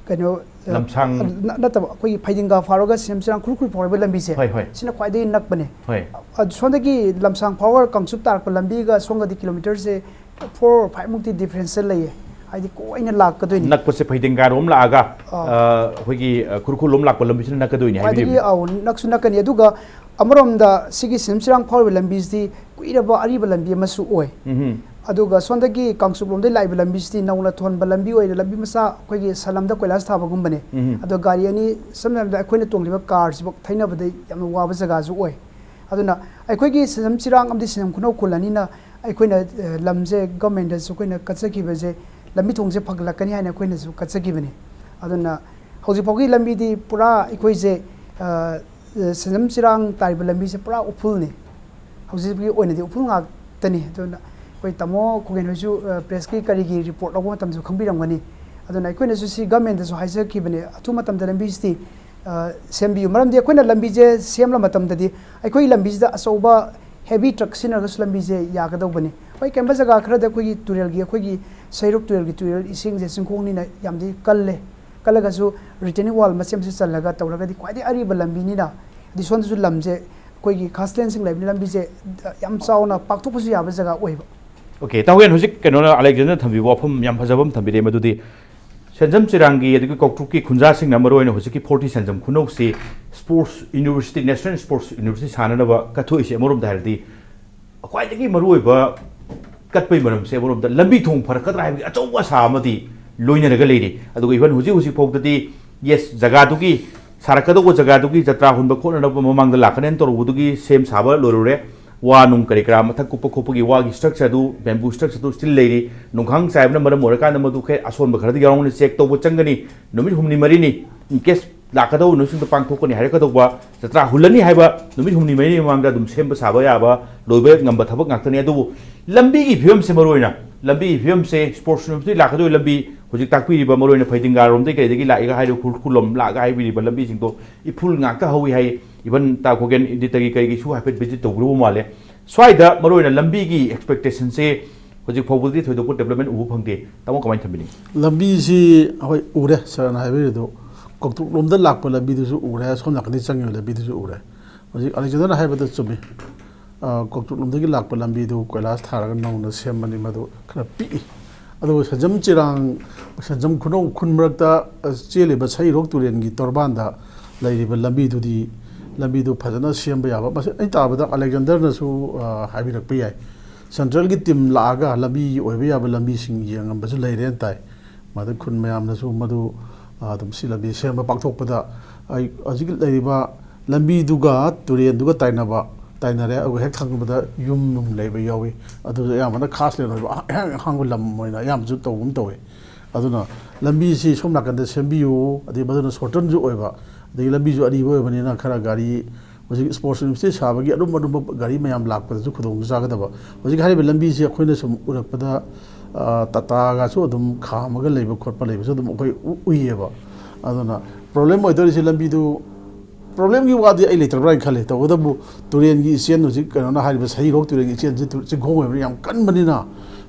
ꯀꯩꯅꯣ, ꯑ, ꯂꯝꯁꯥꯡ꯫ ꯅ-, ꯅꯠꯇꯕ, ꯑꯩꯈꯣꯏꯒꯤ ꯐꯩꯗꯤꯡꯒꯥ ꯐꯥꯎꯔꯒ ꯁꯤꯖꯝ ꯆꯤꯔꯥꯡ ꯈꯨꯔꯈꯨꯜ ꯐꯥꯎꯔꯕ ꯂꯝꯕꯤꯁꯦ, ꯍꯣꯏ, ꯍꯣꯏ꯫ ꯁꯤꯅ ꯈ꯭ꯋꯥꯏꯗꯒꯤ ꯅꯛꯄꯅꯦ꯫ ꯍꯣꯏ꯫ ꯑꯗꯨ ꯁꯣꯝꯗꯒꯤ ꯂꯝꯁꯥꯡ ꯐꯥꯎꯔꯒ ꯀꯥꯡꯆꯨꯞ ꯇꯥꯔꯛꯄ ꯂꯝꯕꯤꯒ ꯁꯣꯝꯒꯗꯤ ꯀꯤꯂꯣꯃꯤꯇꯔꯁꯦ ꯐꯣꯔ ꯐꯥꯏꯚ ꯃꯨꯛꯇꯤ ꯗꯤꯐ꯭ꯔꯦꯟꯁꯁꯦ ꯂꯩꯌꯦ꯫ ꯍꯥꯏꯗꯤ ꯀꯣꯏꯅ ꯂꯥꯛꯀꯗꯣꯏꯅꯤ꯫ ꯅꯛꯄꯁꯦ ꯐꯩꯗꯤꯡꯒꯥꯔꯣꯝ ꯂꯥꯛꯑꯒ, ꯑꯥ꯫ ꯑ, ꯑꯩꯈꯣꯏꯒꯤ, ꯑ, ꯈꯨꯔꯈꯨꯜꯂꯣꯝ ꯂꯥꯛꯄ ꯂꯝꯕꯤꯁꯤꯅ ꯅꯛꯀꯗꯣꯏꯅꯤ ꯈ꯭ꯋꯥꯏꯗꯒꯤ, ꯍꯥꯏꯕꯤꯔꯤꯕꯅꯤ꯫ ꯑꯧ, ꯅꯛꯁꯨ ꯅꯛꯀꯅꯤ꯫ ꯑꯗꯨꯒ ꯑꯃꯔꯣꯝꯗ ꯁꯤꯒꯤ ꯁꯤꯖꯝ ꯆꯤꯔꯥꯡ ꯐꯥꯎꯔꯤꯕ ꯂꯝꯕꯤꯁꯤꯗꯤ ꯀꯨꯏꯔꯕ ꯑꯔꯤꯕ ꯂꯝꯕꯤ ꯑꯃꯁꯨ ꯑꯣꯏ꯫ ꯎꯝꯍꯨꯝ꯫ ꯑꯗꯨꯒ ꯁꯣꯝꯗꯒꯤ ꯀꯥꯡꯆꯨꯞ ꯂꯣꯝꯗꯒꯤ ꯂꯥꯛꯏꯕ ꯂꯝꯕꯤꯁꯤꯗꯤ ꯅꯧꯅ ꯊꯣꯟꯕ ꯂꯝꯕꯤ ꯑꯣꯏꯅ, ꯂꯝꯕꯤ ꯃꯆꯥ ꯑꯩꯈꯣꯏꯒꯤ ꯁꯟ ꯑꯃꯗ ꯀꯣꯏꯂꯥꯁ ꯊꯥꯕꯒꯨꯝꯕꯅꯦ꯫ ꯎꯝꯍꯨꯝ꯫ ꯑꯗꯣ ꯒꯥꯔꯤ ꯑꯅꯤ, ꯁꯝꯅ ꯍꯥꯏꯔꯕꯗ ꯑꯩꯈꯣꯏꯅ ꯇꯣꯡꯂꯤꯕ ꯀꯥꯔꯁꯤꯐꯥꯎ ꯊꯩꯅꯕꯗ ꯌꯥꯝꯅ ꯋꯥꯕ ꯖꯒꯥꯁꯨ ꯑꯣꯏ꯫ ꯑꯗꯨꯅ ꯑꯩꯈꯣꯏꯒꯤ ꯁꯤꯖꯝ ꯆꯤꯔꯥꯡ ꯑꯃꯗꯤ ꯁꯤꯖꯝ ꯈꯨꯅꯧ ꯈꯨꯜ ꯑꯅꯤꯅ ꯑꯩꯈꯣꯏꯅ, ꯑ, ꯂꯝꯁꯦ ꯒꯃꯦꯟꯗꯁꯨ ꯑꯩꯈꯣꯏꯅ ꯀꯠꯆꯈꯤꯕꯁꯦ ꯂꯝꯕꯤ ꯊꯣꯡꯁꯦ ꯐꯒꯠꯂꯛꯀꯅꯤ ꯍꯥꯏꯅ ꯑꯩꯈꯣꯏꯅꯁꯨ ꯀꯠꯆꯈꯤꯕꯅꯤ꯫ ꯑꯗꯨꯅ ꯍꯧꯖꯤꯛꯐꯥꯎꯒꯤ ꯂꯝꯕꯤꯗꯤ ꯄꯨꯔꯥ ꯑꯩꯈꯣꯏꯁꯦ, ꯑ, ꯁꯤꯖꯝ ꯆꯤꯔꯥꯡ ꯇꯥꯔꯤꯕ ꯂꯝꯕꯤꯁꯦ ꯄꯨꯔꯥ ꯎꯐꯨꯜꯅꯤ꯫ ꯍꯧꯖꯤꯛꯀꯤ ꯑꯣꯏꯅꯗꯤ ꯎꯐꯨꯜ ꯉꯥꯛ ꯇꯅꯤ꯫ ꯑꯗꯨꯅ ꯑꯩꯈꯣꯏ ꯇꯥꯃꯣ ꯈꯨꯒꯦꯟ ꯍꯣꯏꯁꯨ, ꯑ, press ꯀꯤ ꯀꯔꯤꯒꯤ report ꯂꯧꯕ ꯃꯇꯝꯗꯁꯨ ꯈꯪꯕꯤꯔꯝꯒꯅꯤ꯫ ꯑꯗꯨꯅ ꯑꯩꯈꯣꯏꯅꯁꯨ ꯁꯤ government ꯇꯁꯨ ꯍꯥꯏꯖꯈꯤꯕꯅꯦ, ꯑꯊꯨꯕ ꯃꯇꯝꯗ ꯂꯝꯕꯤꯁꯤꯗꯤ, ꯑ, ꯁꯦꯝꯕꯤꯌꯨ꯫ ꯃꯔꯝꯗꯤ ꯑꯩꯈꯣꯏꯅ ꯂꯝꯕꯤꯁꯦ ꯁꯦꯝꯂ ꯃꯇꯝꯗꯗꯤ ꯑꯩꯈꯣꯏꯒꯤ ꯂꯝꯕꯤꯁꯤꯗ ꯑꯆꯧꯕ heavy truck ꯁꯤꯖꯤꯟꯅꯔꯒꯁꯨ ꯂꯝꯕꯤꯁꯦ ꯌꯥꯒꯗꯧꯕꯅꯤ꯫ ꯍꯣꯏ, ꯀꯩꯒꯨꯝꯕ ꯖꯒꯥ ꯈꯔꯗ ꯑꯩꯈꯣꯏꯒꯤ ꯇꯨꯔꯦꯜꯒꯤ, ꯑꯩꯈꯣꯏꯒꯤ ꯁꯩꯔꯨꯛ ꯇꯨꯔꯦꯜꯒꯤ ꯇꯨꯔꯦꯜ ꯏꯁꯤꯡꯁꯦ ꯆꯤꯡꯈꯣꯡꯅꯤꯅ ꯌꯥꯝꯗꯤ ꯀꯜꯂꯦ꯫ ꯀꯜꯂꯒꯁꯨ retaining wall ꯃꯆꯦꯠ ꯃꯆꯦꯠ ꯆꯜꯂꯒ ꯇꯧꯔꯒꯗꯤ ꯈ꯭ꯋꯥꯏꯗꯒꯤ ꯑꯔꯤꯕ ꯂꯝꯕꯤꯅꯤꯅ, ꯑꯗꯩ ꯁꯣꯝꯗꯁꯨ ꯂꯝꯁꯦ ꯑꯩꯈꯣꯏꯒꯤ ꯈꯥꯁꯂꯦꯟꯁꯤꯡ ꯂꯩꯕꯅꯤꯅ ꯂꯝꯕꯤꯁꯦ ꯌꯥꯝ ꯆꯥꯎꯅ ꯄꯥꯛꯊꯣꯛꯄꯁꯨ ꯌꯥꯕ ꯖꯒꯥ ꯑꯣꯏꯕ꯫ OK, ꯇꯥꯎꯌꯦꯟ, ꯍꯧꯖꯤꯛ ꯀꯩꯅꯣꯅ, ꯑꯂꯦꯛꯖꯦꯟꯗꯔ ꯊꯝꯕꯤꯕ ꯋꯥꯐꯝ ꯌꯥꯝ ꯐꯖꯕ ꯑꯃ ꯊꯝꯕꯤꯔꯛꯑꯦ, ꯃꯗꯨꯗꯤ ꯁꯦꯟꯖꯝ ꯆꯤꯔꯥꯡꯒꯤ ꯑꯗꯒꯤ ꯀꯧꯇ꯭ꯔꯨꯛꯀꯤ ꯈꯨꯟꯖꯥꯁꯤꯡꯅ ꯃꯔꯨꯑꯣꯏꯅ ꯍꯧꯖꯤꯛꯀꯤ ꯐꯣꯔꯇꯤ ꯁꯦꯟꯖꯝ ꯈꯨꯅꯧꯁꯤ sports university, national sports university ꯁꯥꯟꯅꯅꯕ ꯀꯠꯊꯣꯛꯏꯁꯦ ꯑꯃꯔꯣꯝꯗ ꯍꯥꯏꯔꯗꯤ ꯈ꯭ꯋꯥꯏꯗꯒꯤ ꯃꯔꯨꯑꯣꯏꯕ ꯀꯠꯄꯒꯤ ꯃꯔꯝꯁꯦ ꯑꯃꯔꯣꯝꯗ ꯂꯝꯕꯤ ꯊꯣꯡ ꯐꯔꯛꯀꯗ꯭ꯔꯥ ꯍꯥꯏꯕꯒꯤ ꯑꯆꯧꯕ ꯑꯁꯥ ꯑꯃꯗꯤ ꯂꯣꯏꯅꯔꯒ ꯂꯩꯔꯤ꯫ ꯑꯗꯨꯒ even ꯍꯧꯖꯤꯛ ꯍꯧꯖꯤꯛ ꯐꯥꯎꯗꯗꯤ, yes, ꯖꯒꯥꯗꯨꯒꯤ, ꯁꯥꯔꯛꯀꯗꯧꯕ ꯖꯒꯥꯗꯨꯒꯤ ꯖꯇ꯭ꯔꯥ ꯍꯨꯟꯕ ꯈꯣꯠꯅꯅꯕ ꯃꯃꯥꯡꯗ ꯂꯥꯛꯀꯅꯦꯅ ꯇꯧꯔꯨꯕꯗꯨꯒꯤ ꯁꯦꯝ ꯁꯥꯕ ꯂꯣꯏꯔꯨꯔꯦ, ꯋꯥ ꯅꯨꯡ ꯀꯔꯤ ꯀꯔꯥ ꯃꯊꯛ ꯀꯨꯞꯄ ꯈꯣꯠꯄꯒꯤ ꯋꯥꯒꯤ structure ꯗꯨ, bamboo structure ꯗꯨ still ꯂꯩꯔꯤ꯫ ꯅꯣꯡꯈꯥꯡ ꯆꯥꯏꯕꯅ ꯃꯔꯝ ꯑꯣꯏꯔꯀꯥꯟꯗ ꯃꯗꯨ ꯈꯔ ꯑꯁꯣꯟꯕ ꯈꯔꯗꯤ ꯌꯥꯎꯔꯝꯒꯅꯤ, check ꯇꯧꯕ ꯆꯪꯒꯅꯤ꯫ ꯅꯨꯃꯤꯠ ꯍꯨꯝꯅꯤ ꯃꯔꯤꯅꯤ, in case ꯂꯥꯛꯀꯗꯧꯕ ꯅꯨꯃꯤꯠꯁꯤꯡꯗ ꯄꯥꯡꯊꯣꯛꯀꯅꯤ ꯍꯥꯏꯔꯛꯀꯗꯧꯕ, ꯖꯇ꯭ꯔꯥ ꯍꯨꯜꯂꯅꯤ ꯍꯥꯏꯕ ꯅꯨꯃꯤꯠ ꯍꯨꯝꯅꯤ ꯃꯔꯤꯅꯤ ꯃꯃꯥꯡꯗ ꯑꯗꯨꯝ ꯁꯦꯝꯕ ꯁꯥꯕ ꯌꯥꯕ, ꯂꯣꯏꯕ ꯉꯝꯕ ꯊꯕꯛ ꯉꯥꯛꯇꯅꯤ꯫ ꯑꯗꯨꯕꯨ ꯂꯝꯕꯤꯒꯤ ꯐꯤꯕꯝꯁꯦ ꯃꯔꯨꯑꯣꯏꯅ, ꯂꯝꯕꯤꯒꯤ ꯐꯤꯕꯝꯁꯦ sports university ꯂꯥꯛꯀꯗꯧꯔꯤꯕ ꯂꯝꯕꯤ, ꯍꯧꯖꯤꯛ ꯇꯥꯛꯄꯤꯔꯤꯕ ꯃꯔꯨꯑꯣꯏꯅ ꯐꯩꯗꯤꯡꯒꯥꯔꯣꯝꯗꯒꯤ ꯀꯩꯗꯒꯤ ꯂꯥꯛꯏꯒ ꯍꯥꯏꯔꯤꯕ ꯈꯨꯔꯈꯨꯜꯂꯣꯝ ꯂꯥꯛꯑꯒ ꯍꯥꯏꯕꯤꯔꯤꯕ ꯂꯝꯕꯤꯁꯤꯡꯗꯣ ꯏꯐꯨꯜ ꯉꯥꯛꯇ ꯍꯧꯏ ꯍꯥꯏ꯫ Even ꯇꯥ ꯈꯣꯒꯦꯟ ꯏꯗꯤꯠꯇꯒꯤ ꯀꯩꯒꯤꯁꯨ ꯍꯥꯏꯐꯦꯠ visit ꯇꯧꯕꯤꯔꯨꯕ ꯃꯥꯜꯂꯦ꯫ ꯁ꯭ꯋꯥꯏꯗ ꯃꯔꯨꯑꯣꯏꯅ ꯂꯝꯕꯤꯒꯤ expectationꯁꯦ ꯍꯧꯖꯤꯛ ꯐꯥꯎꯕꯗꯤ ꯊꯣꯏꯗꯣꯛꯄ development ꯎꯕ ꯐꯪꯗꯦ꯫ ꯇꯥꯃꯣ, ꯀꯃꯥꯏꯅ ꯊꯝꯕꯤꯅꯤꯡꯉꯤ? ꯂꯝꯕꯤꯁꯤ, ꯍꯣꯏ, ꯎꯔꯦ, ꯁꯥꯔꯅ ꯍꯥꯏꯕꯤꯔꯤꯗꯣ꯫ ꯀꯧꯇ꯭ꯔꯨꯛꯂꯣꯝꯗ ꯂꯥꯛꯄ ꯂꯝꯕꯤꯗꯨꯁꯨ ꯎꯔꯦ, ꯁꯣꯝ ꯅꯥꯀꯟꯗꯒꯤ ꯆꯪꯉꯤꯕ ꯂꯝꯕꯤꯗꯨꯁꯨ ꯎꯔꯦ꯫ ꯍꯧꯖꯤꯛ ꯑꯂꯦꯛꯖꯦꯟꯗꯔꯅ ꯍꯥꯏꯕꯗ ꯆꯨꯝꯃꯤ꯫ ꯑ, ꯀꯧꯇ꯭ꯔꯨꯛꯂꯣꯝꯗꯒꯤ ꯂꯥꯛꯄ ꯂꯝꯕꯤꯗꯨ ꯀꯣꯏꯂꯥꯁ ꯊꯥꯔꯒ ꯅꯧꯅ ꯁꯦꯝꯕꯅꯤ, ꯃꯗꯨ ꯈꯔ ꯄꯤꯛꯏ꯫ ꯑꯗꯨꯕꯨ ꯁꯦꯟꯖꯝ ꯆꯤꯔꯥꯡ, ꯁꯦꯟꯖꯝ ꯈꯨꯅꯧ ꯈꯨꯟ ꯃꯔꯛꯇ, ꯑ, ꯆꯦꯜꯂꯤꯕ ꯁꯩꯔꯣꯛ ꯇꯨꯔꯦꯜꯒꯤ ꯇꯣꯔꯕꯥꯟꯗ ꯂꯩꯔꯤꯕ ꯂꯝꯕꯤꯗꯨꯗꯤ, ꯂꯝꯕꯤꯗꯨ ꯐꯖꯅ ꯁꯦꯝꯕ ꯌꯥꯕ, ꯃꯁꯤ ꯑꯩꯅ ꯇꯥꯕꯗ ꯑꯂꯦꯛꯖꯦꯟꯗꯔꯅꯁꯨ, ꯑ, ꯍꯥꯏꯕꯤꯔꯛꯄ ꯌꯥꯏ꯫ Central ꯒꯤ team ꯂꯥꯛꯑꯒ ꯂꯝꯕꯤ ꯑꯣꯏꯕ ꯌꯥꯕ ꯂꯝꯕꯤꯁꯤꯡ ꯌꯦꯡꯉꯝꯕꯁꯨ ꯂꯩꯔꯦꯅ ꯇꯥꯏ꯫ ꯃꯗꯨ ꯈꯨꯟ ꯃꯌꯥꯝꯅꯁꯨ ꯃꯗꯨ, ꯑ, ꯑꯗꯨꯝ ꯁꯤ ꯂꯝꯕꯤ ꯁꯦꯝꯕ ꯄꯥꯡꯊꯣꯛꯄꯗ ꯑꯩ ꯍꯧꯖꯤꯛ ꯂꯩꯔꯤꯕ ꯂꯝꯕꯤꯗꯨꯒ ꯇꯨꯔꯦꯟꯗꯨꯒ ꯇꯥꯏꯅꯕ, ꯇꯥꯏꯅꯔꯦ, ꯑꯗꯨꯒ ꯍꯦꯛ ꯊꯪꯕꯗ ꯌꯨꯝ ꯅꯨꯡ ꯂꯩꯕ ꯌꯥꯎꯏ꯫ ꯑꯗꯨꯁꯨ ꯑꯌꯥꯝꯕꯅ ꯈꯥꯁꯂꯦꯟ ꯑꯣꯏꯕ ꯑꯍ-, ꯑꯍꯥꯡ ꯑꯍꯥꯡꯕ ꯂꯝ ꯑꯣꯏꯅ ꯑꯌꯥꯝꯕꯁꯨ ꯇꯧꯕꯒꯨꯝ ꯇꯧꯏ꯫ ꯑꯗꯨꯅ ꯂꯝꯕꯤꯁꯤ ꯁꯣꯝ ꯅꯥꯀꯟꯗ ꯁꯦꯝꯕꯤꯌꯨ, ꯑꯗꯩ ꯃꯗꯨꯅ shorten ꯁꯨ ꯑꯣꯏꯕ, ꯑꯗꯒꯤ ꯂꯝꯕꯤꯁꯨ ꯑꯔꯤꯕ ꯑꯣꯏꯕꯅꯤꯅ ꯈꯔ ꯒꯥꯔꯤ ꯍꯧꯖꯤꯛ ꯁ꯭ꯄꯣꯔꯠꯁ ꯌꯨꯅꯤꯚꯔꯁꯤꯇꯤ ꯁꯥꯕꯒꯤ ꯑꯔꯨꯝ ꯑꯔꯨꯝꯕ ꯒꯥꯔꯤ ꯃꯌꯥꯝ ꯂꯥꯛꯄꯗꯁꯨ ꯈꯨꯗꯣꯡ ꯆꯥꯒꯗꯕ꯫ ꯍꯧꯖꯤꯛ ꯍꯥꯏꯔꯤꯕ ꯂꯝꯕꯤꯁꯤ ꯑꯩꯈꯣꯏꯅ ꯁꯨꯝ ꯎꯔꯛꯄꯗ, ꯑ, ꯇꯥꯇꯥꯒꯁꯨ ꯑꯗꯨꯝ ꯈꯥꯝꯃꯒ ꯂꯩꯕ ꯈꯣꯠꯄ ꯂꯩꯕꯁꯨ ꯑꯗꯨꯝ ꯑꯩꯈꯣꯏ ꯎ-, ꯎꯏꯌꯦꯕ꯫ ꯑꯗꯨꯅ ꯄ꯭ꯔꯣꯕ꯭ꯂꯦꯝ ꯑꯣꯏꯗꯣꯔꯤꯁꯤ ꯂꯝꯕꯤꯗꯨ, ꯄ꯭ꯔꯣꯕ꯭ꯂꯦꯝꯒꯤ ꯋꯥꯗꯤ ꯑꯩ ꯂꯩꯇ꯭ꯔꯕ꯭ꯔꯥ ꯍꯥꯏꯅ ꯈꯜꯂꯤ꯫ ꯇꯧꯕꯇꯕꯨ ꯇꯨꯔꯦꯟꯒꯤ ꯏꯆꯦꯜ, ꯍꯧꯖꯤꯛ ꯀꯩꯅꯣꯅ ꯍꯥꯏꯔꯤꯕ ꯁꯍꯤꯈꯣꯛ ꯇꯨꯔꯦꯟꯒꯤ ꯏꯆꯦꯜꯁꯤ ꯇꯨ-, ꯆꯤꯡꯈꯣꯡ ꯑꯣꯏꯕꯅ ꯌꯥꯝ ꯀꯟꯕꯅꯤꯅ,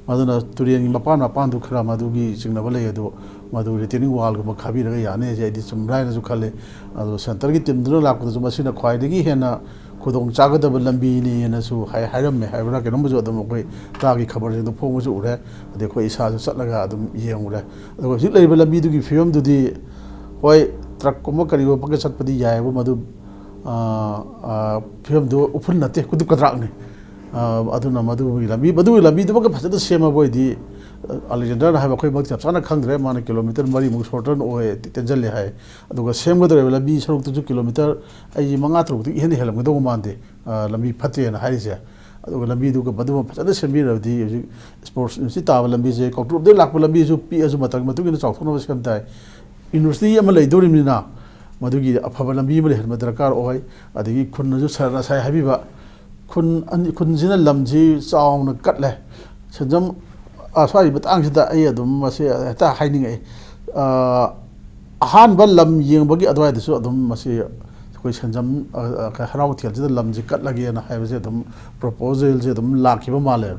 ꯃꯗꯨꯅ ꯇꯨꯔꯦꯟꯒꯤ ꯃꯄꯥꯟ ꯃꯄꯥꯟꯗꯨ ꯈꯔ ꯃꯗꯨꯒꯤ ꯆꯤꯡꯅꯕ ꯂꯩ, ꯑꯗꯨ ꯃꯗꯨ retaining wallꯒꯨꯝꯕ ꯈꯥꯕꯤꯔꯒ ꯌꯥꯅꯤ ꯍꯥꯏꯁꯦ ꯑꯩꯗꯤ ꯆꯨꯝꯕ꯭ꯔꯥ ꯍꯥꯏꯅꯁꯨ ꯈꯜꯂꯤ꯫ ꯑꯗꯣ centreꯒꯤ teamꯗꯨꯅ ꯂꯥꯛꯄꯗꯁꯨ ꯃꯁꯤꯅ ꯈ꯭ꯋꯥꯏꯗꯒꯤ ꯍꯦꯟꯅ ꯈꯨꯗꯣꯡ ꯆꯥꯒꯗꯕ ꯂꯝꯕꯤꯅꯤ ꯍꯥꯏꯅꯁꯨ ꯍꯥꯏ-, ꯍꯥꯏꯔꯝꯃꯦ ꯍꯥꯏꯕ꯭ꯔꯥ ꯀꯩꯅꯣꯝꯃꯁꯨ ꯑꯗꯨꯝ ꯑꯩꯈꯣꯏ ꯇꯥꯒꯤ ꯈꯕꯔꯁꯤꯡꯗ ꯐꯣꯡꯕꯁꯨ ꯎꯔꯦ꯫ ꯑꯗꯩ ꯑꯩꯈꯣꯏ ꯏꯁꯥꯁꯨ ꯆꯠꯂꯒ ꯑꯗꯨꯝ ꯌꯦꯡꯉꯨꯔꯦ꯫ ꯑꯗꯨꯒ ꯍꯧꯖꯤꯛ ꯂꯩꯔꯤꯕ ꯂꯝꯕꯤꯗꯨꯒꯤ ꯐꯤꯕꯝꯗꯨꯗꯤ, ꯍꯣꯏ, ꯇ꯭ꯔꯛꯀꯨꯝꯕ ꯀꯔꯤꯒꯨꯝꯕ ꯄꯪꯆꯠ ꯆꯠꯄꯗꯤ ꯌꯥꯏꯌꯦꯕꯨ, ꯃꯗꯨ, ꯑ, ꯑ, ꯐꯤꯕꯝꯗꯨ ꯎꯐꯨꯜ ꯅꯠꯇꯦ, ꯀꯨꯗꯨꯛ ꯀꯗ꯭ꯔꯥꯛꯅꯤ꯫ ꯑ, ꯑꯗꯨꯅ ꯃꯗꯨꯒꯤ ꯂꯝꯕꯤ, ꯃꯗꯨꯒꯤ ꯂꯝꯕꯤꯗꯨꯃꯒ ꯐꯖꯅ ꯁꯦꯝꯃꯕ ꯑꯣꯏꯗꯤ, ꯑ, ꯑꯂꯦꯛꯖꯦꯟꯗꯔꯅ ꯍꯥꯏꯕ ꯑꯩꯈꯣꯏꯃꯛꯇꯤ ꯆꯞ ꯆꯥꯅ ꯈꯪꯗ꯭ꯔꯦ, ꯃꯥꯅ kilometre ꯃꯔꯤꯃꯨꯛ shorten ꯑꯣꯏ, ꯇꯦꯟꯖꯜꯂꯦ ꯍꯥꯏ꯫ ꯑꯗꯨꯒ ꯁꯦꯝꯒꯗꯧꯔꯤꯕ ꯂꯝꯕꯤ ꯁꯔꯨꯛꯇꯨꯁꯨ kilometre ꯑꯩꯁꯤ ꯃꯉꯥ ꯇꯔꯨꯛꯇꯒꯤ ꯍꯦꯟꯅ ꯍꯦꯜꯂꯝꯒꯗꯧꯕ ꯃꯥꯟꯗꯦ, ꯑ, ꯂꯝꯕꯤ ꯐꯠꯇꯦꯅ ꯍꯥꯏꯔꯤꯁꯦ꯫ ꯑꯗꯨꯒ ꯂꯝꯕꯤꯗꯨꯒ ꯃꯗꯨꯃ ꯐꯖꯅ ꯁꯦꯝꯕꯤꯔꯕꯗꯤ ꯍꯧꯖꯤꯛ ꯁ꯭ꯄꯣꯔꯠꯁ ꯌꯨꯅꯤꯚꯔꯁꯤꯇꯤ ꯇꯥꯕ ꯂꯝꯕꯤꯁꯦ, ꯀꯧꯇ꯭ꯔꯨꯞꯇꯒꯤ ꯂꯥꯛꯄ ꯂꯝꯕꯤꯁꯨ ꯄꯤꯛꯑꯁꯨ ꯃꯇꯝꯒꯤ ꯃꯇꯨꯡ ꯏꯟꯅ ꯆꯥꯎꯊꯣꯛꯅꯕ ꯁꯦꯝ ꯇꯥꯏ꯫ ꯌꯨꯅꯤꯚꯔꯁꯤꯇꯤ ꯑꯃ ꯂꯩꯗꯣꯔꯤꯕꯅꯤꯅ ꯃꯗꯨꯒꯤ ꯑꯐꯕ ꯂꯝꯕꯤ ꯑꯃ ꯂꯩꯍꯟꯕ ꯗꯔꯀꯥꯔ ꯑꯣꯏ꯫ ꯑꯗꯒꯤ ꯈꯨꯟꯅꯁꯨ ꯁꯥꯔꯅ ꯉꯁꯥꯏ ꯍꯥꯏꯕꯤꯕ, ꯈꯨꯟ ꯑꯅꯤ, ꯈꯨꯟꯁꯤꯅ ꯂꯝꯁꯤ ꯆꯥꯎꯅ ꯀꯠꯂꯦ꯫ ꯁꯦꯟꯖꯝ, ꯑ, ꯁ꯭ꯋꯥꯏꯒꯤ ꯃꯇꯥꯡꯁꯤꯗ ꯑꯩ ꯑꯗꯨꯝ ꯃꯁꯤ ꯍꯦꯛꯇ ꯍꯥꯏꯅꯤꯡꯉꯛꯏ꯫ ꯑ, ꯑꯍꯥꯟꯕ ꯂꯝ ꯌꯦꯡꯕꯒꯤ ꯑꯗꯨꯋꯥꯏꯗꯁꯨ ꯑꯗꯨꯝ ꯃꯁꯤ ꯑꯩꯈꯣꯏ ꯁꯦꯟꯖꯝ, ꯑ, ꯑ, ꯍꯔꯥꯎ ꯊꯦꯜꯁꯤꯗ ꯂꯝꯁꯤ ꯀꯠꯂꯒꯦꯅ ꯍꯥꯏꯕꯁꯦ ꯑꯗꯨꯝ proposalꯁꯦ ꯑꯗꯨꯝ ꯂꯥꯛꯈꯤꯕ ꯃꯥꯜꯂꯦ꯫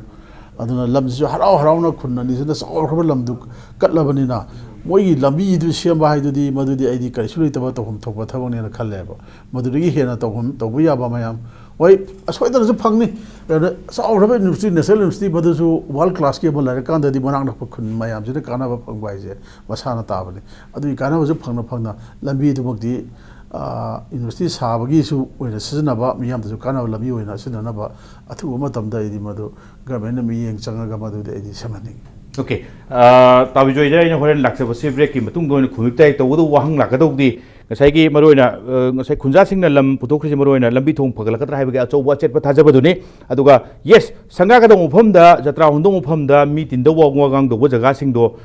ꯑꯗꯨꯅ ꯂꯝꯁꯤꯁꯨ ꯍꯔꯥꯎ ꯍꯔꯥꯎꯅ ꯈꯨꯟ ꯑꯅꯤꯁꯤꯅ ꯆꯥꯎꯈ꯭ꯔꯕ ꯂꯝꯗꯨ ꯀꯠꯂꯕꯅꯤꯅ, ꯃꯣꯏꯒꯤ ꯂꯝꯕꯤꯗꯨ ꯁꯦꯝꯕ ꯍꯥꯏꯗꯨꯗꯤ ꯃꯗꯨꯗꯤ ꯑꯩꯗꯤ ꯀꯔꯤꯁꯨ ꯂꯩꯇꯕ ꯇꯧꯐꯝ ꯊꯣꯛꯄ ꯊꯕꯛꯅꯦꯅ ꯈꯜꯂꯦꯕ꯫ ꯃꯗꯨꯗꯒꯤ ꯍꯦꯟꯅ ꯇꯧꯐꯝ, ꯇꯧꯕ ꯌꯥꯕ ꯃꯌꯥꯝ, ꯍꯣꯏ, ꯁꯣꯏꯗꯅꯁꯨ ꯐꯪꯅꯤ꯫ ꯀꯩꯅꯣ, ꯆꯥꯎꯈ꯭ꯔꯕ university, national university, ꯃꯗꯨꯁꯨ world classꯀꯤ ꯑꯃ ꯂꯩꯔꯀꯥꯟꯗꯗꯤ ꯃꯅꯥꯛ ꯅꯛꯄ ꯈꯨꯟ ꯃꯌꯥꯝꯁꯤꯅ ꯀꯥꯟꯅꯕ ꯐꯪꯕ ꯍꯥꯏꯁꯦ ꯃꯁꯥꯅ ꯇꯥꯕꯅꯤ꯫ ꯑꯗꯨꯒꯤ ꯀꯥꯟꯅꯕꯁꯨ ꯐꯪꯅ ꯐꯪꯅ ꯂꯝꯕꯤꯗꯨꯃꯛꯇꯤ, ꯑ, university ꯁꯥꯕꯒꯤꯁꯨ ꯑꯣꯏꯅ ꯁꯤꯖꯤꯟꯅꯕ, ꯃꯤꯌꯥꯝꯗꯁꯨ ꯀꯥꯟꯅꯕ ꯂꯝꯕꯤ ꯑꯣꯏꯅ ꯁꯤꯖꯤꯟꯅꯅꯕ ꯑꯊꯨꯕ ꯃꯇꯝꯗ ꯑꯩꯗꯤ ꯃꯗꯨ governmentꯅ ꯃꯤꯠꯌꯦꯡ ꯆꯪꯉꯒ ꯃꯗꯨꯗꯤ ꯑꯩꯗꯤ ꯁꯦꯝꯍꯟꯅꯤꯡꯉꯤ꯫ Okay꯫ ꯑ, ꯇꯥꯕꯤꯖꯣꯏꯗ ꯑꯩꯅ ꯍꯣꯔꯦꯟ ꯂꯥꯛꯆꯕꯁꯦ breakꯀꯤ ꯃꯇꯨꯡꯗ ꯑꯣꯏꯅ ꯈꯨꯃꯤꯛꯇ ꯍꯦꯛ ꯇꯧꯒꯗꯧꯕ ꯋꯥꯍꯪ ꯂꯥꯛꯀꯗꯧꯕꯗꯤ ꯉꯁꯥꯏꯒꯤ ꯃꯔꯨꯑꯣꯏꯅ, ꯑ, ꯉꯁꯥꯏ ꯈꯨꯟꯖꯥꯁꯤꯡꯅ ꯂꯝ ꯄꯨꯊꯣꯛꯈ꯭ꯔꯤꯁꯦ ꯃꯔꯨꯑꯣꯏꯅ ꯂꯝꯕꯤ ꯊꯣꯡ ꯐꯒꯠꯂꯛꯀꯗ꯭ꯔꯥ ꯍꯥꯏꯕꯒꯤ ꯑꯆꯧꯕ ꯑꯆꯦꯠꯄ ꯊꯥꯖꯕꯗꯨꯅꯤ꯫ ꯑꯗꯨꯒ yes, ꯁꯪꯒꯥꯒꯗꯧꯕ ꯃꯐꯝꯗ, ꯖꯇ꯭ꯔꯥ ꯍꯣꯟꯗꯧꯕ ꯃꯐꯝꯗ ꯃꯤ ꯇꯤꯟꯗꯧꯕ ꯋꯥ ꯉꯥꯡꯗꯧꯕ ꯖꯒꯥꯁꯤꯡꯗꯣ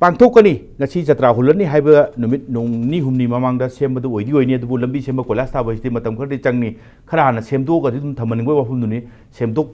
ꯄꯥꯡꯊꯣꯛꯀꯅꯤ꯫ ꯉꯁꯤ ꯖꯇ꯭ꯔꯥ ꯍꯨꯜꯂꯅꯤ ꯍꯥꯏꯕ ꯅꯨꯃꯤꯠ ꯅꯣꯡ ꯅꯤꯅꯤ ꯍꯨꯝꯅꯤ ꯃꯃꯥꯡꯗ ꯁꯦꯝꯕꯗꯨ ꯑꯣꯏꯗꯤ ꯑꯣꯏꯅꯤ, ꯑꯗꯨꯕꯨ ꯂꯝꯕꯤ ꯁꯦꯝꯕ, ꯀꯣꯏꯂꯥꯁ ꯊꯥꯕ ꯍꯥꯏꯁꯤꯗꯤ ꯃꯇꯝ ꯈꯔꯗꯤ ꯆꯪꯅꯤ꯫ ꯈꯔ ꯍꯥꯟꯅ ꯁꯦꯝꯗꯣꯛꯑꯒꯗꯤ ꯑꯗꯨꯝ ꯊꯝꯍꯟꯅꯤꯡꯕꯒꯤ ꯋꯥꯐꯝꯗꯨꯅꯤ꯫ ꯁꯦꯝꯗꯣꯛ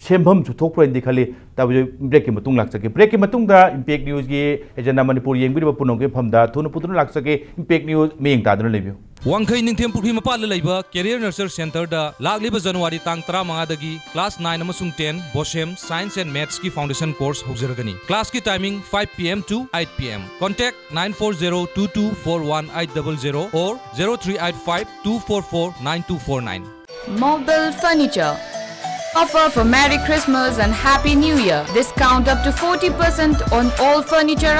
ꯁꯦꯝꯐꯝꯁꯨ ꯊꯣꯛꯄ꯭ꯔꯥ ꯍꯥꯏꯅꯗꯤ ꯈꯜꯂꯤ꯫ ꯇꯥꯕꯤꯌꯣ, ꯕ꯭ꯔꯦꯛꯀꯤ ꯃꯇꯨꯡ ꯂꯥꯛꯆꯒꯦ꯫ ꯕ꯭ꯔꯦꯛꯀꯤ ꯃꯇꯨꯡꯗ ꯏꯝꯄꯦꯛ ꯅ꯭ꯌꯨꯁꯀꯤ ꯑꯦꯖꯦꯟꯗꯥ ꯃꯅꯤꯄꯨꯔ ꯌꯦꯡꯕꯤꯔꯤꯕ ꯄꯨꯝꯅꯃꯛꯀꯤ ꯃꯐꯝꯗ ꯊꯨꯅ ꯄꯨꯗꯨꯅ ꯂꯥꯛꯆꯒꯦ꯫ ꯏꯝꯄꯦꯛ ꯅ꯭ꯌꯨꯁ ꯃꯤꯠꯌꯦꯡ ꯇꯥꯗꯨꯅ ꯂꯩꯕꯤꯌꯨ꯫ ꯋꯥꯡꯈꯩ ꯅꯤꯡꯊꯦꯝ ꯄꯨꯈ꯭ꯔꯤ ꯃꯄꯥꯟꯗ ꯂꯩꯕ Career Nurture Centerꯗ ꯂꯥꯛꯂꯤꯕ ꯖꯅꯋꯥꯔꯤ ꯇꯥꯡ ꯇꯔꯥꯃꯉꯥꯗꯒꯤ class nine ꯑꯃꯁꯨꯡ ten BOSHEM Science and Mathsꯀꯤ foundation course ꯍꯧꯖꯔꯒꯅꯤ꯫ Classꯀꯤ timing five P M to eight P M. Contact nine four zero two two four one eight double zero or zero three eight five two four four nine two four nine. Mobile Furniture. Offer for Merry Christmas and Happy New Year. Discount up to forty percent on all furniture.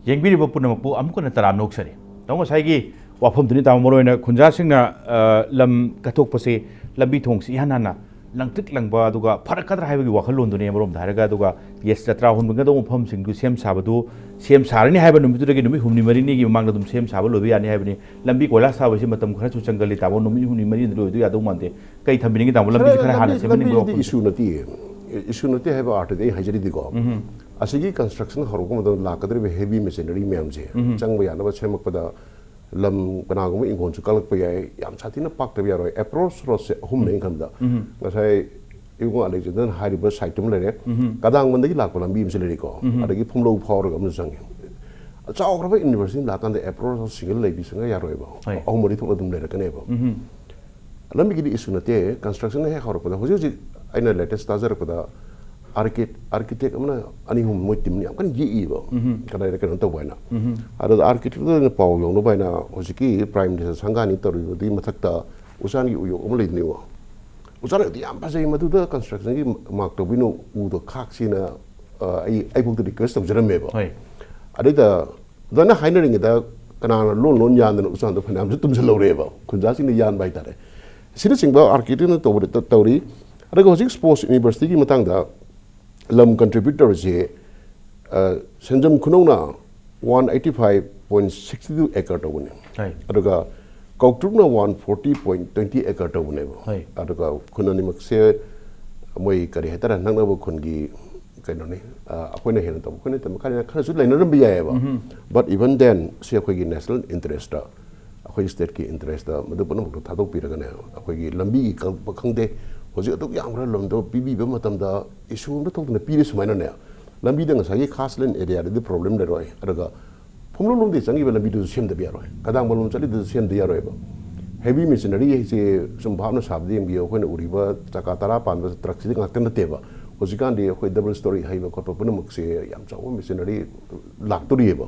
ꯌꯦꯡꯕꯤꯔꯤꯕ ꯄꯨꯝꯅꯃꯛꯄꯨ ꯑꯃꯨꯛ ꯍꯟꯅ ꯇꯔꯥꯝꯅ ꯑꯣꯛꯆꯔꯤ꯫ ꯇꯥꯃꯣ, ꯉꯁꯥꯏꯒꯤ ꯋꯥꯐꯝꯗꯨꯅꯤ, ꯇꯥꯃꯣ, ꯃꯔꯨ ꯑꯣꯏꯅ ꯈꯨꯟꯖꯥꯁꯤꯡꯅ, ꯑ, ꯂꯝ ꯀꯠꯊꯣꯛꯄꯁꯦ, ꯂꯝꯕꯤ ꯊꯣꯡꯁꯤ ꯏꯍꯥꯟ ꯍꯥꯟꯅ ꯂꯪꯇ꯭ꯔꯤꯛ ꯂꯪꯕ, ꯑꯗꯨꯒ ꯐꯔꯛꯀꯗ꯭ꯔꯥ ꯍꯥꯏꯕꯒꯤ ꯋꯥꯈꯜꯂꯣꯟꯗꯨꯅꯤ ꯑꯃꯔꯣꯝꯗ ꯍꯥꯏꯔꯒ꯫ ꯑꯗꯨꯒ, ꯌꯦꯁ, ꯖꯇ꯭ꯔꯥ ꯍꯨꯟꯒꯗꯧꯕ ꯃꯐꯝꯁꯤꯡꯗꯨ ꯁꯦꯝ ꯁꯥꯕꯗꯨ, ꯁꯦꯝ ꯁꯥꯔꯅꯤ ꯍꯥꯏꯕ ꯅꯨꯃꯤꯠꯇꯨꯗꯒꯤ ꯅꯨꯃꯤꯠ ꯍꯨꯝꯅꯤ ꯃꯔꯤꯅꯤꯒꯤ ꯃꯃꯥꯡꯗ ꯑꯗꯨꯝ ꯁꯦꯝ ꯁꯥꯕ ꯂꯣꯏꯕ ꯌꯥꯅꯤ ꯍꯥꯏꯕꯅꯤ꯫ ꯂꯝꯕꯤ ꯀꯣꯏꯂꯥꯁ ꯊꯥꯕꯁꯤ ꯃꯇꯝ ꯈꯔꯁꯨ ꯆꯪꯒꯜꯂꯤ, ꯇꯥꯃꯣ, ꯅꯨꯃꯤꯠ ꯍꯨꯝꯅꯤ ꯃꯔꯤꯅꯤꯗ ꯂꯣꯏꯗꯣꯏ ꯌꯥꯗꯧ ꯃꯥꯟꯗꯦ꯫ ꯀꯩ ꯊꯝꯕꯤꯅꯤꯡꯉꯤ, ꯇꯥꯃꯣ? ꯂꯝꯕꯤꯁꯤ ꯈꯔ ꯍꯥꯟꯅ ꯂꯝꯕꯤ, ꯁꯦꯝꯍꯟꯅꯤꯡꯕꯒꯤ ꯂꯝꯕꯤꯁꯤꯗꯤ ꯋꯥꯐꯝꯁꯦ꯫ Issue ꯅꯠꯇꯦ꯫ Issue ꯅꯠꯇꯦ ꯍꯥꯏꯕ ꯑꯥꯔꯊꯗꯤ ꯑꯩ ꯍꯥꯏꯖꯔꯤꯗꯤꯀꯣ, ꯎꯝ꯫ ꯑꯁꯤꯒꯤ construction ꯍꯧꯔꯛꯄ ꯃꯇꯝꯗ ꯂꯥꯛꯀꯗꯧꯔꯤꯕ heavy machinery ꯃꯌꯥꯝꯁꯦ, ꯎꯝ꯫ ꯆꯪꯕ ꯌꯥꯅꯕ ꯁꯦꯝꯃꯛꯄꯗ ꯂꯝ, ꯀꯅꯥꯒꯨꯝꯕ ꯏꯪꯈꯣꯜꯁꯨ ꯀꯛꯂꯛꯄ ꯌꯥꯏ, ꯌꯥꯝ ꯁꯥꯊꯤꯅ ꯄꯥꯛꯇꯕ ꯌꯥꯔꯣꯏ꯫ Approach roadꯁꯦ ꯑꯍꯨꯝꯅꯦ ꯑꯩꯅ ꯈꯟꯕꯗ꯫ ꯎꯝ꯫ ꯉꯁꯥꯏ ꯏꯕꯨꯡꯉꯣ ꯑꯂꯦꯛꯖꯦꯟꯗꯔꯅ ꯍꯥꯏꯔꯤꯕ siteꯇꯨꯃ ꯂꯩꯔꯦ, ꯎꯝ꯫ ꯀꯗꯥꯡꯕꯟꯗꯒꯤ ꯂꯥꯛꯄ ꯂꯝꯕꯤ ꯑꯃꯁꯨ ꯂꯩꯔꯤꯀꯣ, ꯎꯝ꯫ ꯑꯗꯒꯤ ꯐꯨꯝꯂꯧ ꯐꯥꯎꯔꯒ ꯑꯃꯁꯨ ꯆꯪꯉꯦ꯫ ꯆꯥꯎꯈ꯭ꯔꯕ university ꯂꯥꯛꯀꯥꯟꯗ approach road single ꯂꯩꯕꯤ ꯁꯨꯡꯌꯥ ꯌꯥꯔꯣꯏꯕ꯫ ꯍꯣꯏ꯫ ꯑꯍꯨꯝ ꯃꯔꯤ ꯊꯣꯛꯅ ꯑꯗꯨꯝ ꯂꯩꯔꯛꯀꯅꯦꯕ꯫ ꯎꯝ꯫ ꯂꯝꯕꯤꯒꯤꯗꯤ issue ꯅꯠꯇꯦ, construction ꯍꯦꯛ ꯍꯧꯔꯛꯄꯗ꯫ ꯍꯧꯖꯤꯛ ꯍꯧꯖꯤꯛ ꯑꯩꯅ latest ꯇꯥꯖꯔꯛꯄꯗ architect, architect ꯑꯃꯅ ꯑꯅꯤ ꯑꯍꯨꯝ, ꯃꯣꯏ teamꯅ ꯌꯥꯝ ꯀꯟꯅ ꯌꯦꯛꯏꯕ, ꯎꯝ꯫ ꯀꯗꯥꯏꯗ ꯀꯩꯅꯣ ꯇꯧꯕ ꯍꯥꯏꯅ꯫ ꯎꯝ꯫ ꯑꯗꯨꯗ architectꯇꯨꯗ ꯑꯩꯅ ꯄꯥꯎ ꯌꯧꯅꯕ ꯍꯥꯏꯅ ꯍꯧꯖꯤꯛꯀꯤ Prime Minister ꯁꯪꯒꯥꯅꯤ ꯇꯧꯔꯤꯕꯗꯨꯒꯤ ꯃꯊꯛꯇ ꯎꯆꯥꯟꯒꯤ ꯎꯌꯣꯛ ꯑꯃ ꯂꯩꯗꯅꯤꯀꯣ꯫ ꯎꯆꯥꯟꯒꯤꯗꯤ ꯌꯥꯝ ꯐꯖꯩ, ꯃꯗꯨꯗ constructionꯒꯤ mark ꯇꯧꯕꯤꯅꯨ, ꯎꯗꯣ ꯈꯥꯛꯁꯤꯅ, ꯑ, ꯑꯩ, ꯑꯩꯐꯥꯎꯗ request ꯇꯧꯖꯔꯝꯃꯦꯕ꯫ ꯍꯣꯏ꯫ ꯑꯗꯩꯗ ꯑꯗꯨꯃꯥꯏꯅ ꯍꯥꯏꯅꯔꯤꯉꯩꯗ ꯀꯅꯥꯅ ꯂꯣꯟ ꯂꯣꯟ ꯌꯥꯟꯗꯅ ꯎꯆꯥꯟꯗꯣ ꯐꯅꯌꯥꯝꯁꯨ ꯇꯨꯝꯁꯤꯜꯍꯧꯔꯦꯕ, ꯈꯨꯟꯖꯥꯁꯤꯡꯅ ꯌꯥꯟꯕ ꯍꯥꯏꯇꯥꯔꯦ꯫ ꯁꯤꯅꯆꯤꯡꯕ architectꯅ ꯇꯧꯕꯗ ꯇ-, ꯇꯧꯔꯤ꯫ ꯑꯗꯨꯒ ꯍꯧꯖꯤꯛ sports universityꯒꯤ ꯃꯇꯥꯡꯗ ꯂꯝ contribute ꯇꯧꯔꯤꯁꯦ, ꯑ, ꯁꯦꯟꯖꯝ ꯈꯨꯅꯧꯅ one eighty five point sixty two acre ꯇꯧꯕꯅꯦ꯫ ꯍꯣꯏ꯫ ꯑꯗꯨꯒ ꯀꯧꯇ꯭ꯔꯨꯛꯅ one forty point twenty acre ꯇꯧꯕꯅꯦꯕ꯫ ꯍꯣꯏ꯫ ꯑꯗꯨꯒ ꯈꯨꯟ ꯑꯅꯤꯃꯛꯁꯦ ꯃꯣꯏ ꯀꯔꯤ ꯍꯥꯏꯇꯥꯔꯦ, ꯅꯛꯅꯕ ꯈꯨꯟꯒꯤ ꯀꯩꯅꯣꯅꯤ, ꯑ, ꯑꯩꯈꯣꯏꯅ ꯍꯦꯟꯅ ꯇꯧꯕ, ꯑꯩꯈꯣꯏꯅ ꯇꯧꯕ ꯈꯔ, ꯈꯔꯁꯨ ꯂꯩꯅꯔꯝꯕ ꯌꯥꯏꯑꯕ꯫ But even then, ꯁꯤ ꯑꯩꯈꯣꯏꯒꯤ national interest, ꯑꯩꯈꯣꯏ state ꯀꯤ interest, ꯃꯗꯨ ꯄꯨꯝꯅꯃꯛꯇꯣ ꯊꯥꯗꯣꯛꯄꯤꯔꯒꯅꯦ, ꯑꯩꯈꯣꯏꯒꯤ ꯂꯝꯕꯤꯒꯤ ꯀꯛꯄ ꯈꯪꯗꯦ, ꯍꯧꯖꯤꯛ ꯑꯗꯨꯛ ꯌꯥꯝꯈ꯭ꯔ ꯂꯝꯗꯣ ꯄꯤꯕꯤꯕ ꯃꯇꯝꯗ issue ꯑꯝꯇ ꯊꯣꯛꯇꯅ ꯄꯤꯔꯦ ꯁꯨꯃꯥꯏꯅꯅꯦ, ꯂꯝꯕꯤꯗ ꯉꯁꯥꯏꯒꯤ ꯈꯥꯁ ꯂꯦꯟ area ꯗꯗꯤ problem ꯂꯩꯔꯣꯏ꯫ ꯑꯗꯨꯒ ꯐꯨꯝꯂꯣꯝꯂꯣꯝꯗꯒꯤ ꯆꯪꯉꯤꯕ ꯂꯝꯕꯤꯗꯨꯁꯨ ꯁꯦꯝꯗꯕ ꯌꯥꯔꯣꯏ, ꯀꯗꯥꯡꯕꯂꯣꯝ ꯆꯠꯂꯤꯗꯨꯁꯨ ꯁꯦꯝꯗꯕ ꯌꯥꯔꯣꯏꯕ꯫ Heavy machinery ꯍꯥꯏꯁꯦ ꯁꯨꯝ ꯚꯥꯞꯅ ꯁꯥꯕꯗ ꯌꯦꯡꯕꯤꯌꯨ, ꯑꯩꯈꯣꯏꯅ ꯎꯔꯤꯕ ꯆꯀꯥ ꯇꯔꯥ ꯄꯥꯟꯕ truck ꯁꯤꯗꯤ ꯉꯥꯛꯇ ꯅꯠꯇꯦꯕ꯫ ꯍꯧꯖꯤꯛꯀꯥꯟꯗꯤ ꯑꯩꯈꯣꯏ double story ꯍꯩꯕ ꯈꯣꯠꯄ ꯄꯨꯝꯅꯃꯛꯁꯦ ꯌꯥꯝ ꯆꯥꯎꯕ machinery ꯂꯥꯛꯇꯣꯔꯤꯑꯕ꯫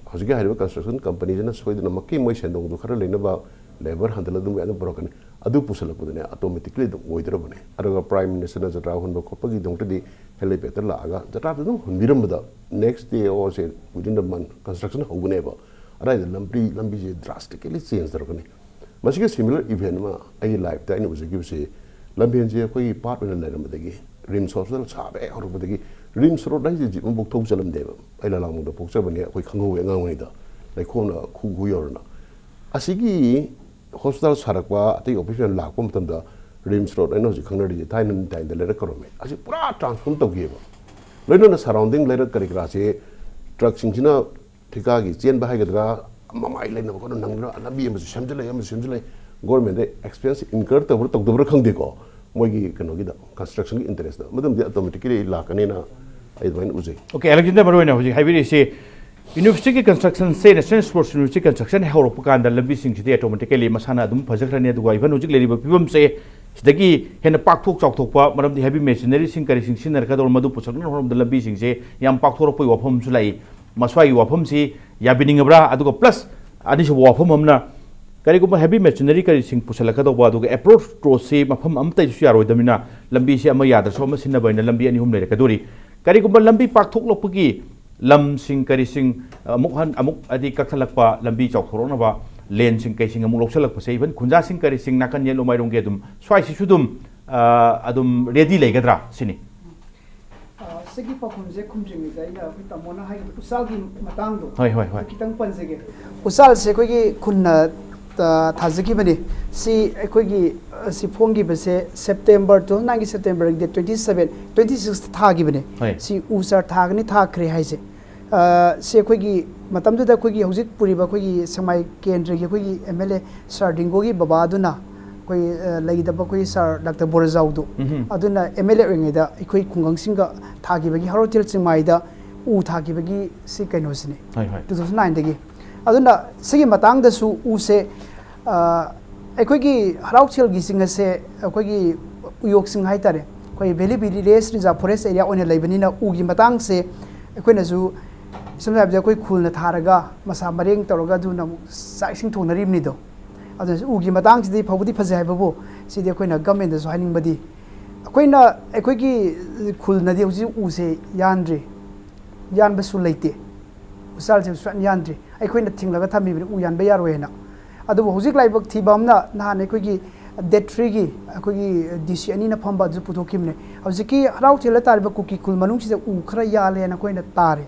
ꯍꯧꯖꯤꯛꯀꯤ ꯍꯥꯏꯔꯤꯕ construction company ꯁꯤꯅ ꯁꯣꯏꯗꯅꯃꯛꯀꯤ ꯃꯣꯏ ꯁꯦꯟꯗꯣꯡꯗꯨ ꯈꯔ ꯂꯩꯅꯕ labour ꯍꯟꯊꯅ ꯑꯗꯨꯝ ꯃꯌꯥꯝ ꯄꯨꯔꯛꯀꯅꯤ꯫ ꯑꯗꯨ ꯄꯨꯁꯜꯂꯛꯄꯗꯅꯦ automatically ꯑꯗꯨꯝ ꯑꯣꯏꯗꯧꯔꯕꯅꯦ꯫ ꯑꯗꯨꯒ Prime Minister ꯅ ꯖꯇ꯭ꯔꯥ ꯍꯨꯟꯕ ꯈꯣꯠꯄꯒꯤꯗꯃꯛꯇꯗꯤ helipad ꯇ ꯂꯥꯛꯑꯒ ꯖꯇ꯭ꯔꯥꯗ ꯑꯗꯨꯝ ꯍꯨꯟꯕꯤꯔꯝꯕꯗ next day or say within the month construction ꯍꯧꯒꯅꯦꯕ꯫ ꯑꯗꯥꯏꯗ ꯂꯝꯕꯤ, ꯂꯝꯕꯤꯁꯦ drastically change ꯇꯧꯔꯛꯀꯅꯤ꯫ ꯃꯁꯤꯒꯤ similar event ꯑꯃ ꯑꯩꯒꯤ life ꯇ ꯑꯩꯅ ꯎꯖꯈꯤꯕꯁꯤ, ꯂꯝꯐꯦꯟꯁꯦ ꯑꯩꯈꯣꯏꯒꯤ ꯄꯥꯠ ꯑꯣꯏꯅ ꯂꯩꯔꯝꯕꯗꯒꯤ, RIMS hospital ꯁꯥꯕ ꯍꯦꯛ ꯍꯧꯔꯛꯄꯗꯒꯤ, RIMS road ꯍꯥꯏꯁꯦ jeep ꯑꯃꯐꯥꯎ ꯊꯧ ꯆꯠꯂꯝꯗꯦꯕ꯫ ꯑꯩ ꯂꯂꯥꯡꯕꯨꯡꯗ ꯄꯣꯛꯆꯕꯅꯦ, ꯑꯩꯈꯣꯏ ꯈꯪꯍꯧꯋꯦ ꯑꯉꯥꯡ ꯑꯣꯏꯔꯤꯉꯩꯗ, ꯂꯩꯈꯣꯝꯅ ꯈꯨ ꯈꯨ ꯌꯧꯔꯅ꯫ ꯑꯁꯤꯒꯤ hospital ꯁꯥꯔꯛꯄ, ꯑꯇꯩ office ꯃꯌꯥꯝ ꯂꯥꯛꯄ ꯃꯇꯝꯗ, RIMS road ꯑꯩꯅ ꯍꯧꯖꯤꯛ ꯈꯪꯅꯔꯤꯁꯦ, ꯊꯥꯏꯅ ꯅꯤꯡꯊꯥꯏꯗ ꯂꯩꯔꯛ ꯀꯧꯔꯝꯃꯦ, ꯑꯁꯤ ꯄꯨꯔꯥ transform ꯇꯧꯈꯤꯑꯕ꯫ ꯂꯣꯏꯅꯅ surrounding ꯂꯩꯔꯛ ꯀꯔꯤ ꯀꯔꯥꯁꯦ truck ꯁꯤꯡꯁꯤꯅ ꯊꯤꯀꯥꯒꯤ ꯆꯦꯟꯕ ꯍꯥꯏꯒꯗ꯭ꯔꯥ, ꯃꯃꯥꯏ ꯂꯩꯅꯕ ꯈꯣꯠꯅ ꯅꯪꯗꯅ ꯂꯝꯕꯤ ꯑꯃꯁꯨ ꯁꯦꯝꯖꯤꯜꯂꯛꯑꯦ, ꯑꯃꯁꯨ ꯁꯦꯝꯖꯤꯜꯂꯛꯑꯦ꯫ Government ꯗ expense incur ꯇꯧꯕ꯭ꯔꯥ ꯇꯧꯗꯕ꯭ꯔꯥ ꯈꯪꯗꯦꯀꯣ, ꯃꯣꯏꯒꯤ ꯀꯩꯅꯣꯒꯤꯗ, construction ꯒꯤ interest ꯇ, ꯃꯗꯨꯝꯗꯤ automatically ꯂꯥꯛꯀꯅꯤꯅ ꯑꯩ ꯑꯗꯨꯃꯥꯏꯅ ꯎꯖꯩ꯫ Okay, ꯑꯂꯦꯛꯖꯦꯟꯗꯔ, ꯃꯔꯨ ꯑꯣꯏꯅ ꯍꯧꯖꯤꯛ ꯍꯥꯏꯕꯤꯔꯤꯁꯤ university ꯒꯤ construction ꯁꯦ, National Sports University construction ꯍꯦꯛ ꯍꯧꯔꯛꯄ ꯀꯥꯟꯗ ꯂꯝꯕꯤꯁꯤꯡꯁꯤꯗꯤ automatically ꯃꯁꯥꯅ ꯑꯗꯨꯝ ꯐꯖꯈ꯭ꯔꯅꯤ꯫ ꯑꯗꯨꯒ even ꯍꯧꯖꯤꯛ ꯂꯩꯔꯤꯕ ꯐꯤꯕꯝꯁꯦ ꯁꯤꯗꯒꯤ ꯍꯦꯟꯅ ꯄꯥꯛꯊꯣꯛ ꯆꯥꯎꯊꯣꯛꯄ, ꯃꯔꯝꯗꯤ heavy machinery ꯁꯤꯡ ꯀꯔꯤꯁꯤꯡ ꯁꯤꯖꯤꯟꯅꯔꯛꯀꯗꯧꯔ, ꯃꯗꯨ ꯄꯨꯁꯜꯂꯛꯅꯕ ꯍꯣꯠꯅꯕꯗ ꯂꯝꯕꯤꯁꯤꯡꯁꯦ ꯌꯥꯝ ꯄꯥꯛꯊꯣꯔꯛꯄꯒꯤ ꯋꯥꯐꯝ ꯑꯃꯁꯨ ꯂꯥꯛꯏ꯫ ꯃꯁ꯭ꯋꯥꯏꯒꯤ ꯋꯥꯐꯝꯁꯤ ꯌꯥꯕꯤꯅꯤꯡꯉꯕ꯭ꯔꯥ? ꯑꯗꯨꯒ plus ꯑꯅꯤꯁꯨꯕ ꯋꯥꯐꯝ ꯑꯃꯅ, ꯀꯔꯤꯒꯨꯝꯕ heavy machinery ꯀꯔꯤꯁꯤꯡ ꯄꯨꯁꯜꯂꯛꯀꯗꯧꯕ, ꯑꯗꯨꯒ approach road ꯁꯤ ꯃꯐꯝ ꯑꯃꯠꯇꯁꯨ ꯌꯥꯔꯣꯏꯗꯕꯅꯤꯅ, ꯂꯝꯕꯤꯁꯤ ꯑꯃ ꯌꯥꯗ꯭ꯔꯁꯨ ꯑꯃ ꯁꯤꯟꯅꯕ ꯍꯥꯏꯅ ꯂꯝꯕꯤ ꯑꯅꯤ ꯑꯍꯨꯝ ꯂꯩꯔꯛꯀꯗꯧꯔꯤ꯫ ꯀꯔꯤꯒꯨꯝꯕ ꯂꯝꯕꯤ ꯄꯥꯛꯊꯣꯛꯂꯛꯄꯒꯤ ꯂꯝꯁꯤꯡ ꯀꯔꯤꯁꯤꯡ ꯑꯃꯨꯛ ꯍꯟ-, ꯑꯃꯨꯛ ꯍꯥꯏꯗꯤ ꯀꯛꯊꯠꯂꯛꯄ, ꯂꯝꯕꯤ ꯆꯥꯎꯊꯣꯔꯛꯅꯕ ꯂꯦꯟꯁꯤꯡ ꯀꯩꯁꯤꯡ ꯑꯃꯨꯛ ꯂꯧꯁꯜꯂꯛꯄꯁꯦ, even ꯈꯨꯟꯖꯥꯁꯤꯡ ꯀꯔꯤꯁꯤꯡ ꯅꯥꯀꯟ ꯌꯦꯠꯂꯣꯝ ꯃꯥꯏꯔꯣꯝꯒꯤ ꯑꯗꯨꯝ ꯁ꯭ꯋꯥꯏꯁꯤꯁꯨ ꯑꯗꯨꯝ, ꯑ, ꯑꯗꯨꯝ ready ꯂꯩꯒꯗ꯭ꯔꯥ ꯁꯤꯅꯤ꯫ ꯑ, ꯁꯤꯒꯤ ꯄꯥꯎꯈꯨꯝꯁꯦ ꯈꯨꯝꯗ꯭ꯔꯤꯉꯩꯗ ꯑꯩꯅ ꯑꯩꯈꯣꯏ ꯇꯥꯃꯣꯅ ꯍꯥꯏꯈꯤꯕ ꯎꯆꯥꯜꯒꯤ ꯃꯇꯥꯡꯗꯣ, ꯍꯣꯏ, ꯍꯣꯏ, ꯍꯣꯏ꯫ ꯑꯗꯨ ꯈꯤꯇꯪ ꯄꯟꯖꯒꯦ꯫ ꯎꯆꯥꯜꯁꯦ ꯑꯩꯈꯣꯏꯒꯤ ꯈꯨꯟꯅ, ꯑ, ꯊꯥꯖꯈꯤꯕꯅꯤ꯫ ꯁꯤ ꯑꯩꯈꯣꯏꯒꯤ, ꯑꯁꯤ ꯐꯣꯡꯈꯤꯕꯁꯦ September, two thousand nineꯒꯤ Septemberꯒꯤ date twenty seven, twenty six ꯊꯥꯈꯤꯕꯅꯦ꯫ ꯍꯣꯏ꯫ ꯁꯤ ꯎ ꯆꯥꯔ ꯊꯥꯒꯅꯤ, ꯊꯥꯈ꯭ꯔꯦ ꯍꯥꯏꯁꯦ꯫ ꯑ, ꯁꯤ ꯑꯩꯈꯣꯏꯒꯤ ꯃꯇꯝꯗꯨꯗ ꯑꯩꯈꯣꯏꯒꯤ ꯍꯧꯖꯤꯛ ꯄꯨꯔꯤꯕ ꯑꯩꯈꯣꯏꯒꯤ ꯁꯦꯛꯃꯥꯏ ꯀꯦꯟꯗ꯭ꯔꯒꯤ ꯑꯩꯈꯣꯏꯒꯤ M L A Sir ꯗꯤꯡꯒꯣꯒꯤ ꯕꯕꯥꯗꯨꯅ ꯑꯩꯈꯣꯏ, ꯑ, ꯂꯩꯒꯗꯕ ꯑꯩꯈꯣꯏꯒꯤ Sir Doctor ꯕꯣꯔꯖꯥꯎꯗꯣ, ꯎꯝꯍꯨꯝ꯫ ꯑꯗꯨꯅ M L A ꯑꯣꯏꯔꯤꯉꯩꯗ ꯑꯩꯈꯣꯏ ꯈꯨꯡꯒꯪꯁꯤꯡꯒ ꯊꯥꯈꯤꯕꯒꯤ ꯍꯔꯥꯎ ꯊꯤꯌꯦꯜ ꯆꯤꯡꯃꯥꯏꯗ ꯎ ꯊꯥꯈꯤꯕꯒꯤ ꯁꯤ ꯀꯩꯅꯣꯁꯤꯅꯦ꯫ ꯍꯣꯏ, ꯍꯣꯏ꯫ Two thousand nineꯗꯒꯤ꯫ ꯑꯗꯨꯅ ꯁꯤꯒꯤ ꯃꯇꯥꯡꯗꯁꯨ ꯎꯁꯦ, ꯑ, ꯑꯩꯈꯣꯏꯒꯤ ꯍꯔꯥꯎ ꯊꯤꯌꯦꯜꯒꯤ ꯆꯤꯡ ꯑꯁꯦ ꯑꯩꯈꯣꯏꯒꯤ ꯎꯌꯣꯛꯁꯤꯡ ꯍꯥꯏꯇꯥꯔꯦ, ꯑꯩꯈꯣꯏ Valley Village Reserve Forest Area ꯑꯣꯏꯅ ꯂꯩꯕꯅꯤꯅ ꯎꯒꯤ ꯃꯇꯥꯡꯁꯦ ꯑꯩꯈꯣꯏꯅꯁꯨ ꯁꯝꯅ ꯍꯥꯏꯔꯕꯗ ꯑꯩꯈꯣꯏ ꯈꯨꯜꯅ ꯊꯥꯔꯒ ꯃꯁꯥ ꯃꯔꯦꯡ ꯇꯧꯔꯒ ꯑꯗꯨꯅ ꯑꯃꯨꯛ ꯆꯥꯛ ꯏꯁꯤꯡ ꯊꯣꯡꯅꯔꯤꯕꯅꯤꯗꯣ꯫ ꯑꯗꯨꯅꯁꯨ ꯎꯒꯤ ꯃꯇꯥꯡꯁꯤꯗꯤ ꯐꯕꯨꯗꯤ ꯐꯖꯩ ꯍꯥꯏꯕꯕꯨ ꯁꯤꯗꯤ ꯑꯩꯈꯣꯏꯅ governmentꯗꯁꯨ ꯍꯥꯏꯅꯤꯡꯕꯗꯤ ꯑꯩꯈꯣꯏꯅ, ꯑꯩꯈꯣꯏꯒꯤ ꯈꯨꯜꯅꯗꯤ ꯍꯧꯖꯤꯛ ꯎꯁꯦ ꯌꯥꯟꯗ꯭ꯔꯤ, ꯌꯥꯟꯕꯁꯨ ꯂꯩꯇꯦ꯫ ꯎꯆꯥꯜꯁꯦ ꯁꯨꯡꯌꯥꯟ ꯌꯥꯟꯗ꯭ꯔꯤ꯫ ꯑꯩꯈꯣꯏꯅ ꯊꯤꯡꯂꯒ ꯊꯝꯃꯤꯕꯅꯤ ꯎ ꯌꯥꯟꯕ ꯌꯥꯔꯣꯏ ꯍꯥꯏꯅ꯫ ꯑꯗꯨꯕꯨ ꯍꯧꯖꯤꯛ ꯂꯥꯏꯕꯛ ꯊꯤꯕ ꯑꯃꯅ ꯅꯍꯥꯟ ꯑꯩꯈꯣꯏꯒꯤ date threeꯒꯤ ꯑꯩꯈꯣꯏꯒꯤ D C ꯑꯅꯤꯅ ꯐꯝꯕ ꯑꯗꯨ ꯄꯨꯊꯣꯛꯈꯤꯕꯅꯦ꯫ ꯍꯧꯖꯤꯛꯀꯤ ꯍꯔꯥꯎ ꯊꯤꯌꯦꯜꯗ ꯇꯥꯔꯤꯕ ꯀꯨꯀꯤ ꯈꯨꯜ ꯃꯅꯨꯡꯁꯤꯗ ꯎ ꯈꯔ ꯌꯥꯜꯂꯦꯅ ꯑꯩꯈꯣꯏꯅ ꯇꯥꯔꯦ꯫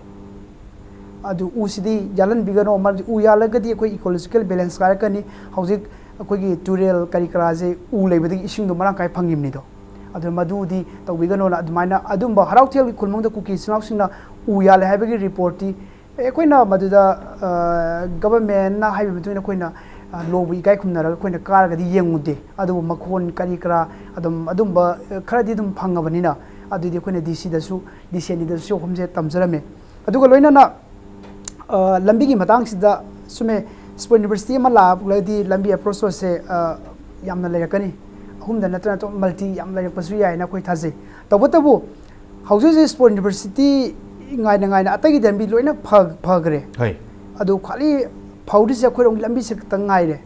ꯑꯗꯨ ꯎꯁꯤꯗꯤ ꯌꯥꯜꯍꯟꯕꯤꯒꯅꯣ, ꯃꯔꯝꯗꯤ ꯎ ꯌꯥꯜꯂꯒꯗꯤ ꯑꯩꯈꯣꯏ ecological balance ꯀꯥꯏꯔꯛꯀꯅꯤ꯫ ꯍꯧꯖꯤꯛ ꯑꯩꯈꯣꯏꯒꯤ ꯇꯨꯔꯦꯜ ꯀꯔꯤ ꯀꯔꯥꯁꯦ ꯎ ꯂꯩꯕꯗꯒꯤ ꯏꯁꯤꯡꯗꯣ ꯃꯔꯥꯡ ꯀꯥꯏ ꯐꯪꯉꯤꯕꯅꯤꯗꯣ꯫ ꯑꯗꯨꯅ ꯃꯗꯨꯗꯤ ꯇꯧꯕꯤꯒꯅꯣꯅ ꯑꯗꯨꯃꯥꯏꯅ ꯑꯗꯨꯝꯕ ꯍꯔꯥꯎ ꯊꯤꯌꯦꯜꯒꯤ ꯈꯨꯜ ꯃꯅꯨꯡꯗ ꯀꯨꯀꯤ ꯏꯆꯤꯜ ꯏꯅꯥꯎꯁꯤꯡꯅ ꯎ ꯌꯥꯜꯂꯦ ꯍꯥꯏꯕꯒꯤ reportꯇꯤ, ꯑꯦ, ꯑꯩꯈꯣꯏꯅ ꯃꯗꯨꯗ, ꯑ, governmentꯅ ꯍꯥꯏꯕꯒꯤ ꯃꯇꯨꯡ ꯏꯟꯅ ꯑꯩꯈꯣꯏꯅ, ꯑ, ꯂꯣꯕꯨ ꯏꯀꯥꯏ ꯈꯨꯝꯅꯔꯒ ꯑꯩꯈꯣꯏꯅ ꯀꯥꯔꯒꯗꯤ ꯌꯦꯡꯉꯨꯗꯦ꯫ ꯑꯗꯨꯕꯨ ꯃꯈꯣꯟ ꯀꯔꯤ ꯀꯔꯥ ꯑꯗꯨꯝ ꯑꯗꯨꯝꯕ, ꯑ, ꯈꯔꯗꯤ ꯑꯗꯨꯝ ꯐꯪꯉꯕꯅꯤꯅ ꯑꯗꯨꯗꯤ ꯑꯩꯈꯣꯏꯅ DCꯗꯁꯨ, D C ꯑꯅꯤꯗꯁꯨ ꯁꯤ ꯋꯥꯐꯝꯁꯦ ꯇꯝꯖꯔꯝꯃꯦ꯫ ꯑꯗꯨꯒ ꯂꯣꯏꯅꯅ, ꯑ, ꯂꯝꯕꯤꯒꯤ ꯃꯇꯥꯡꯁꯤꯗ ꯆꯨꯝꯃꯦ, Sport University ꯑꯃ ꯂꯥꯛꯂꯒꯗꯤ ꯂꯝꯕꯤ approach roadꯁꯦ, ꯑ, ꯌꯥꯝꯅ ꯂꯩꯔꯛꯀꯅꯤ꯫ ꯑꯍꯨꯝꯗ ꯅꯠꯇꯅ ꯑꯇꯣꯞꯄ multi ꯌꯥꯝ ꯂꯩꯔꯛꯄꯁꯨ ꯌꯥꯏꯅ ꯑꯩꯈꯣꯏ ꯊꯥꯖꯩ꯫ ꯇꯧꯕꯇꯕꯨ ꯍꯧꯖꯤꯛ ꯍꯧꯖꯤꯛ Sport University ꯉꯥꯏꯅ ꯉꯥꯏꯅ ꯑꯇꯩꯒꯤ ꯂꯝꯕꯤ ꯂꯣꯏꯅ ꯐ-, ꯐꯈ꯭ꯔꯦ꯫ ꯍꯣꯏ꯫ ꯑꯗꯨ ꯈ꯭ꯋꯥꯏꯗꯒꯤ ꯐꯍꯧꯔꯤꯁꯦ ꯑꯩꯈꯣꯏꯔꯣꯝꯒꯤ ꯂꯝꯕꯤꯁꯦ ꯈꯛꯇꯪ ꯉꯥꯏꯔꯦ꯫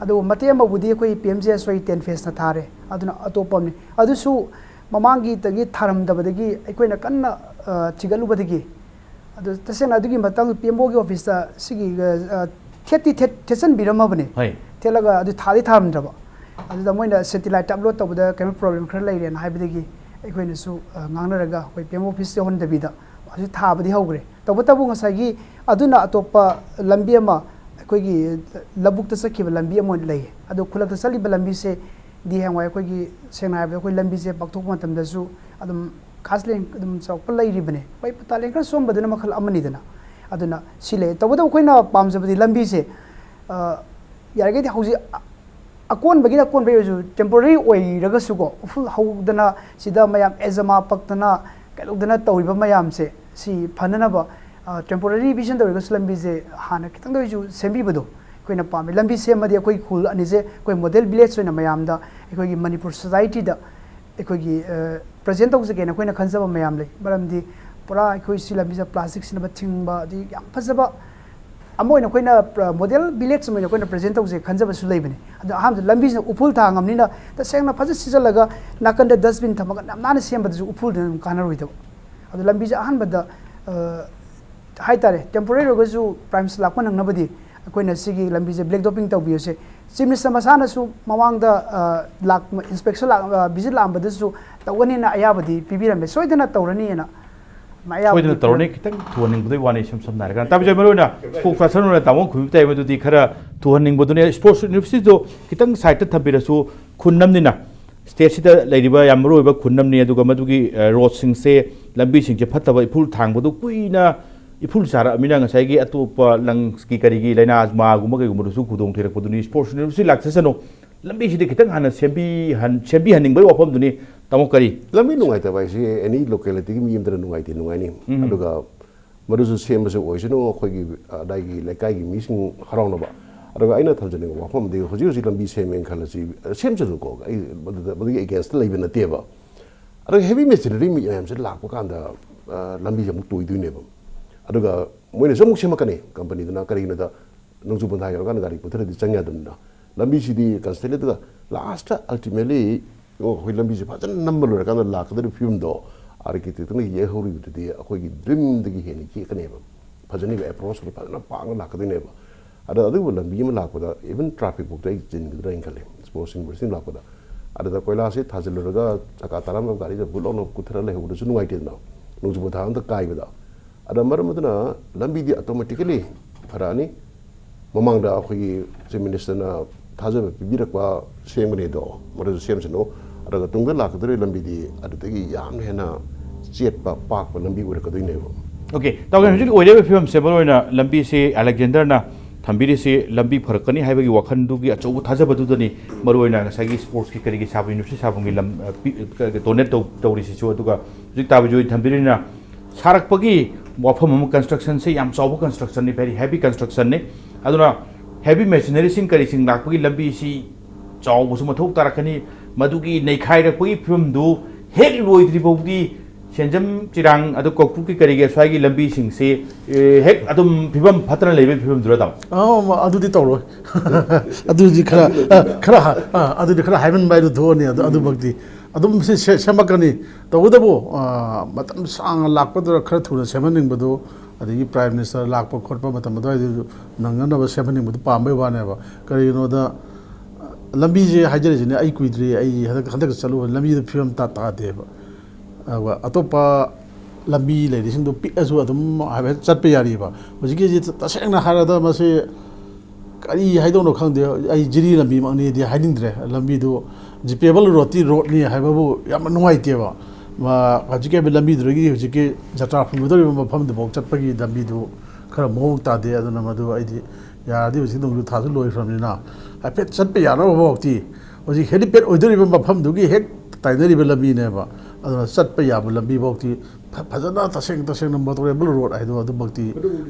ꯑꯗꯨꯕꯨ ꯃꯇꯦꯛ ꯑꯃꯕꯨꯗꯤ ꯑꯩꯈꯣꯏ PMGSY TENFESꯅ ꯊꯥꯔꯦ꯫ ꯑꯗꯨꯅ ꯑꯇꯣꯞꯄ ꯑꯃꯅꯤ꯫ ꯑꯗꯨꯁꯨ ꯃꯃꯥꯡꯒꯤꯗꯒꯤ ꯊꯥꯔꯝꯗꯕꯗꯒꯤ ꯑꯩꯈꯣꯏꯅ ꯀꯟꯅ, ꯑ, ꯊꯤꯒꯠꯂꯨꯕꯗꯒꯤ ꯑꯗꯨ ꯇꯁꯦꯡꯅ ꯑꯗꯨꯒꯤ ꯃꯇꯥꯡꯗ PMOꯒꯤ officeꯇ ꯁꯤꯒꯤ, ꯑ, ꯊꯦꯠꯇꯤ ꯊꯦꯠ-, ꯊꯦꯠꯆꯟꯕꯤꯔꯝꯃꯕꯅꯦ꯫ ꯍꯣꯏ꯫ ꯊꯦꯠꯂꯒ ꯑꯗꯨ ꯊꯥꯗꯤ ꯊꯥꯔꯝꯗ꯭ꯔꯕ꯫ ꯑꯗꯨꯗ ꯃꯣꯏꯅ satelliteꯇ upload ꯇꯧꯕꯗ ꯀꯩꯅꯣ problem ꯈꯔ ꯂꯩꯔꯦꯅ ꯍꯥꯏꯕꯗꯒꯤ ꯑꯩꯈꯣꯏꯅꯁꯨ, ꯑ, ꯉꯥꯡꯅꯔꯒ ꯑꯩꯈꯣꯏ PMO office ꯌꯧꯍꯟꯗꯕꯤꯗ ꯍꯧꯖꯤꯛ ꯊꯥꯕꯗꯤ ꯍꯧꯈ꯭ꯔꯦ꯫ ꯇꯧꯕꯇꯕꯨ ꯉꯁꯥꯏꯒꯤ ꯑꯗꯨꯅ ꯑꯇꯣꯞꯄ ꯂꯝꯕꯤ ꯑꯃ ꯑꯩꯈꯣꯏꯒꯤ ꯂꯧꯕꯨꯛꯇ ꯆꯠꯈꯤꯕ ꯂꯝꯕꯤ ꯑꯃ ꯑꯣꯏꯅ ꯂꯩꯌꯦ꯫ ꯑꯗꯣ ꯈꯨꯜꯂꯛꯇ ꯆꯠꯂꯤꯕ ꯂꯝꯕꯤꯁꯦ ꯗꯤ ꯍꯌꯦꯡꯋꯥꯏ ꯑꯩꯈꯣꯏꯒꯤ ꯁꯦꯡꯅ ꯍꯥꯏꯔꯕꯗ ꯑꯩꯈꯣꯏ ꯂꯝꯕꯤꯁꯦ ꯄꯥꯛꯊꯣꯛꯄ ꯃꯇꯝꯗꯁꯨ ꯑꯗꯨꯝ ꯈꯥꯁꯂꯦꯟ ꯑꯗꯨꯝ ꯆꯥꯎꯔꯛꯄ ꯂꯩꯔꯤꯕꯅꯦ꯫ ꯍꯣꯏ, ꯄꯇꯥꯂꯦꯟ ꯈꯔ ꯁꯣꯝꯕꯗꯨꯅ ꯃꯈꯜ ꯑꯃꯅꯤꯗꯅ꯫ ꯑꯗꯨꯅ ꯁꯤ ꯂꯩ꯫ ꯇꯧꯕꯇꯕꯨ ꯑꯩꯈꯣꯏꯅ ꯄꯥꯝꯖꯕꯗꯤ ꯂꯝꯕꯤꯁꯦ, ꯑ, ꯌꯥꯔꯤꯈꯩꯗꯤ ꯍꯧꯖꯤꯛ ꯑ-, ꯑꯀꯣꯟꯕꯒꯤꯅ ꯑꯀꯣꯟꯕꯒꯤ ꯑꯣꯏꯔꯁꯨ temporary ꯑꯣꯏꯔꯒꯁꯨꯀꯣ, ꯎꯐꯨꯜ ꯍꯧꯗꯅ ꯁꯤꯗ ꯃꯌꯥꯝ ꯑꯦꯖꯃꯥ ꯄꯛꯇꯅ ꯀꯩꯗꯧꯗꯅ ꯇꯧꯔꯤꯕ ꯃꯌꯥꯝꯁꯦ ꯁꯤ ꯐꯅꯅꯕ, ꯑ, temporary vision ꯇꯧꯔꯒꯁꯨ ꯂꯝꯕꯤꯁꯦ ꯍꯥꯟꯅ ꯈꯤꯇꯪꯗ ꯑꯣꯏꯔꯁꯨ ꯁꯦꯝꯕꯤꯕꯗꯣ ꯑꯩꯈꯣꯏꯅ ꯄꯥꯝꯃꯤ꯫ ꯂꯝꯕꯤ ꯁꯦꯝꯃꯗꯤ ꯑꯩꯈꯣꯏ ꯈꯨꯜ ꯑꯅꯤꯁꯦ ꯑꯩꯈꯣꯏ model village ꯑꯣꯏꯅ ꯃꯌꯥꯝꯗ ꯑꯩꯈꯣꯏꯒꯤ ꯃꯅꯤꯄꯨꯔ societyꯗ ꯑꯩꯈꯣꯏꯒꯤ, ꯑ, present ꯇꯧꯖꯒꯦꯅ ꯑꯩꯈꯣꯏꯅ ꯈꯟꯖꯕ ꯃꯌꯥꯝ ꯂꯩ꯫ ꯃꯔꯝꯗꯤ ꯄꯨꯔꯥ ꯑꯩꯈꯣꯏ ꯁꯤ ꯂꯝꯕꯤꯁꯤꯗ plastic ꯁꯤꯖꯤꯟꯅꯕ ꯊꯤꯡꯕ, ꯑꯗꯒꯤ ꯌꯥꯝ ꯐꯖꯕ ꯑꯃ ꯑꯣꯏꯅ ꯑꯩꯈꯣꯏꯅ, ꯑ, model village ꯑꯃ ꯑꯣꯏꯅ ꯑꯩꯈꯣꯏꯅ present ꯇꯧꯖꯦ ꯈꯟꯖꯕꯁꯨ ꯂꯩꯕꯅꯤ꯫ ꯑꯗꯣ ꯑꯍꯥꯟꯕꯗ ꯂꯝꯕꯤꯁꯤꯅ ꯎꯐꯨꯜ ꯊꯥꯡꯉꯕꯅꯤꯅ ꯇꯁꯦꯡꯅ ꯐꯖ ꯁꯤꯖꯜꯂꯒ ꯅꯥꯀꯟꯗ dustbin ꯊꯝꯃꯒ ꯌꯥꯝ ꯅꯥꯟꯅ ꯁꯦꯝꯕꯗꯁꯨ ꯎꯐꯨꯜꯗꯨꯅ ꯑꯗꯨꯝ ꯀꯥꯟꯅꯔꯣꯏꯗꯕ꯫ ꯑꯗꯣ ꯂꯝꯕꯤꯁꯦ ꯑꯍꯥꯟꯕꯗ, ꯑ, ꯍꯥꯏꯇꯥꯔꯦ, temporary ꯑꯣꯏꯔꯒꯁꯨ prime minister ꯂꯥꯛꯄ ꯅꯪꯅꯕꯗꯤ ꯑꯩꯈꯣꯏꯅ ꯁꯤꯒꯤ ꯂꯝꯕꯤꯁꯦ black topping ꯇꯧꯕꯤꯌꯨꯁꯦ꯫ Chief minister ꯃꯁꯥꯅꯁꯨ ꯃꯃꯥꯡꯗ, ꯑ, ꯂꯥꯛ-, inspection ꯂꯥꯛ-, ꯑ, visit ꯂꯥꯛꯑꯝꯕꯗꯁꯨ ꯇꯧꯒꯅꯤꯅ ꯑꯌꯥꯕꯗꯤ ꯄꯤꯕꯤꯔꯝꯃꯦ꯫ ꯁꯣꯏꯗꯅ ꯇꯧꯔꯅꯤꯅ ꯑꯌꯥꯕꯗꯤ ꯁꯣꯏꯗꯅ ꯇꯧꯔꯅꯤ꯫ ꯄꯤꯔꯝꯃꯦ꯫ ꯈꯤꯇꯪ ꯊꯨꯍꯟꯅꯤꯡꯕꯗꯨꯒꯤ ꯋꯥꯅꯤ, ꯏꯁꯝ ꯁꯝꯅ ꯍꯥꯏꯔꯀꯥꯟꯗ꯫ ꯇꯥꯕꯤꯖ ꯃꯔꯨ ꯑꯣꯏꯅ spokesperson ꯑꯣꯏꯅ ꯇꯥꯃꯣ ꯈꯨꯕꯤꯇꯥꯏ ꯃꯗꯨꯗꯤ ꯈꯔ ꯊꯨꯍꯟꯅꯤꯡꯕꯗꯨꯅꯤ꯫ Sports universityꯗꯣ ꯈꯤꯇꯪ sideꯇ ꯊꯝꯕꯤꯔꯁꯨ ꯈꯨꯟ ꯑꯃꯅꯤꯅ stateꯁꯤꯗ ꯂꯩꯔꯤꯕ ꯌꯥꯝ ꯃꯔꯨ ꯑꯣꯏꯕ ꯈꯨꯟ ꯑꯃꯅꯤ꯫ ꯑꯗꯨꯒ ꯃꯗꯨꯒꯤ, ꯑ, roadꯁꯤꯡꯁꯦ, ꯂꯝꯕꯤꯁꯤꯡꯁꯦ ꯐꯠꯇꯕ, ꯏꯐꯨꯜ ꯊꯥꯡꯕꯗꯨ ꯀꯨꯏꯅ ꯏꯐꯨꯜ ꯆꯥꯔꯛꯑꯃꯤꯅ ꯉꯁꯥꯏꯒꯤ ꯑꯇꯣꯞꯄ ꯂꯪꯁꯀꯤ ꯀꯔꯤꯒꯤ ꯂꯥꯏꯅꯥ ꯑꯃꯒꯨꯝꯕ ꯀꯩꯒꯨꯝꯕꯗꯁꯨ ꯈꯨꯗꯣꯡ ꯊꯤꯔꯛꯄꯗꯨꯅꯤ꯫ Sports university ꯂꯥꯛꯆꯁꯅꯨ, ꯂꯝꯕꯤꯁꯤꯗꯤ ꯈꯤꯇꯪ ꯍꯥꯟꯅ ꯁꯦꯝꯕꯤꯍꯟ-, ꯁꯦꯝꯕꯤꯍꯟꯅꯤꯡꯕꯒꯤ ꯋꯥꯐꯝꯗꯨꯅꯤ꯫ ꯇꯥꯃꯣ ꯀꯔꯤ? ꯂꯝꯕꯤ ꯅꯨꯡꯉꯥꯏꯇꯕ ꯍꯥꯏꯁꯤ any localityꯒꯤ ꯃꯤ ꯑꯃꯗꯅ ꯅꯨꯡꯉꯥꯏꯇꯦ, ꯅꯨꯡꯉꯥꯏꯅꯤ꯫ ꯎꯝ꯫ ꯑꯗꯨꯒ ꯃꯗꯨꯁꯨ ꯁꯦꯝꯕꯁꯨ ꯑꯣꯏꯁꯅꯨ, ꯑꯩꯈꯣꯏꯒꯤ ꯑꯗꯥꯏꯒꯤ ꯂꯩꯀꯥꯏꯒꯤ ꯃꯤꯁꯤꯡ ꯍꯔꯥꯎꯅꯕ꯫ ꯑꯗꯨꯒ ꯑꯩꯅ ꯊꯝꯖꯅꯤꯡꯕ ꯋꯥꯐꯝ ꯑꯃꯗꯤ, ꯍꯧꯖꯤꯛ ꯍꯧꯖꯤꯛ ꯂꯝꯕꯤ ꯁꯦꯝꯃꯦꯅ ꯈꯜꯂꯁꯤ, ꯁꯦꯝꯁꯅꯨꯀꯣ, ꯑꯩ ꯃꯗꯨꯗ, ꯃꯗꯨꯒꯤ againstꯇ ꯂꯩꯕ ꯅꯠꯇꯦꯕ꯫ ꯑꯗꯨꯒ heavy machinery ꯃꯌꯥꯝꯁꯦ ꯂꯥꯛꯄ ꯀꯥꯟꯗ, ꯑ, ꯂꯝꯕꯤꯁꯦ ꯑꯃꯨꯛ ꯇꯣꯏꯗꯣꯏꯅꯦꯕ꯫ ꯑꯗꯨꯒ ꯃꯣꯏꯅꯁꯨ ꯑꯃꯨꯛ ꯁꯦꯝꯃꯛꯀꯅꯤ, companyꯗꯨꯅ, ꯀꯔꯤꯒꯤꯅꯣꯗ ꯅꯣꯡꯖꯨ ꯄꯟꯊꯥ ꯌꯧꯔꯀꯥꯟꯗ ꯒꯥꯔꯤ ꯄꯨꯊꯔꯗꯤ ꯆꯪ ꯌꯥꯗꯕꯅꯤꯅ꯫ ꯂꯝꯕꯤꯁꯤꯗꯤ constructedꯒ lastꯇ ultimately ꯑꯣ, ꯑꯩꯈꯣꯏ ꯂꯝꯕꯤꯁꯦ ꯐꯖꯅ ꯅꯝꯕ ꯂꯣꯏꯔꯀꯥꯟꯗ ꯂꯥꯛꯀꯗꯧꯔꯤꯕ ꯐꯤꯕꯝꯗꯣ architectꯅ ꯌꯦꯛꯍꯧꯔꯤꯕꯗꯨꯗꯤ ꯑꯩꯈꯣꯏꯒꯤ dreamꯗꯒꯤ ꯍꯦꯟꯅ ꯌꯦꯛꯀꯅꯦꯕ꯫ ꯐꯖꯅꯤꯕ, approachꯀꯗꯣ ꯐꯖꯅ ꯄꯥꯛꯅ ꯂꯥꯛꯀꯗꯣꯏꯅꯦꯕ꯫ ꯑꯗ ꯑꯗꯨꯒꯨꯝꯕ ꯂꯝꯕꯤ ꯑꯃ ꯂꯥꯛꯄꯗ even traffic ꯐꯥꯎꯗ ꯑꯩ ꯆꯤꯟꯒꯗ꯭ꯔꯥ ꯍꯥꯏꯅ ꯈꯜꯂꯦ, Sports University ꯂꯥꯛꯄꯗ꯫ ꯑꯗ ꯀꯣꯏꯂꯥꯁꯦ ꯊꯥꯖꯤꯜꯂꯨꯔꯒ ꯆꯀꯥ ꯇꯔꯥꯃ ꯒꯥꯔꯤꯗ ꯕꯨꯠ ꯂꯥꯎꯅ ꯀꯨꯊꯔ ꯂꯩꯍꯧꯕꯗꯨꯁꯨ ꯅꯨꯡꯉꯥꯏꯇꯦꯗꯅ, ꯅꯣꯡꯖꯨ ꯄꯟꯊꯥ ꯑꯝꯇ ꯀꯥꯏꯕꯗ꯫ ꯑꯗ ꯃꯔꯝ ꯑꯗꯨꯅ ꯂꯝꯕꯤꯗꯤ automatically ꯐꯔꯛꯑꯅꯤ꯫ ꯃꯃꯥꯡꯗ ꯑꯩꯈꯣꯏꯒꯤ Chief Ministerꯅ ꯊꯥꯖꯕ ꯄꯤꯕꯤꯔꯛꯄ ꯁꯦꯝꯒꯅꯤ ꯑꯗꯣ, ꯃꯗꯨꯁꯨ ꯁꯦꯝꯁꯅꯨ꯫ ꯑꯗꯨꯒ ꯇꯨꯡꯗ ꯂꯥꯛꯀꯗꯧꯔꯤꯕ ꯂꯝꯕꯤꯗꯤ ꯑꯗꯨꯗꯒꯤ ꯌꯥꯝꯅ ꯍꯦꯟꯅ ꯆꯦꯠꯄ, ꯄꯥꯛꯄ ꯂꯝꯕꯤ ꯑꯣꯏꯔꯛꯀꯗꯣꯏꯅꯦꯕ꯫ ꯑꯣꯀꯦ, ꯇꯥꯎꯒꯦ, ꯍꯧꯖꯤꯛ ꯑꯣꯏꯔꯤꯕ ꯐꯤꯕꯝꯁꯦ, ꯃꯔꯨꯑꯣꯏꯅ ꯂꯝꯕꯤꯁꯤ ꯑꯂꯦꯛꯖꯦꯟꯗꯔꯅ ꯊꯝꯕꯤꯔꯤꯁꯤ ꯂꯝꯕꯤ ꯐꯔꯛꯀꯅꯤ ꯍꯥꯏꯕꯒꯤ ꯋꯥꯈꯜꯗꯨꯒꯤ ꯑꯆꯧꯕ ꯊꯥꯖꯕꯗꯨꯗꯅꯤ꯫ ꯃꯔꯨꯑꯣꯏꯅ ꯉꯁꯥꯏꯒꯤ ꯁ꯭ꯄꯣꯔꯠꯁꯀꯤ ꯀꯔꯤꯒꯤ ꯁꯥꯕ, ꯌꯨꯅꯤꯚꯔꯁꯤꯇꯤ ꯁꯥꯐꯝꯒꯤ ꯂꯝ, ꯑ, ꯄꯤ-, ꯑ, ꯗꯣꯅꯦꯠ ꯇꯧ-, ꯇꯧꯔꯤꯁꯤꯁꯨ꯫ ꯑꯗꯨꯒ ꯍꯧꯖꯤꯛ ꯇꯥꯕꯤꯖꯣꯏ ꯊꯝꯕꯤꯔꯤꯅ ꯁꯥꯔꯛꯄꯒꯤ ꯋꯥꯐꯝ ꯑꯃ, ꯀꯟꯁꯇ꯭ꯔꯛꯁꯟꯁꯦ ꯌꯥꯝ ꯆꯥꯎꯕ ꯀꯟꯁꯇ꯭ꯔꯛꯁꯟꯅꯤ, ꯚꯦꯔꯤ ꯍꯦꯚꯤ ꯀꯟꯁꯇ꯭ꯔꯛꯁꯟꯅꯤ꯫ ꯑꯗꯨꯅ ꯍꯦꯚꯤ ꯃꯦꯁꯤꯅꯔꯤꯁꯤꯡ ꯀꯔꯤꯁꯤꯡ ꯂꯥꯛꯄꯒꯤ ꯂꯝꯕꯤꯁꯤ ꯆꯥꯎꯕꯁꯨ ꯃꯊꯧ ꯇꯥꯔꯛꯀꯅꯤ꯫ ꯃꯗꯨꯒꯤ ꯅꯩꯈꯥꯏꯔꯛꯄꯒꯤ ꯐꯤꯕꯝꯗꯨ ꯍꯦꯛ ꯂꯣꯏꯗ꯭ꯔꯤ ꯐꯥꯎꯗꯤ ꯁꯦꯟꯖꯝ, ꯆꯤꯔꯥꯡ, ꯑꯗꯨ ꯀꯧꯇ꯭ꯔꯨꯛꯀꯤ ꯀꯔꯤꯒꯤ ꯑꯁ꯭ꯋꯥꯏꯒꯤ ꯂꯝꯕꯤꯁꯤꯡꯁꯤ, ꯑꯦ, ꯍꯦꯛ ꯑꯗꯨꯝ ꯐꯤꯕꯝ ꯐꯠꯇꯅ ꯂꯩꯕꯒꯤ ꯐꯤꯕꯝꯗꯨꯔ, ꯇꯥꯃꯣ? ꯑꯧ, ꯃ-, ꯑꯗꯨꯗꯤ ꯇꯧꯔꯣꯏ꯫ ꯑꯗꯨꯗꯤ ꯈꯔ, ꯑ, ꯈꯔ ꯍꯥ-, ꯑ, ꯑꯗꯨꯗꯤ ꯈꯔ ꯍꯥꯏꯃꯟꯕ ꯍꯥꯏꯗꯨ ꯊꯣꯛꯑꯅꯤ꯫ ꯑꯗꯨ, ꯑꯗꯨꯃꯛꯇꯤ ꯑꯗꯨꯝ ꯁꯤ ꯁꯦ-, ꯁꯦꯝꯃꯛꯀꯅꯤ꯫ ꯇꯧꯕꯇꯕꯨ, ꯑ, ꯃꯇꯝ ꯁꯥꯡꯅ ꯂꯥꯛꯄꯗꯨꯗ ꯈꯔ ꯊꯨꯅ ꯁꯦꯝꯍꯟꯅꯤꯡꯕꯗꯨ, ꯑꯗꯒꯤ ꯄ꯭ꯔꯥꯏꯝ ꯃꯤꯅꯤꯁꯇꯔ ꯂꯥꯛꯄ ꯈꯣꯠꯄ ꯃꯇꯝ ꯑꯗꯨꯋꯥꯏꯗꯨ ꯅꯪꯅꯅꯕ ꯁꯦꯝꯍꯟꯅꯤꯡꯕꯗꯨ ꯄꯥꯝꯕꯩ ꯋꯥꯅꯦꯕ꯫ ꯀꯔꯤꯒꯤꯅꯣꯗ, ꯑ, ꯂꯝꯕꯤꯁꯦ ꯍꯥꯏꯖꯔꯤꯁꯤꯅꯦ, ꯑꯩ ꯀꯨꯏꯗ꯭ꯔꯤ, ꯑꯩ ꯍꯟꯗꯛ, ꯍꯟꯗꯛ ꯆꯠꯂꯨꯕ ꯂꯝꯕꯤꯗꯨ ꯐꯤꯕꯝ ꯇꯥ-, ꯇꯥꯗꯦꯕ꯫ ꯑꯗꯨꯒ ꯑꯇꯣꯞꯄ ꯂꯝꯕꯤ ꯂꯩꯔꯤꯁꯤꯡꯗꯣ ꯄꯤꯛꯑꯁꯨ ꯑꯗꯨꯝ ꯍꯥꯏꯐꯦꯠ ꯆꯠꯄ ꯌꯥꯔꯤꯕ꯫ ꯍꯧꯖꯤꯛꯀꯤꯁꯤ ꯇꯁꯦꯡꯅ ꯍꯥꯏꯔꯕꯗ ꯃꯁꯤ ꯀꯔꯤ ꯍꯥꯏꯗꯧꯅꯣ ꯈꯪꯗꯦ꯫ ꯑꯩ ꯖꯤꯔꯤ ꯂꯝꯕꯤꯃꯛꯅꯤꯗꯤ ꯍꯥꯏꯅꯤꯡꯗ꯭ꯔꯦ꯫ ꯂꯝꯕꯤꯗꯨ ꯖꯤꯄꯦꯕꯜ ꯔꯣꯗꯇꯤ ꯔꯣꯗꯅꯤ ꯍꯥꯏꯕꯕꯨ ꯌꯥꯝꯅ ꯅꯨꯡꯉꯥꯏꯇꯦꯕ꯫ ꯃ-, ꯍꯧꯖꯤꯛꯀꯤ ꯍꯥꯏꯕ ꯂꯝꯕꯤꯗꯨꯗꯒꯤ ꯍꯧꯖꯤꯛꯀꯤ ꯖꯇ꯭ꯔꯥ ꯐꯝꯒꯗꯧꯔꯤꯕ ꯃꯐꯝꯗꯨꯐꯥꯎ ꯆꯠꯄꯒꯤ ꯂꯝꯕꯤꯗꯨ ꯈꯔ ꯃꯑꯣꯡ ꯇꯥꯗꯦ꯫ ꯑꯗꯨꯅ ꯃꯗꯨ ꯑꯩꯗꯤ ꯌꯥꯔꯗꯤ ꯍꯧꯖꯤꯛ ꯅꯣꯡꯖꯨ ꯊꯥꯁꯨ ꯂꯣꯏꯈ꯭ꯔꯕꯅꯤꯅ ꯍꯥꯏꯐꯦꯠ ꯆꯠꯄ ꯌꯥꯅꯕ ꯐꯥꯎꯗꯤ ꯍꯧꯖꯤꯛ ꯍꯦꯂꯤꯄꯦꯗ ꯑꯣꯏꯗꯧꯔꯤꯕ ꯃꯐꯝꯗꯨꯒꯤ ꯍꯦꯛ ꯇꯥꯏꯅꯔꯤꯕ ꯂꯝꯕꯤꯅꯦꯕ꯫ ꯑꯗꯨꯅ ꯆꯠꯄ ꯌꯥꯕ ꯂꯝꯕꯤ ꯐꯥꯎꯗꯤ ꯐ-, ꯐꯖꯅ ꯇꯁꯦꯡ ꯇꯁꯦꯡꯅ ꯃꯣꯇꯣꯔꯦꯕꯜ ꯔꯣꯗ ꯍꯥꯏꯗꯣ ꯑꯗꯨꯃꯛꯇꯤ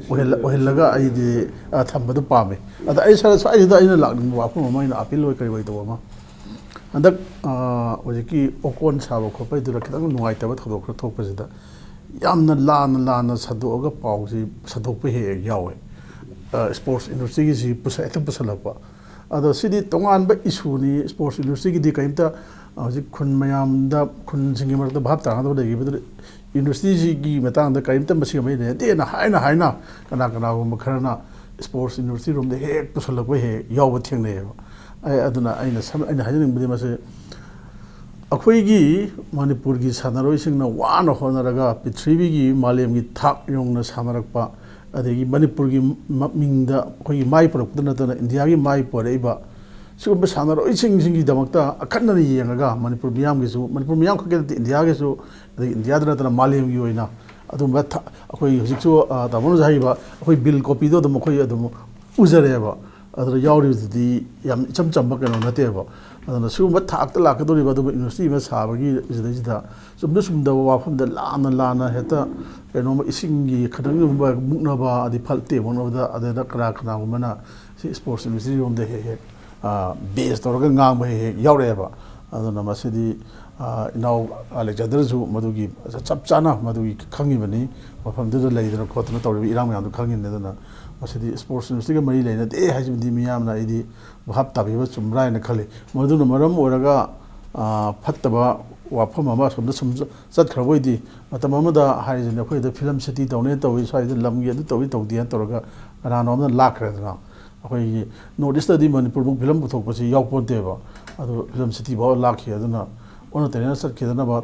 ꯑꯣꯏꯍꯜꯂ-, ꯑꯣꯏꯍꯜꯂꯒ ꯑꯩꯗꯤ, ꯑ, ꯊꯝꯕꯗꯨ ꯄꯥꯝꯃꯤ꯫ ꯑꯗ ꯑꯩ ꯁ꯭ꯋꯥꯏ-, ꯁ꯭ꯋꯥꯏꯁꯤꯗ ꯑꯩꯅ ꯂꯥꯛꯅꯤꯡꯕ ꯋꯥꯐꯝ ꯑꯃ, ꯑꯩꯅ ꯑꯥꯄꯤꯜ ꯑꯣꯏ ꯀꯔꯤ ꯑꯣꯏ ꯇꯧꯕ ꯑꯃ, ꯍꯟꯗꯛ, ꯑ, ꯍꯧꯖꯤꯛꯀꯤ ꯑꯣꯀꯣꯟ ꯁꯥꯕ ꯈꯣꯠꯄꯩꯗꯨꯗ ꯈꯤꯇꯪ ꯅꯨꯡꯉꯥꯏꯇꯕ ꯊꯧꯗꯣꯛ ꯈꯔ ꯊꯣꯛꯄꯁꯤꯗ ꯌꯥꯝꯅ ꯂꯥꯟꯅ ꯂꯥꯟꯅ ꯁꯟꯗꯣꯛꯑꯒ ꯄꯥꯎꯁꯤ ꯁꯟꯗꯣꯛꯄ ꯍꯦꯛ ꯍꯦꯛ ꯌꯥꯎꯋꯦ꯫ ꯑ, ꯁ꯭ꯄꯣꯔꯠꯁ ꯏꯟꯗꯁꯇ꯭ꯔꯤꯒꯤꯁꯤ ꯄꯨꯁ-, ꯍꯦꯛꯇ ꯄꯨꯁꯜꯂꯛꯄ꯫ ꯑꯗꯣ ꯁꯤꯗꯤ ꯇꯣꯉꯥꯟꯕ ꯏꯁꯨꯅꯤ꯫ ꯁ꯭ꯄꯣꯔꯠꯁ ꯏꯟꯗꯁꯇ꯭ꯔꯤꯒꯤꯗꯤ ꯀꯔꯤꯝꯇ, ꯑ, ꯍꯧꯖꯤꯛ ꯈꯨꯟ ꯃꯌꯥꯝꯗ, ꯈꯨꯟꯁꯤꯡꯒꯤ ꯃꯔꯛꯇ ꯚꯥꯞ ꯇꯥꯅꯗꯕ ꯂꯩꯈꯤꯕꯗꯨꯗ ꯏꯟꯗꯁꯇ꯭ꯔꯤꯁꯤꯒꯤ ꯃꯇꯥꯡꯗ ꯀꯔꯤꯝꯇ ꯃꯁꯤꯒ ꯃꯔꯤ ꯂꯩꯅꯗꯦꯅ ꯍꯥꯏꯅ ꯍꯥꯏꯅ ꯀꯅꯥ ꯀꯅꯥꯒꯨꯝꯕ ꯈꯔꯅ ꯁ꯭ꯄꯣꯔꯠꯁ ꯏꯟꯗꯁꯇ꯭ꯔꯤ ꯔꯣꯝꯗ ꯍꯦꯛ ꯄꯨꯁꯜꯂꯛꯄ ꯍꯦꯛ ꯌꯥꯎꯕ ꯊꯦꯡꯅꯩꯌꯦꯕ꯫ ꯑꯩ ꯑꯗꯨꯅ ꯑꯩꯅ ꯁꯝ-, ꯑꯩꯅ ꯍꯥꯏꯖꯅꯤꯡꯕꯗꯤ ꯃꯁꯤ ꯑꯩꯈꯣꯏꯒꯤ ꯃꯅꯤꯄꯨꯔꯒꯤ ꯁꯥꯟꯅꯔꯣꯏꯁꯤꯡꯅ ꯋꯥꯅ ꯍꯣꯠꯅꯔꯒ ꯄ꯭ꯔꯤꯊꯤꯕꯤꯒꯤ ꯃꯥꯂꯦꯝꯒꯤ ꯊꯥꯛ ꯌꯧꯅ ꯁꯥꯟꯅꯔꯛꯄ, ꯑꯗꯒꯤ ꯃꯅꯤꯄꯨꯔꯒꯤ ꯃ-, ꯃꯤꯡꯗ ꯑꯩꯈꯣꯏꯒꯤ ꯃꯥꯏ ꯄꯨꯔꯛꯄꯗ ꯅꯠꯇꯅ ꯏꯟꯗꯤꯌꯥꯒꯤ ꯃꯥꯏ ꯄꯨꯔꯛꯏꯕ ꯁꯤꯒꯨꯝꯕ ꯁꯥꯟꯅꯔꯣꯏꯁꯤꯡꯁꯤꯒꯤꯗꯃꯛꯇ ꯑꯈꯟꯅꯅ ꯌꯦꯡꯉꯒ ꯃꯅꯤꯄꯨꯔ ꯃꯤꯌꯥꯝꯒꯤꯁꯨ, ꯃꯅꯤꯄꯨꯔ ꯃꯤꯌꯥꯝ ꯈꯛꯀꯤ ꯅꯠꯇꯦ, ꯏꯟꯗꯤꯌꯥꯒꯤꯁꯨ, ꯑꯗꯒꯤ ꯏꯟꯗꯤꯌꯥꯗ ꯅꯠꯇꯅ ꯃꯥꯂꯦꯝꯒꯤ ꯑꯣꯏꯅ ꯑꯗꯨꯝꯕ ꯊ-, ꯑꯩꯈꯣꯏ ꯍꯧꯖꯤꯛꯁꯨ, ꯑ, ꯇꯥꯃꯣꯅꯁꯨ ꯍꯥꯏꯔꯤꯕ ꯑꯩꯈꯣꯏ ꯕꯤꯜ ꯀꯣꯄꯤꯗꯣ ꯑꯗꯨꯝ ꯑꯩꯈꯣꯏ ꯑꯗꯨꯝ ꯎꯖꯔꯦꯕ꯫ ꯑꯗꯨꯗ ꯌꯥꯎꯔꯤꯕꯗꯨꯗꯤ ꯌꯥꯝ ꯏꯆꯝ ꯆꯝꯕ ꯀꯩꯅꯣ ꯅꯠꯇꯦꯕ꯫ ꯑꯗꯨꯅ ꯁꯤꯒꯨꯝꯕ ꯊꯥꯛꯇ ꯂꯥꯛꯀꯗꯧꯔꯤꯕ ꯑꯗꯨꯒ ꯌꯨꯅꯤꯚꯔꯁꯤꯇꯤ ꯑꯃ ꯁꯥꯕꯒꯤ ꯁꯤꯗꯩꯁꯤꯗ ꯆꯨꯝꯗ ꯆꯨꯝꯗꯕ ꯋꯥꯐꯝꯗ ꯂꯥꯟꯅ ꯂꯥꯟꯅ ꯍꯦꯛꯇ ꯀꯩꯅꯣꯝꯃ ꯏꯁꯤꯡꯒꯤ ꯈꯤꯇꯪꯒꯨꯝꯕ ꯃꯨꯛꯅꯕ, ꯑꯗꯩ ꯐꯠꯇꯦ ꯃꯨꯛꯅꯕꯗ, ꯑꯗꯩꯗ ꯀꯅꯥ ꯀꯅꯥꯒꯨꯝꯕꯅ ꯁꯤ ꯁ꯭ꯄꯣꯔꯠꯁ ꯌꯨꯅꯤꯚꯔꯁꯤꯇꯤꯔꯣꯝꯗ ꯍꯦꯛ ꯍꯦꯛ, ꯑ, ꯕꯦꯁ ꯇꯧꯔꯒ ꯉꯥꯡꯕ ꯍꯦꯛ ꯍꯦꯛ ꯌꯥꯎꯔꯛꯑꯦꯕ꯫ ꯑꯗꯨꯅ ꯃꯁꯤꯗꯤ, ꯑ, ꯏꯅꯥꯎ ꯑꯂꯦꯛꯖꯥꯟꯗꯔꯁꯨ ꯃꯗꯨꯒꯤ ꯆꯞ ꯆꯥꯅ ꯃꯗꯨꯒꯤ ꯈꯪꯉꯤꯕꯅꯤ, ꯃꯐꯝꯗꯨꯗ ꯂꯩꯗꯅ ꯈꯣꯠꯇꯅ ꯇꯧꯔꯤꯕ ꯏꯔꯥꯡ ꯃꯌꯥꯝꯗꯨ ꯈꯪꯉꯤꯕꯅꯤ꯫ ꯑꯗꯨꯅ ꯃꯁꯤꯗꯤ ꯁ꯭ꯄꯣꯔꯠꯁ ꯌꯨꯅꯤꯚꯔꯁꯤꯇꯤꯒ ꯃꯔꯤ ꯂꯩꯅꯗꯦ ꯍꯥꯏꯁꯤꯃꯗꯤ ꯃꯤꯌꯥꯝꯅ ꯑꯩꯗꯤ ꯚꯥꯞ ꯇꯥꯕꯤꯕ ꯆꯨꯝꯕ꯭ꯔꯥ ꯍꯥꯏꯅ ꯈꯜꯂꯤ꯫ ꯃꯗꯨꯅ ꯃꯔꯝ ꯑꯣꯏꯔꯒ, ꯑ, ꯐꯠꯇꯕ ꯋꯥꯐꯝ ꯑꯃ ꯑꯁꯣꯝꯗ ꯁꯨꯝ ꯆꯠꯈ꯭ꯔꯕ ꯑꯣꯏꯗꯤ, ꯃꯇꯝ ꯑꯃꯗ ꯍꯥꯏꯔꯤꯁꯤꯅꯦ, ꯑꯩꯈꯣꯏꯗ ꯐꯤꯂꯝ ꯁꯤꯇꯤ ꯇꯧꯅꯤ ꯇꯧꯏ, ꯁ꯭ꯋꯥꯏꯗ ꯂꯝꯒꯤ ꯑꯗꯨ ꯇꯧꯏ ꯇꯧꯗꯦꯅ ꯇꯧꯔꯒ ꯀꯅꯥꯅꯣꯝꯅ ꯂꯥꯛꯈ꯭ꯔꯦꯗꯅ꯫ ꯑꯩꯈꯣꯏꯒꯤ ꯅꯣꯔꯠ ꯏꯁꯇꯗꯤ ꯃꯅꯤꯄꯨꯔꯃꯨꯛ ꯐꯤꯂꯝ ꯄꯨꯊꯣꯛꯄꯁꯤ ꯌꯥꯎꯄꯣꯟꯇꯦꯕ꯫ ꯑꯗꯨ ꯐꯤꯂꯝ ꯁꯤꯇꯤ ꯐꯥꯎ ꯂꯥꯛꯈꯤ꯫ ꯑꯗꯨꯅ ꯑꯣꯟꯅ ꯇꯩꯅꯅ ꯆꯠꯈꯤꯗꯅꯕ,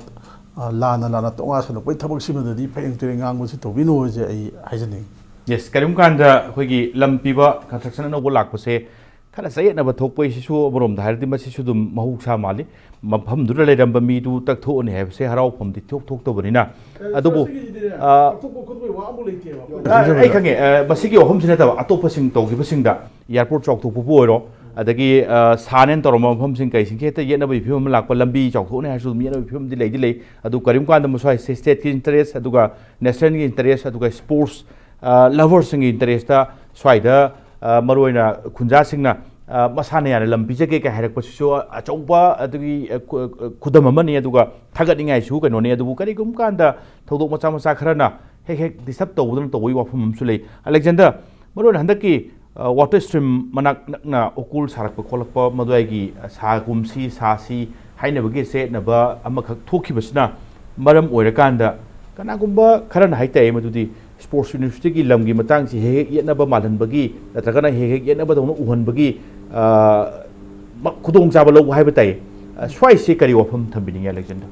ꯑ, ꯂꯥꯟꯅ ꯂꯥꯟꯅ ꯇꯣꯉꯥꯟ ꯁꯟꯗꯣꯛꯄꯒꯤ ꯊꯕꯛꯁꯤꯃꯗꯗꯤ ꯐꯩꯔꯦꯡ ꯇꯨꯔꯦꯡ ꯉꯥꯡꯕꯁꯤ ꯇꯧꯕꯤꯅꯨ ꯍꯥꯏꯁꯦ ꯑꯩ ꯍꯥꯏꯖꯅꯤꯡꯉꯤ꯫ ꯌꯦꯁ, ꯀꯔꯤꯒꯨꯝꯕ ꯀꯥꯟꯗ ꯑꯩꯈꯣꯏꯒꯤ ꯂꯝ ꯄꯤꯕ ꯀꯟꯁꯇ꯭ꯔꯛꯁꯟ ꯑꯅꯧꯕ ꯂꯥꯛꯄꯁꯦ ꯈꯔ ꯆꯌꯦꯠꯅꯕ ꯊꯣꯛꯄ ꯍꯥꯏꯁꯤꯁꯨ ꯑꯃꯔꯣꯝꯗ ꯍꯥꯏꯔꯗꯤ ꯃꯁꯤꯁꯨ ꯑꯗꯨꯝ ꯃꯍꯧꯁꯥ ꯃꯥꯜꯂꯤ꯫ ꯃꯐꯝꯗꯨꯗ ꯂꯩꯔꯝꯕ ꯃꯤꯗꯨ ꯇꯛꯊꯣꯛꯑꯅꯤ ꯍꯥꯏꯕꯁꯦ ꯍꯔꯥꯎꯐꯝꯗꯤ ꯊꯣꯛ ꯊꯣꯛꯇꯕꯅꯤꯅ꯫ ꯑꯗꯨꯕꯨ, ꯁꯤꯒꯤꯁꯤꯗꯤꯅꯦ, ꯑ, ꯇꯛꯊꯣꯛꯄ ꯈꯣꯠꯄꯒꯤ ꯋꯥ ꯑꯃꯨꯛ ꯂꯩꯇꯦꯕ꯫ ꯑ, ꯑꯩ ꯈꯪꯉꯦ, ꯑ, ꯃꯁꯤꯒꯤ ꯋꯥꯐꯝꯁꯤ ꯅꯠꯇꯕ ꯑꯇꯣꯞꯄꯁꯤꯡ ꯇꯧꯈꯤꯕꯁꯤꯡꯗ, ꯑꯦꯌꯥꯔꯄꯣꯔꯠ ꯆꯥꯎꯊꯣꯛꯄꯕꯨ ꯑꯣꯏꯔꯣ, ꯑꯗꯒꯤ, ꯑ, ꯁꯥꯅꯦꯅ ꯇꯧꯔꯝꯕ ꯃꯐꯝꯁꯤꯡ ꯀꯩꯁꯤꯡꯁꯤ ꯍꯦꯛꯇ ꯌꯦꯠꯅꯕꯒꯤ ꯐꯤꯕꯝ ꯑꯃ ꯂꯥꯛꯄ, ꯂꯝꯕꯤ ꯆꯥꯎꯊꯣꯛꯅꯤ ꯍꯥꯏꯔꯁꯨ ꯑꯗꯨꯝ ꯌꯦꯠꯅꯕꯒꯤ ꯐꯤꯕꯝꯗꯤ ꯂꯩꯗꯤ ꯂꯩ꯫ ꯑꯗꯨ ꯀꯔꯤꯒꯨꯝꯕ ꯀꯥꯟꯗ ꯃꯁ꯭ꯋꯥꯏꯁꯦ ꯁ꯭ꯇꯦꯠꯀꯤ ꯏꯟꯇꯔꯦꯁ, ꯑꯗꯨꯒ ꯅꯦꯁꯅꯦꯜꯒꯤ ꯏꯟꯇꯔꯦꯁ, ꯑꯗꯨꯒ ꯁ꯭ꯄꯣꯔꯠꯁ, ꯑ, ꯂꯚꯔꯁꯤꯡꯒꯤ ꯏꯟꯇꯔꯦꯁꯇ ꯁ꯭ꯋꯥꯏꯗ, ꯑ, ꯃꯔꯨꯑꯣꯏꯅ ꯈꯨꯟꯖꯥꯁꯤꯡꯅ, ꯑ, ꯃꯁꯥꯅ ꯌꯥꯅ ꯂꯝ ꯄꯤꯖꯒꯦ ꯀꯥꯏ ꯍꯥꯏꯔꯛꯄꯁꯤꯁꯨ ꯑꯆꯧꯕ ꯑꯗꯨꯒꯤ, ꯑ, ꯈꯨ-, ꯑ, ꯈꯨꯗꯝ ꯑꯃꯅꯤ꯫ ꯑꯗꯨꯒ ꯊꯥꯒꯠꯅꯤꯡꯉꯥꯏꯁꯨ ꯀꯩꯅꯣꯅꯤ꯫ ꯑꯗꯨꯕꯨ ꯀꯔꯤꯒꯨꯝꯕ ꯀꯥꯟꯗ ꯊꯧꯗꯣꯛ ꯃꯆꯥ ꯃꯆꯥ ꯈꯔꯅ ꯍꯦꯛ ꯍꯦꯛ ꯗꯤꯁꯇꯔꯕ ꯇꯧꯕꯗꯨꯅ ꯇꯧꯕꯒꯤ ꯋꯥꯐꯝ ꯑꯃꯁꯨ ꯂꯩ꯫ ꯑꯂꯦꯛꯖꯦꯟꯗꯔ, ꯃꯔꯨꯑꯣꯏꯅ ꯍꯟꯗꯛꯀꯤ, ꯑ, ꯋꯥꯇꯔ ꯁ꯭ꯇ꯭ꯔꯤꯝ ꯃꯅꯥꯛ ꯅꯛꯅ ꯎꯀꯨꯜ ꯁꯥꯔꯛꯄ ꯈꯣꯠꯂꯛꯄ, ꯃꯗꯨꯋꯥꯏꯒꯤ, ꯑ, ꯁꯥꯒꯨꯝꯁꯤ ꯁꯥꯁꯤ ꯍꯥꯏꯅꯕꯒꯤ ꯆꯌꯦꯠꯅꯕ ꯑꯃꯈꯛ ꯊꯣꯛꯈꯤꯕꯁꯤꯅ ꯃꯔꯝ ꯑꯣꯏꯔꯀꯥꯟꯗ ꯀꯅꯥꯒꯨꯝꯕ ꯈꯔꯅ ꯍꯥꯏꯇꯥꯏ ꯃꯗꯨꯗꯤ ꯁ꯭ꯄꯣꯔꯠꯁ ꯌꯨꯅꯤꯚꯔꯁꯤꯇꯤꯒꯤ ꯂꯝꯒꯤ ꯃꯇꯥꯡꯁꯤ ꯍꯦꯛ ꯍꯦꯛ ꯌꯦꯠꯅꯕ ꯃꯥꯜꯍꯟꯕꯒꯤ ꯅꯠꯇ꯭ꯔꯒꯅ ꯍꯦꯛ ꯍꯦꯛ ꯌꯦꯠꯅꯕꯗꯧꯅ ꯎꯍꯟꯕꯒꯤ, ꯑ, ꯃ-, ꯈꯨꯗꯣꯡꯆꯥꯕ ꯂꯧꯕ ꯍꯥꯏꯕ ꯇꯥꯏ꯫ ꯑ, ꯁ꯭ꯋꯥꯏꯁꯤ ꯀꯔꯤ ꯋꯥꯐꯝ ꯊꯝꯕꯤꯅꯤꯡꯉꯤ, ꯑꯂꯦꯛꯖꯦꯟꯗꯔ?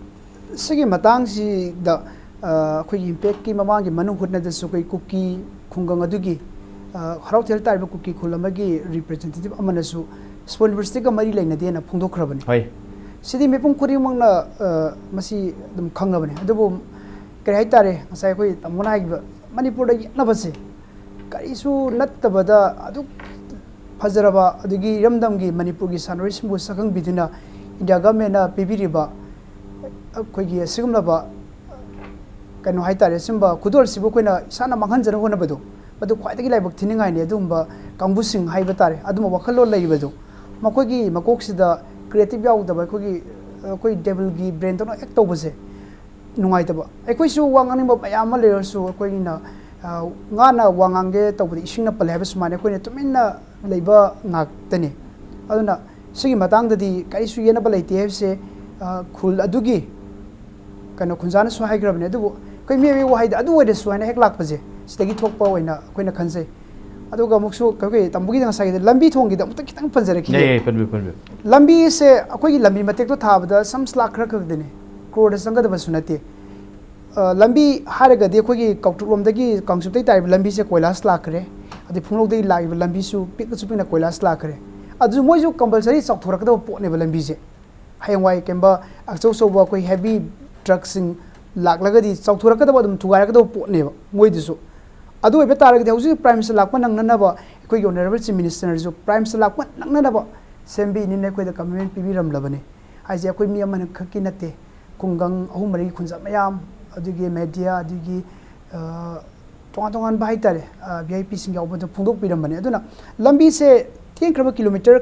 ꯁꯤꯒꯤ ꯃꯇꯥꯡꯁꯤꯗ, ꯑ, ꯑꯩꯈꯣꯏꯒꯤ ꯏꯝꯄꯦꯛꯀꯤ ꯃꯃꯥꯡꯒꯤ ꯃꯅꯨꯡ ꯍꯨꯠꯅꯗꯁꯨ ꯑꯩꯈꯣꯏ ꯀꯨꯀꯤ ꯈꯨꯡꯒꯪ ꯑꯗꯨꯒꯤ, ꯑ, ꯍꯔꯥꯎ ꯊꯦꯜ ꯇꯥꯔꯤꯕ ꯀꯨꯀꯤ ꯈꯨꯜ ꯑꯃꯒꯤ ꯔꯤꯄ꯭ꯔꯖꯦꯟꯇꯦꯇꯤꯚ ꯑꯃꯅꯁꯨ ꯁ꯭ꯄꯣꯔꯠ ꯌꯨꯅꯤꯚꯔꯁꯤꯇꯤꯒ ꯃꯔꯤ ꯂꯩꯅꯗꯦꯅ ꯐꯣꯡꯗꯣꯛꯈ꯭ꯔꯕꯅꯤ꯫ ꯍꯣꯏ꯫ ꯁꯤꯗꯤ ꯃꯤꯄꯨꯝ ꯈꯨꯗꯤꯡꯃꯛꯅ ꯑ, ꯃꯁꯤ ꯑꯗꯨꯝ ꯈꯪꯂꯕꯅꯤ꯫ ꯑꯗꯨꯕꯨ ꯀꯔꯤ ꯍꯥꯏꯇꯥꯔꯦ, ꯉꯁꯥꯏ ꯑꯩꯈꯣꯏ ꯇꯥꯃꯣꯅ ꯍꯥꯏꯈꯤꯕ ꯃꯅꯤꯄꯨꯔꯗ ꯌꯦꯛꯅꯕꯁꯦ ꯀꯔꯤꯁꯨ ꯅꯠꯇꯕꯗ ꯑꯗꯨꯛ ꯐꯖꯔꯕ ꯑꯗꯨꯒꯤ ꯏꯔꯝꯗꯝꯒꯤ ꯃꯅꯤꯄꯨꯔꯒꯤ ꯁꯥꯟꯅꯔꯣꯏꯁꯤꯡꯕꯨ ꯁꯛꯈꯪꯕꯤꯗꯨꯅ ꯏꯟꯗꯤꯌꯥ ꯒꯚꯔꯟꯃꯦꯟꯠꯅ ꯄꯤꯕꯤꯔꯤꯕ ꯑꯩꯈꯣꯏꯒꯤ ꯑꯁꯤꯒꯨꯝꯂꯕ ꯀꯩꯅꯣ ꯍꯥꯏꯇꯥꯔꯦ, ꯑꯁꯤꯒꯨꯝꯕ ꯈꯨꯗꯣꯜꯁꯤꯕꯨ ꯑꯩꯈꯣꯏꯅ ꯏꯁꯥꯅ ꯃꯥꯡꯍꯟꯖꯅ ꯍꯣꯠꯅꯕꯗꯣ, ꯃꯗꯨ ꯈ꯭ꯋꯥꯏꯗꯒꯤ ꯂꯥꯏꯕꯛ ꯊꯤꯅꯤꯡꯉꯥꯏꯅꯤ꯫ ꯑꯗꯨꯒꯨꯝꯕ ꯀꯥꯡꯕꯨꯁꯤꯡ ꯍꯥꯏꯕ ꯇꯥꯔꯦ, ꯑꯗꯨꯝꯕ ꯋꯥꯈꯜꯂꯣꯟ ꯂꯩꯔꯤꯕꯗꯣ, ꯃꯈꯣꯏꯒꯤ ꯃꯀꯣꯛꯁꯤꯗ ꯀ꯭ꯔꯤꯌꯦꯇꯤꯞ ꯌꯥꯎꯗꯕ, ꯑꯩꯈꯣꯏꯒꯤ ꯑꯩꯈꯣꯏ ꯗꯦꯕꯜꯒꯤ ꯕ꯭ꯔꯦꯟꯗꯧꯅ ꯑꯦꯛ ꯇꯧꯕꯁꯦ ꯅꯨꯡꯉꯥꯏꯇꯕ꯫ ꯑꯩꯈꯣꯏꯁꯨ ꯋꯥ ꯉꯥꯡꯅꯤꯡꯕ ꯃꯌꯥꯝ ꯑꯃ ꯂꯩꯔꯁꯨ ꯑꯩꯈꯣꯏꯅ ꯑ, ꯉꯥꯅ ꯋꯥ ꯉꯥꯡꯒꯦ ꯇꯧꯕꯗ ꯏꯁꯤꯡꯅ ꯄꯜꯂꯦ ꯍꯥꯏꯕ ꯁꯨꯃꯥꯏꯅ ꯑꯩꯈꯣꯏꯅ ꯇꯨꯃꯤꯟꯅ ꯂꯩꯕ ꯉꯥꯛꯇꯅꯤ꯫ ꯑꯗꯨꯅ ꯁꯤꯒꯤ ꯃꯇꯥꯡꯗꯗꯤ ꯀꯔꯤꯁꯨ ꯌꯦꯠꯅꯕ ꯂꯩꯇꯦ ꯍꯥꯏꯕꯁꯦ ꯑ, ꯈꯨꯜ ꯑꯗꯨꯒꯤ ꯀꯩꯅꯣ ꯈꯨꯟꯖꯥꯅꯁꯨ ꯍꯥꯏꯈ꯭ꯔꯕꯅꯦ꯫ ꯑꯗꯨꯕꯨ ꯑꯩꯈꯣꯏ ꯃꯤꯑꯣꯏꯕꯒꯤ ꯋꯥꯍꯩꯗ ꯑꯗꯨ ꯑꯣꯏꯔꯁꯨ ꯍꯥꯏꯅ ꯍꯦꯛ ꯂꯥꯛꯄꯁꯦ ꯁꯤꯗꯒꯤ ꯊꯣꯛꯄ ꯑꯣꯏꯅ ꯑꯩꯈꯣꯏꯅ ꯈꯟꯖꯩ꯫ ꯑꯗꯨꯒ ꯑꯃꯨꯛꯁꯨ ꯑꯩꯈꯣꯏ ꯇꯝꯕꯒꯤꯗ ꯉꯁꯥꯏꯒꯤꯗ ꯂꯝꯕꯤ ꯊꯣꯡꯒꯤꯗ ꯑꯃꯨꯛꯇ ꯈꯤꯇꯪ ꯄꯟꯖꯔꯛꯈꯤꯒꯦ꯫ ꯌꯥꯏ ꯌꯥꯏ ꯄꯟꯕꯤꯌꯨ ꯄꯟꯕꯤꯌꯨ꯫ ꯂꯝꯕꯤꯁꯦ ꯑꯩꯈꯣꯏꯒꯤ ꯂꯝꯕꯤ ꯃꯇꯦꯛꯇꯣ ꯊꯥꯕꯗ ꯁꯝ ꯂꯥꯛ ꯈꯔ ꯈꯛꯇꯅꯦ, ꯀ꯭ꯔꯣꯔꯗ ꯆꯪꯒꯗꯕꯁꯨ ꯅꯠꯇꯦ꯫ ꯑ, ꯂꯝꯕꯤ ꯍꯥꯏꯔꯒꯗꯤ ꯑꯩꯈꯣꯏꯒꯤ ꯀꯥꯎꯇ꯭ꯔꯨꯛꯂꯣꯝꯗꯒꯤ ꯀꯥꯡꯆꯨꯞꯇꯒꯤ ꯇꯥꯔꯤꯕ ꯂꯝꯕꯤꯁꯦ ꯀꯣꯏꯂꯥꯁ ꯂꯥꯛꯈ꯭ꯔꯦ꯫ ꯑꯗꯩ ꯐꯨꯡꯂꯧꯗꯒꯤ ꯂꯥꯛꯏꯕ ꯂꯝꯕꯤꯁꯨ ꯄꯤꯛꯅꯁꯨ ꯄꯤꯛꯅ ꯀꯣꯏꯂꯥꯁ ꯂꯥꯛꯈ꯭ꯔꯦ꯫ ꯑꯗꯨꯁꯨ ꯃꯣꯏꯁꯨ ꯀꯝꯄꯜꯁꯔꯤ ꯆꯥꯎꯊꯣꯔꯛꯀꯗꯕ ꯄꯣꯠꯅꯦꯕ ꯂꯝꯕꯤꯁꯦ꯫ ꯍꯌꯦꯡꯋꯥꯏ ꯀꯩꯒꯨꯝꯕ ꯑꯆꯧ ꯑꯆꯧꯕ ꯑꯩꯈꯣꯏ ꯍꯦꯚꯤ ꯇ꯭ꯔꯛꯁꯤꯡ ꯂꯥꯛꯂꯒꯗꯤ ꯆꯥꯎꯊꯣꯔꯛꯀꯗꯕ, ꯑꯗꯨꯝ ꯊꯨꯒꯥꯏꯔꯛꯀꯗꯕ ꯄꯣꯠꯅꯦꯕ ꯃꯣꯏꯗꯨꯁꯨ꯫ ꯑꯗꯨ ꯑꯣꯏꯕ ꯇꯥꯔꯒꯗꯤ ꯍꯧꯖꯤꯛ ꯄ꯭ꯔꯥꯏꯝ ꯃꯤꯅꯤꯁꯇꯔ ꯂꯥꯛꯄ ꯅꯪꯅꯅꯕ ꯑꯩꯈꯣꯏꯒꯤ ꯑꯣꯅꯔꯦꯕꯜ ꯆꯤꯐ ꯃꯤꯅꯤꯁꯇꯔꯅꯁꯨ ꯄ꯭ꯔꯥꯏꯝ ꯃꯤꯅꯤꯁꯇꯔ ꯂꯥꯛꯄ ꯅꯪꯅꯅꯕ ꯁꯦꯝꯕꯤꯅꯤꯅ ꯑꯩꯈꯣꯏꯗ ꯀꯃꯤꯠꯃꯦꯟ ꯄꯤꯕꯤꯔꯝꯂꯕꯅꯤ꯫ ꯍꯥꯏꯁꯦ ꯑꯩꯈꯣꯏ ꯃꯤ ꯑꯃꯅ ꯈꯛꯀꯤ ꯅꯠꯇꯦ, ꯈꯨꯡꯒꯪ ꯑꯍꯨꯝ ꯃꯔꯤꯒꯤ ꯈꯨꯟꯖꯥ ꯃꯌꯥꯝ, ꯑꯗꯨꯒꯤ ꯃꯦꯗꯤꯌꯥ, ꯑꯗꯨꯒꯤ ꯑ, ꯇꯣꯉꯥꯟ ꯇꯣꯉꯥꯟꯕ ꯍꯥꯏꯇꯥꯔꯦ, ꯚꯤ ꯑꯥꯏ ꯄꯤꯁꯤꯡ ꯌꯥꯎꯕꯗ ꯐꯣꯡꯗꯣꯛꯄꯤꯔꯝꯕꯅꯦ꯫ ꯑꯗꯨꯅ ꯂꯝꯕꯤꯁꯦ ꯇꯦꯟꯈ꯭ꯔꯕ ꯀꯤꯂꯣꯃꯤꯇꯔ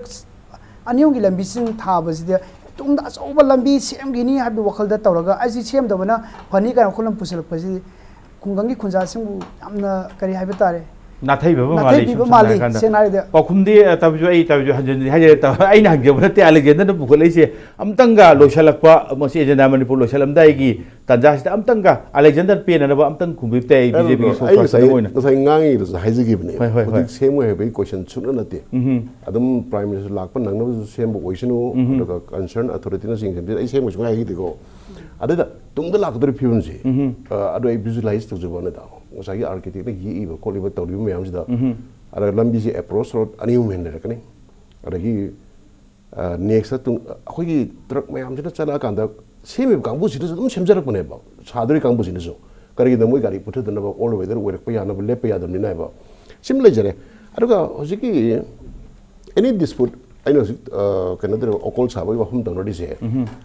ꯑꯅꯤ ꯑꯍꯨꯝꯒꯤ ꯂꯝꯕꯤꯁꯤꯡ ꯊꯥꯕꯁꯤꯗ ꯇꯨꯡꯗ ꯑꯆꯧꯕ ꯂꯝꯕꯤ ꯁꯦꯝꯈꯤꯅꯤ ꯍꯥꯏꯕꯒꯤ ꯋꯥꯈꯜꯗ ꯇꯧꯔꯒ ꯑꯩꯁꯤ ꯁꯦꯝꯗꯕꯅ ꯐꯅꯤ ꯀꯥꯏꯅ ꯋꯥꯈꯜꯂꯣꯟ ꯄꯨꯁꯤꯜꯂꯛꯄꯁꯤ ꯈꯨꯡꯒꯪꯒꯤ ꯈꯨꯟꯖꯥꯁꯤꯡꯕꯨ ꯌꯥꯝꯅ ꯀꯔꯤ ꯍꯥꯏꯕ ꯇꯥꯔꯦ, ꯅꯥꯊꯩꯕꯤꯕ ꯃꯥꯜꯂꯤ, ꯅꯥꯊꯩꯕꯤꯕ ꯁꯨꯝ ꯃꯥꯜꯂꯤ, ꯁꯝꯅ ꯍꯥꯏꯔꯀꯥꯟꯗ꯫ ꯁꯦꯡꯅ ꯍꯥꯏꯔꯗꯤ꯫ ꯄꯥꯎꯈꯨꯝꯗꯤ, ꯑ, ꯇꯥꯕꯤꯁꯨ ꯑꯩ ꯇꯥꯕꯤꯁꯨ ꯍꯟꯖꯤꯟ ꯍꯟꯖꯤꯟ ꯍꯥꯏꯖꯔꯦ, ꯇꯥ-, ꯑꯩꯅ ꯍꯪꯖꯕ ꯅꯠꯇꯦ, ꯑꯂꯦꯛꯖꯦꯟꯗꯔꯅ ꯄꯨꯈꯠꯂꯛꯏꯁꯦ꯫ ꯑꯝꯇꯪꯒ ꯂꯣꯏꯁꯤꯜꯂꯛꯄ, ꯃꯁꯤ ꯑꯦꯖꯦꯟꯗꯥ ꯃꯅꯤꯄꯨꯔ ꯂꯣꯏꯁꯤꯜꯂꯝꯗꯥꯏꯒꯤ ꯇꯥꯟꯖꯥꯁꯤꯗ ꯑꯝꯇꯪꯒ ꯑꯂꯦꯛꯖꯦꯟꯗꯔ ꯄꯦꯟꯅꯅꯕ ꯑꯝꯇꯪ ꯈꯨꯝꯕꯤꯕ ꯇꯥꯏ, ꯕꯤ ꯖꯦ ꯄꯤꯒꯤ ꯑꯩ ꯁꯣꯛꯄ ꯉꯁꯥꯏ, ꯁꯤꯟꯅꯕ ꯑꯣꯏꯅ꯫ ꯉꯁꯥꯏ ꯉꯥꯡꯉꯤꯗꯨꯁꯨ ꯍꯥꯏꯖꯈꯤꯕꯅꯦ꯫ ꯍꯣꯏ, ꯍꯣꯏ, ꯍꯣꯏ꯫ ꯍꯧꯖꯤꯛ ꯁꯦꯝꯃꯣꯏ ꯍꯥꯏꯕꯒꯤ ꯀꯣꯏꯁꯟ ꯁꯨꯡꯅ ꯅꯠꯇꯦ꯫ ꯎꯝ꯫ ꯑꯗꯨꯝ ꯄ꯭ꯔꯥꯏꯝ ꯃꯤꯅꯤꯁꯇꯔ ꯂꯥꯛꯄ ꯅꯪꯅꯕꯁꯨ ꯁꯦꯝꯕ ꯑꯣꯏꯁꯅꯨ, ꯎꯝ꯫ ꯑꯗꯨꯒ ꯀꯟꯁꯔꯟ ꯑꯊꯣꯔꯤꯇꯤꯅ ꯆꯤꯡꯁꯤꯟꯕꯤꯔ ꯑꯩ ꯁꯦꯝꯃꯣꯏ ꯁꯨꯡꯍꯥꯏ ꯍꯥꯏꯈꯤꯗꯦꯀꯣ꯫ ꯑꯗꯨꯗ ꯇꯨꯡꯗ ꯂꯥꯛꯀꯗꯧꯔꯤꯕ ꯐꯤꯕꯝꯁꯤ, ꯎꯝ꯫ ꯑ, ꯑꯗꯨ ꯑꯩ ꯚꯤꯖꯨꯑꯦꯂꯥꯏꯁ ꯇꯧꯖꯕ ꯋꯥꯅꯤꯗ꯫ ꯉꯁꯥꯏꯒꯤ ꯑꯥꯔꯀꯤꯇꯦꯛꯅ ꯌꯦꯛꯏꯕ ꯈꯣꯠꯂꯤꯕ ꯇꯧꯔꯤꯕ ꯃꯌꯥꯝꯁꯤꯗ, ꯎꯝ꯫ ꯑꯗ ꯂꯝꯕꯤꯁꯦ ꯑꯦꯄ꯭ꯔꯣꯆ ꯔꯣꯗ ꯑꯅꯤ ꯑꯍꯨꯝ ꯍꯦꯟꯅ ꯂꯩꯔꯛꯀꯅꯤ꯫ ꯑꯗꯒꯤ ꯅꯦꯛꯁꯇ ꯇꯨꯡ ꯑꯩꯈꯣꯏꯒꯤ ꯇ꯭ꯔꯛ ꯃꯌꯥꯝꯁꯤꯅ ꯆꯠꯂꯛꯑꯀꯥꯟꯗ ꯁꯦꯝꯃꯤꯕ ꯀꯥꯡꯕꯨꯁꯤꯅꯁꯨ ꯑꯗꯨꯝ ꯁꯦꯝꯖꯔꯛꯄꯅꯦꯕ, ꯁꯥꯗꯣꯔꯤ ꯀꯥꯡꯕꯨꯁꯤꯅꯁꯨ꯫ ꯀꯔꯤꯒꯤꯅꯣ? ꯃꯣꯏ ꯒꯥꯔꯤ ꯄꯨꯊꯗꯅꯕ ꯑꯣꯜ ꯋꯦꯗꯔ ꯑꯣꯏꯔꯛꯄ ꯌꯥꯅꯕ ꯂꯦꯞꯄ ꯌꯥꯗꯕꯅꯤꯅ ꯍꯥꯏꯕ ꯁꯤꯃ ꯂꯩꯖꯔꯦ꯫ ꯑꯗꯨꯒ ꯍꯧꯖꯤꯛꯀꯤ ꯑꯦꯅꯤ ꯗꯤꯁꯄ꯭ꯌꯨꯠ, ꯑꯩꯅ ꯍꯧꯖꯤꯛ ꯀꯩꯅꯣ ꯇꯧꯔꯤꯕ ꯑꯣꯀꯣꯜ ꯁꯥꯕꯒꯤ ꯋꯥꯐꯝ ꯇꯧꯅꯔꯤꯁꯦ,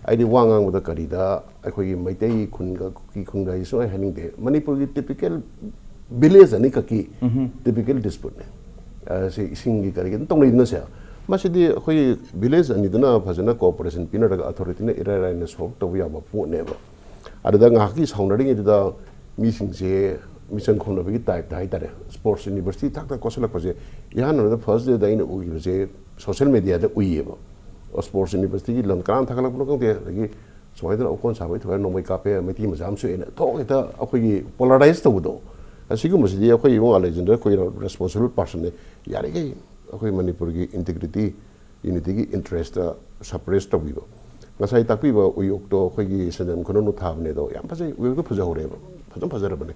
ꯑꯩꯗꯤ ꯋꯥ ꯉꯥꯡꯕꯗ ꯀꯔꯤꯗ ꯑꯩꯈꯣꯏꯒꯤ ꯃꯩꯇꯩ ꯈꯨꯟꯒ ꯀꯨꯀꯤ ꯈꯨꯟꯒ ꯍꯥꯏꯁꯨ ꯑꯩ ꯍꯥꯏꯅꯤꯡꯗꯦ꯫ ꯃꯅꯤꯄꯨꯔꯒꯤ ꯇꯤꯄꯤꯀꯦꯜ ꯚꯤꯂꯦꯖ ꯑꯅꯤꯈꯛꯀꯤ ꯇꯤꯄꯤꯀꯦꯜ ꯗꯤꯁꯄ꯭ꯌꯨꯠꯅꯦ꯫ ꯁꯤ ꯏꯁꯤꯡꯒꯤ ꯀꯔꯤꯒꯤ ꯑꯗꯨꯝ ꯇꯧꯅꯩꯗꯅꯁꯦ꯫ ꯃꯁꯤꯗꯤ ꯑꯩꯈꯣꯏꯒꯤ ꯚꯤꯂꯦꯖ ꯑꯅꯤꯗꯨꯅ ꯐꯖꯅ ꯀꯣꯑꯣꯄꯔꯦꯁꯟ ꯄꯤꯅꯔꯒ ꯑꯣꯊꯣꯔꯤꯇꯤꯅ ꯏꯔꯥꯏ ꯂꯥꯏꯅ ꯁꯣꯜꯕ ꯇꯧꯕ ꯌꯥꯕ ꯄꯣꯠꯅꯦꯕ꯫ ꯑꯗꯨꯗ ꯉꯥꯏꯍꯥꯛꯀꯤ ꯁꯥꯎꯅꯔꯤꯉꯩꯗꯨꯗ ꯃꯤꯁꯤꯡꯁꯦ ꯃꯤꯆꯪ ꯈꯣꯝꯅꯕꯒꯤ ꯇꯥꯏꯞꯇ ꯍꯥꯏꯇꯥꯔꯦ, ꯁ꯭ꯄꯣꯔꯠꯁ ꯌꯨꯅꯤꯚꯔꯁꯤꯇꯤ ꯊꯥꯛꯇ ꯀꯣꯠꯁꯤꯜꯂꯛꯄꯁꯦ꯫ ꯏꯍꯥꯟ ꯍꯥꯟꯕꯗ ꯐꯥꯔꯁ ꯗꯦꯗ ꯑꯩꯅ ꯎꯈꯤꯕꯁꯦ ꯁꯣꯁꯦꯜ ꯃꯦꯗꯤꯌꯥꯗ ꯎꯏꯌꯦꯕ꯫ ꯁ꯭ꯄꯣꯔꯠꯁ ꯌꯨꯅꯤꯚꯔꯁꯤꯇꯤꯒꯤ ꯂꯝ ꯀꯅꯥꯅ ꯊꯥꯒꯠꯂꯛꯄꯅꯣ ꯈꯪꯗꯦ, ꯑꯗꯒꯤ ꯁꯨꯃꯥꯏꯅ ꯇꯧꯗꯅ ꯑꯣꯀꯣꯟ ꯁꯥꯕꯒꯤ ꯊꯧꯔꯝ ꯅꯣꯡꯃꯩ ꯀꯥꯞꯄꯦ, ꯃꯩꯇꯩ ꯃꯆꯥ ꯑꯃ ꯁꯣꯛꯑꯦꯅ ꯊꯣꯛ ꯍꯦꯛꯇ ꯑꯩꯈꯣꯏꯒꯤ ꯄꯣꯂꯔꯥꯏꯁ ꯇꯧꯕꯗꯣ꯫ ꯑꯁꯤꯒꯨꯝꯕꯁꯤꯗꯤ ꯑꯩꯈꯣꯏ ꯏꯕꯨꯡ ꯑꯂꯦꯛꯖꯦꯟꯗꯔ ꯑꯩꯈꯣꯏꯅ ꯔꯦꯁꯄꯣꯟꯁꯤꯕꯜ ꯄꯥꯔꯁꯟꯅꯦ꯫ ꯌꯥꯔꯤꯈꯩ ꯑꯩꯈꯣꯏ ꯃꯅꯤꯄꯨꯔꯒꯤ ꯏꯟꯇꯤꯒ꯭ꯔꯤꯇꯤ, ꯌꯨꯅꯤꯇꯤꯒꯤ ꯏꯟꯇꯔꯦꯁꯇ ꯁꯄ꯭ꯔꯦꯁ ꯇꯧꯕꯤꯕ꯫ ꯉꯁꯥꯏ ꯇꯥꯛꯄꯤꯕ ꯎꯌꯣꯛꯇꯣ ꯑꯩꯈꯣꯏꯒꯤ ꯁꯟꯖꯦꯟ ꯈꯨꯅꯧꯅ ꯊꯥꯕꯅꯦ ꯑꯗꯣ, ꯌꯥꯝ ꯐꯖꯩ, ꯎꯌꯣꯛꯇꯣ ꯐꯖꯍꯧꯔꯦꯕ, ꯐꯖꯅ ꯐꯖꯔꯕꯅꯦ꯫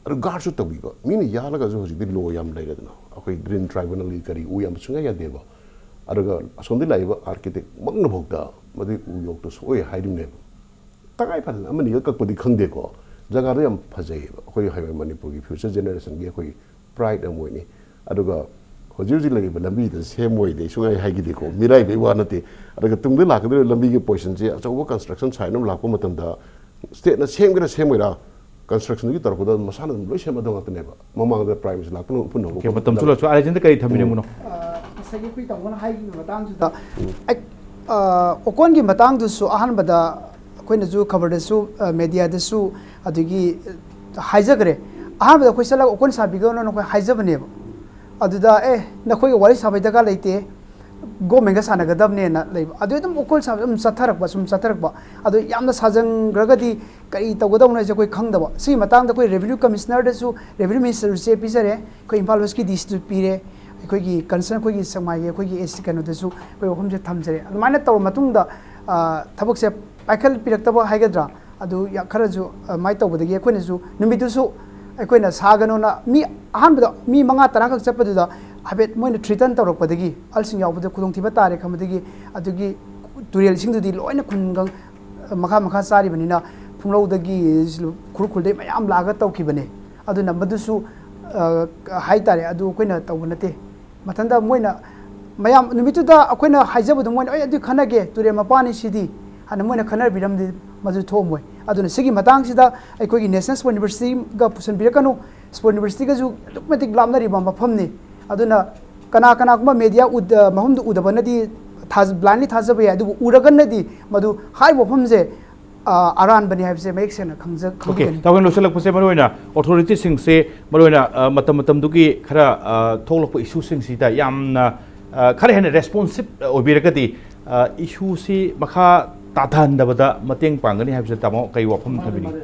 ꯑꯗꯨ ꯒꯥꯔꯗꯁꯨ ꯇꯧꯕꯤꯕ, ꯃꯤꯅ ꯌꯥꯜꯂꯒꯁꯨ ꯍꯧꯖꯤꯛꯇꯤ ꯂꯣ ꯌꯥꯝ ꯂꯩꯔꯦꯗꯅ, ꯑꯩꯈꯣꯏ ꯒ꯭ꯔꯤꯟ ꯇ꯭ꯔꯥꯏꯕꯦꯜꯒꯤ ꯀꯔꯤ ꯎ ꯌꯥꯝꯕ ꯁꯨꯡꯌꯥ ꯌꯥꯗꯦꯕ꯫ ꯑꯗꯨꯒ ꯑꯁꯣꯝꯗꯒꯤ ꯂꯥꯛꯏꯕ ꯑꯥꯔꯀꯤꯇꯦꯛ ꯃꯛꯅꯐꯥꯎꯗ ꯃꯗꯨꯒꯤ ꯎ ꯌꯣꯛꯇꯣ ꯁꯣꯛꯑꯣꯏ ꯍꯥꯏꯔꯤꯕꯅꯦꯕ꯫ ꯇꯉꯥꯏ ꯐꯗꯅ ꯑꯃꯅꯤꯒ ꯀꯛꯄꯗꯤ ꯈꯪꯗꯦꯀꯣ, ꯖꯒꯥꯗꯣ ꯌꯥꯝ ꯐꯖꯩꯌꯦꯕ꯫ ꯑꯩꯈꯣꯏ ꯍꯌꯦꯡ ꯃꯅꯤꯄꯨꯔꯒꯤ ꯐ꯭ꯌꯨꯆꯔ ꯖꯦꯅꯦꯔꯦꯁꯟꯒꯤ ꯑꯩꯈꯣꯏꯒꯤ ꯄ꯭ꯔꯥꯏꯗ ꯑꯃ ꯑꯣꯏꯅꯤ꯫ ꯑꯗꯨꯒ ꯍꯧꯖꯤꯛ ꯍꯧꯖꯤꯛ ꯂꯩꯔꯤꯕ ꯂꯝꯕꯤꯗ ꯁꯦꯝꯃꯣꯏꯗꯤ ꯑꯩ ꯁꯨꯡꯍꯥꯏ ꯍꯥꯏꯈꯤꯗꯦꯀꯣ, ꯃꯤꯔꯥꯏꯕꯩ ꯋꯥ ꯅꯠꯇꯦ꯫ ꯑꯗꯨꯒ ꯇꯨꯡꯗ ꯂꯥꯛꯀꯗꯧꯔꯤꯕ ꯂꯝꯕꯤꯒꯤ ꯄꯣꯔꯁꯟꯁꯦ ꯑꯆꯧꯕ ꯀꯟꯁꯇ꯭ꯔꯛꯁꯟ ꯁꯥꯏꯠ ꯑꯃ ꯂꯥꯛꯄ ꯃꯇꯝꯗ ꯁ꯭ꯇꯦꯠꯅ ꯁꯦꯝꯒꯦꯔꯥ ꯁꯦꯝꯃꯣꯏꯔꯥ, ꯀꯟꯁꯇ꯭ꯔꯛꯁꯟꯒꯤ ꯇꯧꯔꯛꯄꯗ ꯃꯁꯥꯅ ꯑꯗꯨꯝ ꯂꯣꯏ ꯁꯦꯝꯕꯗꯣ ꯉꯥꯛꯇꯅꯦꯕ꯫ ꯃꯃꯥꯡꯗ ꯄ꯭ꯔꯥꯏꯝ ꯃꯤꯅꯤꯁꯇꯔ ꯂꯥꯛꯇꯅ ꯎꯐꯨꯟ ꯍꯧꯕ ꯑꯣꯀꯦ, ꯃꯇꯝꯁꯨ ꯈꯣꯠꯄ ꯂꯣꯏꯁꯨ ꯑꯥꯏ ꯂꯦꯟꯗ ꯀꯔꯤ ꯊꯝꯕꯤꯅꯤꯡꯕꯅꯣ? ꯑ, ꯉꯁꯥꯏꯒꯤ ꯑꯩꯈꯣꯏ ꯇꯥꯃꯣꯅ ꯍꯥꯏꯈꯤꯕ ꯃꯇꯥꯡꯗꯨꯗ, ꯑꯩ, ꯑ, ꯑꯣꯀꯣꯟꯒꯤ ꯃꯇꯥꯡꯗꯨꯁꯨ ꯑꯍꯥꯟꯕꯗ ꯑꯩꯈꯣꯏꯅꯁꯨ ꯈꯕꯔꯗꯁꯨ, ꯑ, ꯃꯦꯗꯤꯌꯥꯗꯁꯨ ꯑꯗꯒꯤ, ꯑ, ꯍꯥꯏꯖꯈ꯭ꯔꯦ꯫ ꯑꯍꯥꯟꯕꯗ ꯑꯩꯈꯣꯏ ꯆꯠꯂꯒ ꯑꯣꯀꯣꯟ ꯁꯥꯕꯤꯒꯅꯣꯅ ꯑꯩꯈꯣꯏ ꯍꯥꯏꯖꯕꯅꯦꯕ꯫ ꯑꯗꯨꯗ, "ꯑꯦ, ꯅꯈꯣꯏꯒ ꯋꯥꯔꯤ ꯁꯥꯕꯩ ꯗꯔꯀꯥꯔ ꯂꯩꯇꯦ, ꯒꯣꯔꯃꯦꯟꯒ ꯁꯥꯟꯅꯒꯗꯕꯅꯦꯅ" ꯂꯩꯕ꯫ ꯑꯗꯨ ꯑꯗꯨꯝ ꯑꯣꯀꯣꯟ ꯁꯥꯕ ꯑꯗꯨꯝ ꯆꯠꯊꯔꯛꯄ, ꯁꯨꯝ ꯆꯠꯊꯔꯛꯄ꯫ ꯑꯗꯣ ꯌꯥꯝꯅ ꯁꯥꯖꯟꯈ꯭ꯔꯒꯗꯤ ꯀꯔꯤ ꯇꯧꯒꯗꯕꯅꯣ ꯍꯥꯏꯁꯦ ꯑꯩꯈꯣꯏ ꯈꯪꯗꯕ꯫ ꯁꯤꯒꯤ ꯃꯇꯥꯡꯗ ꯑꯩꯈꯣꯏ ꯔꯦꯚꯤꯅ꯭ꯌꯨ ꯀꯃꯤꯁꯅꯔꯗꯁꯨ, ꯔꯦꯚꯤꯅ꯭ꯌꯨ ꯃꯤꯅꯤꯁꯇꯔꯁꯨ ꯆꯦ ꯄꯤꯖꯔꯦ, ꯑꯩꯈꯣꯏ ꯏꯝꯐꯥꯜ ꯋꯦꯁꯀꯤ ꯗꯤ ꯁꯤꯗꯁꯨ ꯄꯤꯔꯦ, ꯑꯩꯈꯣꯏꯒꯤ ꯀꯟꯁꯔꯟ ꯑꯩꯈꯣꯏꯒꯤ ꯁꯦꯛꯃꯥꯏꯒꯤ ꯑꯩꯈꯣꯏꯒꯤ ꯑꯦꯁ ꯀꯩꯅꯣꯗꯁꯨ ꯑꯩꯈꯣꯏ ꯋꯥꯐꯝꯁꯦ ꯊꯝꯖꯔꯦ꯫ ꯑꯗꯨꯃꯥꯏꯅ ꯇꯧꯔ ꯃꯇꯨꯡꯗ, ꯑ, ꯊꯕꯛꯁꯦ ꯄꯥꯏꯈꯠꯄꯤꯔꯛꯇꯕ ꯍꯥꯏꯒꯗ꯭ꯔꯥ, ꯑꯗꯨ ꯌꯥ-, ꯈꯔꯁꯨ ꯑꯗꯨꯃꯥꯏꯅ ꯇꯧꯕꯗꯒꯤ ꯑꯩꯈꯣꯏꯅꯁꯨ ꯅꯨꯃꯤꯠꯇꯨꯁꯨ ꯑꯩꯈꯣꯏꯅ ꯁꯥꯒꯅꯣꯅ ꯃꯤ ꯑꯍꯥꯟꯕꯗ ꯃꯤ ꯃꯉꯥ ꯇꯔꯥꯈꯛ ꯆꯠꯄꯗꯨꯗ ꯍꯥꯏꯐꯦꯠ ꯃꯣꯏꯅ ꯊ꯭ꯔꯤꯇꯟ ꯇꯧꯔꯛꯄꯗꯒꯤ, ꯑꯍꯜꯁꯤꯡ ꯌꯥꯎꯕꯗ ꯈꯨꯗꯣꯡꯊꯤꯕ ꯇꯥꯔꯦ ꯈꯟꯕꯗꯒꯤ, ꯑꯗꯨꯒꯤ ꯇꯨꯔꯦꯜ ꯏꯁꯤꯡꯗꯨꯗꯤ ꯂꯣꯏꯅ ꯈꯨꯟꯒꯪ ꯃꯈꯥ ꯃꯈꯥ ꯆꯥꯔꯤꯕꯅꯤꯅ, ꯐꯨꯡꯂꯧꯗꯒꯤ, ꯈꯨꯔꯈꯨꯜꯗꯩ ꯃꯌꯥꯝ ꯂꯥꯛꯑꯒ ꯇꯧꯈꯤꯕꯅꯦ꯫ ꯑꯗꯨꯅ ꯃꯗꯨꯁꯨ, ꯑ, ꯍꯥꯏꯇꯥꯔꯦ, ꯑꯗꯨ ꯑꯩꯈꯣꯏꯅ ꯇꯧꯕ ꯅꯠꯇꯦ꯫ ꯃꯊꯟꯇ ꯃꯣꯏꯅ, ꯃꯌꯥꯝ ꯅꯨꯃꯤꯠꯇꯨꯗ ꯑꯩꯈꯣꯏꯅ ꯍꯥꯏꯖꯕꯗꯣ, ꯃꯣꯏꯅ, "ꯑꯩ ꯑꯗꯨ ꯈꯟꯅꯒꯦ, ꯇꯨꯔꯦꯜ ꯃꯄꯥꯟꯅꯤ ꯁꯤꯗꯤ" ꯍꯥꯏꯅ ꯃꯣꯏꯅ ꯈꯟꯅꯕꯤꯔꯝꯗꯤ ꯃꯗꯨ ꯊꯣꯛꯑꯝꯃꯣꯏ꯫ ꯑꯗꯨꯅ ꯁꯤꯒꯤ ꯃꯇꯥꯡꯁꯤꯗ ꯑꯩꯈꯣꯏꯒꯤ National Sports Universityꯒ ꯄꯨꯁꯟꯕꯤꯔꯛꯀꯅꯨ꯫ Sports Universityꯒꯁꯨ ꯑꯗꯨꯛꯀꯤ ꯃꯇꯤꯛ ꯂꯥꯞꯅꯔꯤꯕ ꯃꯐꯝꯅꯤ꯫ ꯑꯗꯨꯅ ꯀꯅꯥ ꯀꯅꯥꯒꯨꯝꯕ media ꯎꯗ-, ꯃꯐꯝꯗꯨ ꯎꯗꯕꯅꯗꯤ ꯊꯥꯖ-, blindly ꯊꯥꯖꯕ ꯌꯥꯏ, ꯑꯗꯨꯕꯨ ꯎꯔꯒꯅꯗꯤ ꯃꯗꯨ ꯍꯥꯏꯔꯤꯕ ꯋꯥꯐꯝꯁꯦ, ꯑ, ꯑꯔꯥꯟꯕꯅꯤ ꯍꯥꯏꯕꯁꯦ ꯃꯌꯦꯛ ꯁꯦꯡꯅ ꯈꯪꯖ-, OK, ꯈꯪꯕꯤꯒꯅꯤ꯫ ꯇꯥꯎꯋꯦ, ꯂꯣꯏꯁꯤꯜꯂꯛꯄꯁꯦ ꯃꯔꯨꯑꯣꯏꯅ authorityꯁꯤꯡꯁꯦ, ꯃꯔꯨꯑꯣꯏꯅ, ꯑ, ꯃꯇꯝ ꯃꯇꯝꯗꯨꯒꯤ ꯈꯔ, ꯑ, ꯊꯣꯛꯂꯛꯄ issueꯁꯤꯡꯁꯤꯗ ꯌꯥꯝꯅ, ꯑ, ꯈꯔ ꯍꯦꯟꯅ responsive ꯑꯣꯏꯕꯤꯔꯒꯗꯤ, ꯑ, issueꯁꯤ ꯃꯈꯥ ꯇꯥꯊꯍꯟꯗꯕꯗ ꯃꯇꯦꯡ ꯄꯥꯡꯒꯅꯤ ꯍꯥꯏꯕꯁꯤꯗ ꯇꯥꯃꯣ ꯀꯔꯤ ꯋꯥꯐꯝ ꯊꯝꯕꯤꯅꯤꯡꯉꯤ?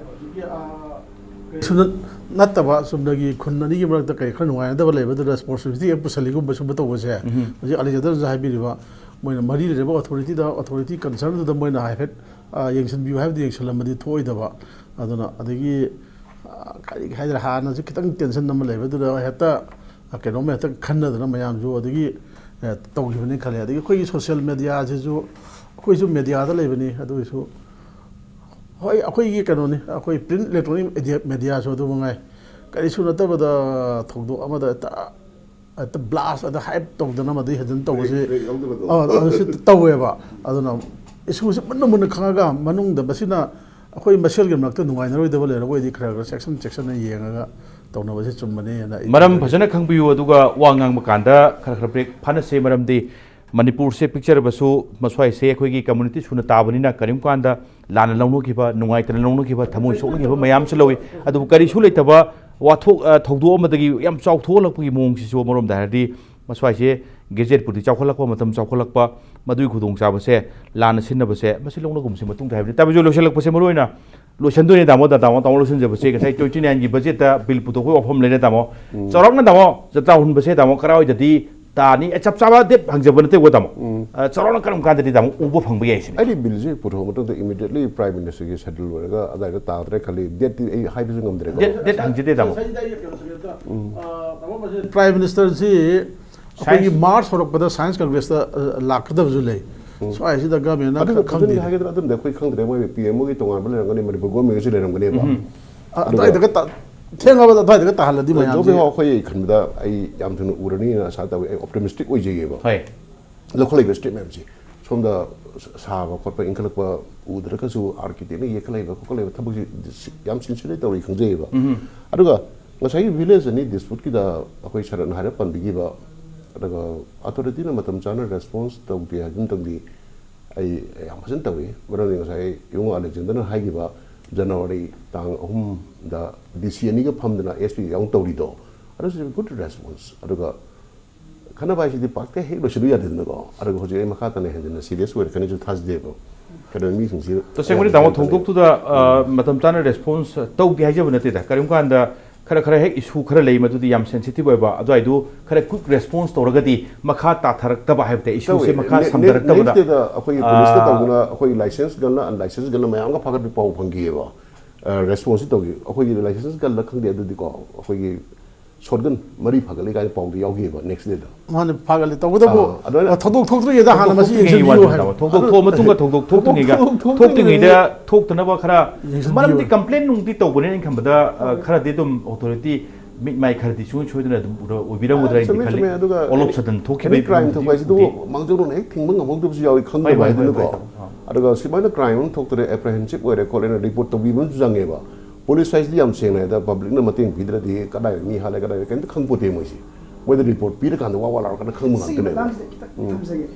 ꯁꯨꯝ ꯅꯠꯇꯕ, ꯆꯨꯝꯅꯒꯤ ꯈꯨꯟ ꯑꯅꯤꯒꯤ ꯃꯔꯛꯇ ꯀꯔꯤ ꯈꯔ ꯅꯨꯡꯉꯥꯏꯅꯗꯕ ꯂꯩꯕꯗꯨꯗ Sports University ꯍꯦꯛ ꯄꯨꯁꯜꯂꯤꯒꯨꯝꯕ ꯁꯨꯝꯕ ꯇꯧꯕꯁꯦ, ꯎꯝ꯫ ꯍꯧꯖꯤꯛ ꯑꯂꯤꯖꯥꯗꯅꯁꯨ ꯍꯥꯏꯕꯤꯔꯤꯕ, ꯃꯣꯏꯅ ꯃꯔꯤ ꯂꯩꯅꯕ authorityꯗ, authority concernꯗꯨꯗ ꯃꯣꯏꯅ ꯍꯥꯏꯐꯦꯠ, ꯑ, ꯌꯦꯡꯁꯤꯟꯕꯤꯌꯨ ꯍꯥꯏꯕꯗꯤ ꯌꯦꯡꯁꯤꯜꯂꯝꯃꯗꯤ ꯊꯣꯛꯑꯣꯏꯗꯕ꯫ ꯑꯗꯨꯅ ꯑꯗꯒꯤ, ꯑ, ꯀꯔꯤ ꯍꯥꯏꯗ꯭ꯔꯥ, ꯍꯥꯟꯅꯁꯨ ꯈꯤꯇꯪ tension ꯑꯃ ꯂꯩꯕꯗꯨꯗ ꯍꯦꯛꯇ, ꯑ, ꯀꯩꯅꯣꯝꯃ ꯍꯦꯛꯇ ꯈꯟꯅꯗꯅ ꯃꯌꯥꯝꯁꯨ ꯑꯗꯒꯤ, ꯑ, ꯇꯧꯈꯤꯕꯅꯤ ꯈꯜꯂꯦ꯫ ꯑꯗꯒꯤ ꯑꯩꯈꯣꯏꯒꯤ social mediaꯁꯤꯁꯨ, ꯑꯩꯈꯣꯏꯁꯨ mediaꯗ ꯂꯩꯕꯅꯤ, ꯑꯗꯨ ꯑꯣꯏꯔꯁꯨ ꯍꯣꯏ, ꯑꯩꯈꯣꯏꯒꯤ ꯀꯩꯅꯣꯅꯤ, ꯑꯩꯈꯣꯏ print electronic media, mediaꯁꯨ ꯑꯗꯨ ꯃꯉꯥꯏ꯫ ꯀꯔꯤꯁꯨ ꯅꯠꯇꯕꯗ ꯊꯧꯗꯣꯛ ꯑꯃꯗ ꯍꯦꯛꯇ, ꯍꯦꯛꯇ blast, ꯑꯗ hype ꯇꯧꯗꯅ ꯃꯗꯨ ꯍꯦꯟꯖꯤꯟ ꯇꯧꯕꯁꯤ, break, break ꯌꯥꯎꯗꯕꯗꯣ꯫ ꯑ, ꯑꯗꯨꯁꯨ ꯇꯧꯋꯦꯕ꯫ ꯑꯗꯨꯅ issueꯁꯤ ꯃꯨꯟꯅ ꯃꯨꯟꯅ ꯈꯪꯉꯒ, ꯃꯅꯨꯡꯗ ꯃꯁꯤꯅ ꯑꯩꯈꯣꯏ ꯃꯁꯦꯜꯒꯤ ꯃꯔꯛꯇ ꯅꯨꯡꯉꯥꯏꯅꯔꯣꯏꯗꯕ ꯂꯩꯔꯒ ꯑꯣꯏꯗꯤ ꯈꯔ ꯈꯔ ꯆꯦꯛꯁꯤꯟ ꯆꯦꯛꯁꯤꯟꯅ ꯌꯦꯡꯉꯒ ꯇꯧꯅꯕꯁꯤ ꯆꯨꯝꯕꯅꯦꯅ ꯑꯩ ꯃꯔꯝ ꯊꯝꯖꯒꯦ꯫ ꯐꯖꯅ ꯈꯪꯕꯤꯌꯨ, ꯑꯗꯨꯒ ꯋꯥ ꯉꯥꯡꯕ ꯀꯥꯟꯗ ꯈꯔ ꯈꯔ break ꯐꯥꯅꯁꯦ꯫ ꯃꯔꯝꯗꯤ ꯃꯅꯤꯄꯨꯔꯁꯦ ꯄꯤꯛꯆꯔꯕꯁꯨ, ꯃꯁ꯭ꯋꯥꯏꯁꯦ ꯑꯩꯈꯣꯏꯒꯤ community ꯁꯨꯅ ꯇꯥꯕꯅꯤꯅ, ꯀꯔꯤꯒꯨꯝꯕ ꯀꯥꯟꯗ ꯂꯥꯟꯅ ꯂꯧꯅꯈꯤꯕ, ꯅꯨꯡꯉꯥꯏꯇꯅ ꯂꯧꯅꯈꯤꯕ, ꯊꯃꯣꯏ ꯁꯣꯛꯅꯈꯤꯕ ꯃꯌꯥꯝꯁꯨ ꯂꯧꯏ꯫ ꯑꯗꯨꯕꯨ ꯀꯔꯤꯁꯨ ꯂꯩꯇꯕ ꯋꯥꯊꯣꯛ, ꯑ, ꯊꯧꯗꯣꯛ ꯑꯃꯗꯒꯤ ꯌꯥꯝ ꯆꯥꯎꯊꯣꯛꯍꯜꯂꯛꯄꯒꯤ ꯃꯑꯣꯡꯁꯤꯁꯨ ꯑꯃꯔꯣꯝꯗ ꯍꯥꯏꯔꯗꯤ, ꯃꯁ꯭ꯋꯥꯏꯁꯦ gadgetꯄꯨꯗꯤ ꯆꯥꯎꯈꯠꯂꯛꯄ, ꯃꯇꯝ ꯆꯥꯎꯈꯠꯂꯛꯄ, ꯃꯗꯨꯒꯤ ꯈꯨꯗꯣꯡꯆꯥꯕꯁꯦ ꯂꯥꯟꯅ ꯁꯤꯖꯤꯟꯅꯕꯁꯦ ꯃꯁꯤ ꯂꯧꯅꯒꯨꯝꯁꯤ ꯃꯇꯨꯡꯗ ꯍꯥꯏꯕꯅꯤ꯫ ꯇꯥꯕꯤꯌꯨ, ꯂꯣꯏꯁꯤꯜꯂꯛꯄꯁꯦ ꯃꯔꯨꯑꯣꯏꯅ ꯂꯣꯏꯁꯟꯗꯣꯏꯅꯦ, ꯇꯥꯃꯣ, ꯇꯥꯃꯣ, ꯇꯥꯃꯣ ꯂꯣꯏꯁꯤꯟꯖꯕꯁꯦ꯫ ꯉꯁꯥꯏ twenty nineꯒꯤ budgetꯇ bill ꯄꯨꯊꯣꯛꯄꯒꯤ ꯋꯥꯐꯝ ꯂꯩꯔꯦ, ꯇꯥꯃꯣ꯫ ꯎꯝ꯫ ꯆꯥꯎꯔꯥꯛꯅ, ꯇꯥꯃꯣ, ꯖꯇ꯭ꯔꯥ ꯍꯨꯟꯕꯁꯦ, ꯇꯥꯃꯣ, ꯀꯔꯥꯏꯋꯥꯏꯗꯗꯤ ꯇꯥꯅꯤ꯫ ꯑꯦ, ꯆꯞ ꯆꯥꯕ ꯗꯦꯠ ꯍꯪꯖꯕ ꯅꯠꯇꯦꯀꯣ, ꯇꯥꯃꯣ꯫ ꯑ, ꯆꯥꯎꯔꯥꯛꯅ ꯀꯔꯝ ꯀꯥꯟꯗꯗꯤ, ꯇꯥꯃꯣ, ꯎꯕ ꯐꯪꯕ ꯌꯥꯏ ꯁꯤꯅꯤ? ꯑꯩꯗꯤ ꯕꯤꯜꯁꯦ ꯄꯨꯊꯣꯛꯑ ꯃꯇꯨꯡꯗ ꯏꯃꯤꯗꯤꯌꯦꯠꯂꯤ ꯄ꯭ꯔꯥꯏꯝ ꯃꯤꯅꯤꯁꯇꯔꯒꯤ ꯁꯦꯗꯨꯜ ꯂꯣꯏꯔꯒ ꯑꯗꯨꯋꯥꯏꯗ ꯇꯥꯗ꯭ꯔꯦ ꯈꯜꯂꯤ꯫ ꯗꯦꯠꯇꯤ ꯑꯩ ꯍꯥꯏꯕꯁꯨ ꯉꯝꯗ꯭ꯔꯦꯀꯣ꯫ ꯗꯦꯠ, ꯗꯦꯠ ꯍꯪꯖꯗꯦ, ꯇꯥꯃꯣ꯫ ꯄ꯭ꯔꯥꯏꯝ ꯃꯤꯅꯤꯁꯇꯔꯁꯤ ꯑꯩꯈꯣꯏꯒꯤ ꯃꯥꯔꯆ ꯍꯧꯔꯛꯄꯗ ꯁꯥꯏꯟꯁ ꯀꯪꯒ꯭ꯔꯦꯁꯇ ꯂꯥꯛꯀꯗꯕꯁꯨ ꯂꯩ꯫ ꯁ꯭ꯋꯥꯏꯁꯤꯗ ꯒꯃꯦꯟꯅ ꯑꯗꯨꯒ ꯈꯪꯍꯟꯗꯦ꯫ ꯍꯥꯏꯒꯗ꯭ꯔꯥ ꯑꯗꯨꯝꯗꯤ ꯑꯩꯈꯣꯏ ꯈꯪꯗ꯭ꯔꯦ꯫ ꯃꯣꯏ ꯄꯤ ꯑꯦꯝ ꯑꯣꯒꯤ ꯇꯣꯉꯥꯟꯕ ꯂꯩꯔꯝꯒꯅꯤ, ꯃꯅꯤꯄꯨꯔ ꯒꯣꯔꯃꯦꯟꯒꯤꯁꯨ ꯂꯩꯔꯝꯒꯅꯦꯕ꯫ ꯑꯗꯨꯋꯥꯏꯗꯒ ꯊꯦꯡꯉꯕꯗ ꯑꯗꯨꯋꯥꯏꯗꯒ ꯇꯥꯍꯜꯂꯗꯤ ꯃꯌꯥꯝꯁꯦ꯫ ꯑꯩꯈꯣꯏ ꯈꯟꯕꯗ ꯑꯩ ꯌꯥꯝ ꯊꯨꯅ ꯎꯔꯅꯤꯅ ꯑꯁꯥ ꯇꯧꯋꯤ꯫ ꯑꯩ ꯑꯣꯞꯇꯤꯃꯤꯁꯇꯤꯛ ꯑꯣꯏꯖꯩꯌꯦꯕ꯫ ꯍꯣꯏ꯫ ꯂꯧꯈꯠꯂꯛꯏꯕ ꯁ꯭ꯇꯦꯞ ꯃꯌꯥꯝꯁꯤ ꯁꯣꯝꯗ ꯁꯥꯕ ꯈꯣꯠꯄ ꯏꯟꯈꯠꯂꯛꯄ ꯎꯗ꯭ꯔꯒꯁꯨ ꯑꯥꯔꯀꯤꯇꯦꯛꯅ ꯌꯦꯛꯈꯠꯂꯛꯏꯕ ꯈꯣꯠꯀꯠꯂꯛꯏꯕ ꯊꯕꯛꯁꯤ ꯌꯥꯝ ꯁꯤꯟꯁꯤꯌꯔ ꯇꯧꯔꯤ ꯈꯪꯖꯩꯌꯦꯕ꯫ ꯑꯗꯨꯒ ꯉꯁꯥꯏꯒꯤ ꯚꯤꯂꯦꯖ ꯑꯅꯤ ꯗꯤꯁꯄ꯭ꯌꯨꯠꯀꯤꯗ ꯑꯩꯈꯣꯏ ꯁꯔꯠꯅ ꯍꯥꯏꯔꯞ ꯄꯟꯕꯤꯈꯤꯕ, ꯑꯗꯨꯒ ꯑꯣꯊꯣꯔꯤꯇꯤꯅ ꯃꯇꯝ ꯆꯥꯅ ꯔꯦꯁꯄꯣꯟꯁ ꯇꯧꯗꯦ ꯍꯥꯏꯕꯗꯨꯝꯇꯪꯗꯤ ꯑꯩ ꯌꯥꯝ ꯐꯖꯅ ꯇꯧꯏ꯫ ꯃꯔꯝꯗꯤ ꯉꯁꯥꯏ ꯏꯕꯨꯡꯉꯣ ꯑꯂꯦꯛꯖꯦꯟꯗꯔꯅ ꯍꯥꯏꯈꯤꯕ ꯖꯅꯋꯥꯔꯤ ꯇꯥꯡ ꯑꯍꯨꯝꯗ ꯗꯤ ꯁꯤ ꯑꯅꯤꯒ ꯐꯝꯗꯅ ꯑꯦꯁ ꯄꯤ ꯌꯥꯎꯅ ꯇꯧꯔꯤꯗꯣ, ꯑꯗꯨꯁꯨ ꯒꯨꯗ ꯔꯦꯁꯄꯣꯟꯁ꯫ ꯑꯗꯨꯒ ꯈꯟꯅꯕ ꯍꯥꯏꯁꯤꯗꯤ ꯄꯥꯛꯇ ꯍꯦꯛ ꯂꯣꯏꯁꯤꯜꯂꯨ ꯌꯥꯗꯦꯗꯅꯀꯣ꯫ ꯑꯗꯨꯒ ꯍꯧꯖꯤꯛ ꯑꯩ ꯃꯈꯥ ꯇꯥꯅ ꯍꯦꯟꯖꯤꯟꯅ ꯁꯤꯔꯤꯌꯁ ꯑꯣꯏꯔꯛꯀꯅꯤꯁꯨ ꯊꯥꯖꯗꯦꯕ꯫ ꯀꯩꯅꯣ ꯃꯤꯁꯤꯡꯁꯤ ꯇꯁꯦꯡꯕꯗꯤ, ꯇꯥꯃꯣ, ꯊꯧꯗꯣꯛꯇꯨꯗ, ꯑ, ꯃꯇꯝ ꯆꯥꯅ ꯔꯦꯁꯄꯣꯟꯁ ꯇꯧꯗꯦ ꯍꯥꯏꯖꯕ ꯅꯠꯇꯦꯗ꯫ ꯀꯔꯤꯒꯨꯝꯕ ꯀꯥꯟꯗ ꯈꯔ ꯈꯔ ꯍꯦꯛ ꯏꯁꯨ ꯈꯔ ꯂꯩ, ꯃꯗꯨꯗꯤ ꯌꯥꯝ ꯁꯦꯟꯁꯤꯇꯤꯚ ꯑꯣꯏꯕ, ꯑꯗꯨꯋꯥꯏꯗꯨ ꯈꯔ ꯀ꯭ꯋꯤꯛ ꯔꯦꯁꯄꯣꯟꯁ ꯇꯧꯔꯒꯗꯤ ꯃꯈꯥ ꯇꯥꯊꯔꯛꯇꯕ ꯍꯥꯏꯕ ꯇꯥꯏ, ꯏꯁꯨꯁꯦ ꯃꯈꯥ ꯁꯝꯊꯔꯛꯇꯕꯗ꯫ ꯅꯦꯛꯁ ꯗꯦꯗ ꯑꯩꯈꯣꯏꯒꯤ ꯄꯨꯂꯤꯁꯀ ꯑꯥ, ꯇꯧꯗꯅ ꯑꯩꯈꯣꯏꯒꯤ ꯂꯥꯏꯁꯦꯟꯁ ꯒꯟꯅ ꯑꯟꯂꯥꯏꯁꯦꯟꯁ ꯒꯟꯅ ꯃꯌꯥꯝꯒ ꯐꯥꯒꯠꯄ ꯄꯥꯎ ꯐꯪꯈꯤꯑꯕ꯫ ꯔꯦꯁꯄꯣꯟꯁꯁꯤ ꯇꯧꯈꯤ꯫ ꯑꯩꯈꯣꯏꯒꯤ ꯂꯥꯏꯁꯦꯟꯁ ꯒꯟꯅ ꯈꯪꯗꯦ, ꯑꯗꯨꯗꯤꯀꯣ ꯑꯩꯈꯣꯏꯒꯤ ꯁꯣꯠ ꯒꯟ ꯃꯔꯤ ꯐꯥꯒꯠꯂꯤ ꯀꯥꯏꯅ ꯄꯥꯎꯗꯤ ꯌꯥꯎꯈꯤꯑꯕ ꯅꯦꯛꯁ ꯗꯦꯗ꯫ ꯃꯥꯅ ꯐꯥꯒꯠꯂꯤ꯫ ꯇꯧꯕꯇꯕꯨ ꯑꯥ, ꯑꯗꯨꯃꯥꯏꯅ ꯊꯧꯗꯣꯛ ꯊꯣꯛꯇ꯭ꯔꯤꯉꯩꯗ ꯍꯥꯟꯅ ꯃꯁꯤ ꯊꯧꯗꯣꯛ ꯊꯣꯛꯇ꯭ꯔꯤꯉꯩ ꯌꯦꯡꯁꯤꯟꯕꯤꯌꯨ ꯋꯥꯅꯤ, ꯍꯥꯏꯕ꯫ ꯇꯥꯃꯣ꯫ ꯊꯧꯗꯣꯛ ꯊꯣꯛꯑ ꯃꯇꯨꯡꯒ ꯊꯧꯗꯣꯛ ꯊꯣꯛꯇ꯭ꯔꯤꯉꯩꯗ ꯊꯧꯗꯣꯛ ꯊꯣꯛꯇ꯭ꯔꯤꯉꯩ ꯊꯣꯛꯇꯅꯕ ꯈꯔ, ꯌꯦꯡꯁꯤꯟꯕꯤꯌꯨ꯫ ꯃꯔꯝꯗꯤ ꯀꯝꯄ꯭ꯂꯦꯟ ꯅꯨꯡꯗꯤ ꯇꯧꯕꯅꯦꯅ ꯑꯩꯅ ꯈꯟꯕꯗ, ꯑ, ꯈꯔꯗꯤ ꯑꯗꯨꯝ ꯑꯣꯊꯣꯔꯤꯇꯤ ꯃꯤꯠ ꯃꯥꯏ ꯈꯔꯗꯤ ꯁꯨꯡꯁꯣꯏ ꯁꯣꯏꯗꯅ ꯑꯗꯨꯝ ꯎꯔ-, ꯑꯣꯏꯕꯤꯔꯝꯒꯗ꯭ꯔꯥ ꯍꯥꯏꯅꯗꯤ ꯆꯨꯝꯃꯦ, ꯈꯜꯂꯤ꯫ ꯆꯨꯝꯃꯦ꯫ ꯑꯗꯨꯒ All of sudden ꯊꯣꯛꯈꯤꯕꯒꯤ ꯑꯦꯅꯤ ꯀ꯭ꯔꯥꯏꯝ ꯊꯣꯛꯄ ꯍꯥꯏꯁꯤꯗꯕꯨ ꯐꯤꯕꯝꯗꯤ ꯎꯗꯦ꯫ ꯃꯥꯡꯖꯧꯅꯅ ꯍꯦꯛ ꯊꯤꯡꯕ ꯉꯝꯍꯧꯗꯕꯁꯨ ꯌꯥꯎꯏ, ꯍꯣꯏ, ꯈꯪꯗꯕ ꯍꯣꯏ, ꯍꯥꯏꯗꯨꯅꯀꯣ꯫ ꯍꯣꯏ, ꯍꯣꯏ꯫ ꯑꯥ꯫ ꯑꯗꯨꯒ ꯁꯨꯃꯥꯏꯅ ꯀ꯭ꯔꯥꯏꯝ ꯑꯃ ꯊꯣꯛꯇꯔꯦ, ꯑꯦꯄ꯭ꯔꯤꯍꯦꯟꯁꯤꯞ ꯑꯣꯏꯔꯦ ꯈꯣꯠꯂꯦꯅ ꯔꯤꯄꯣꯔꯠ ꯇꯧꯕꯤꯕ ꯑꯃꯁꯨ ꯆꯪꯉꯦꯕ꯫ ꯄꯨꯂꯤꯁ ꯍꯥꯏꯁꯤꯗꯤ ꯌꯥꯝ ꯁꯦꯡꯅ ꯍꯥꯏꯗ ꯄꯕ꯭ꯂꯤꯛꯅ ꯃꯇꯦꯡ ꯄꯤꯗ꯭ꯔꯗꯤ ꯀꯗꯥꯏꯗ ꯃꯤ ꯍꯥꯠꯂꯦ, ꯀꯗꯥꯏꯗ ꯀꯩꯝꯇ ꯈꯪꯄꯣꯠꯇꯦ ꯃꯣꯏꯁꯦ꯫ ꯃꯣꯏꯗ ꯔꯤꯄꯣꯔꯠ ꯄꯤꯔꯀꯥꯟꯗ ꯋꯥ ꯋꯥ ꯂꯥꯎꯔꯀꯥꯟꯗ ꯈꯪꯕ ꯁꯤꯒꯤ ꯉꯥꯛꯇꯅꯦꯕ꯫ ꯃꯇꯥꯡꯁꯤꯗ ꯈꯤꯇꯪ ꯊꯝꯖꯒꯦ꯫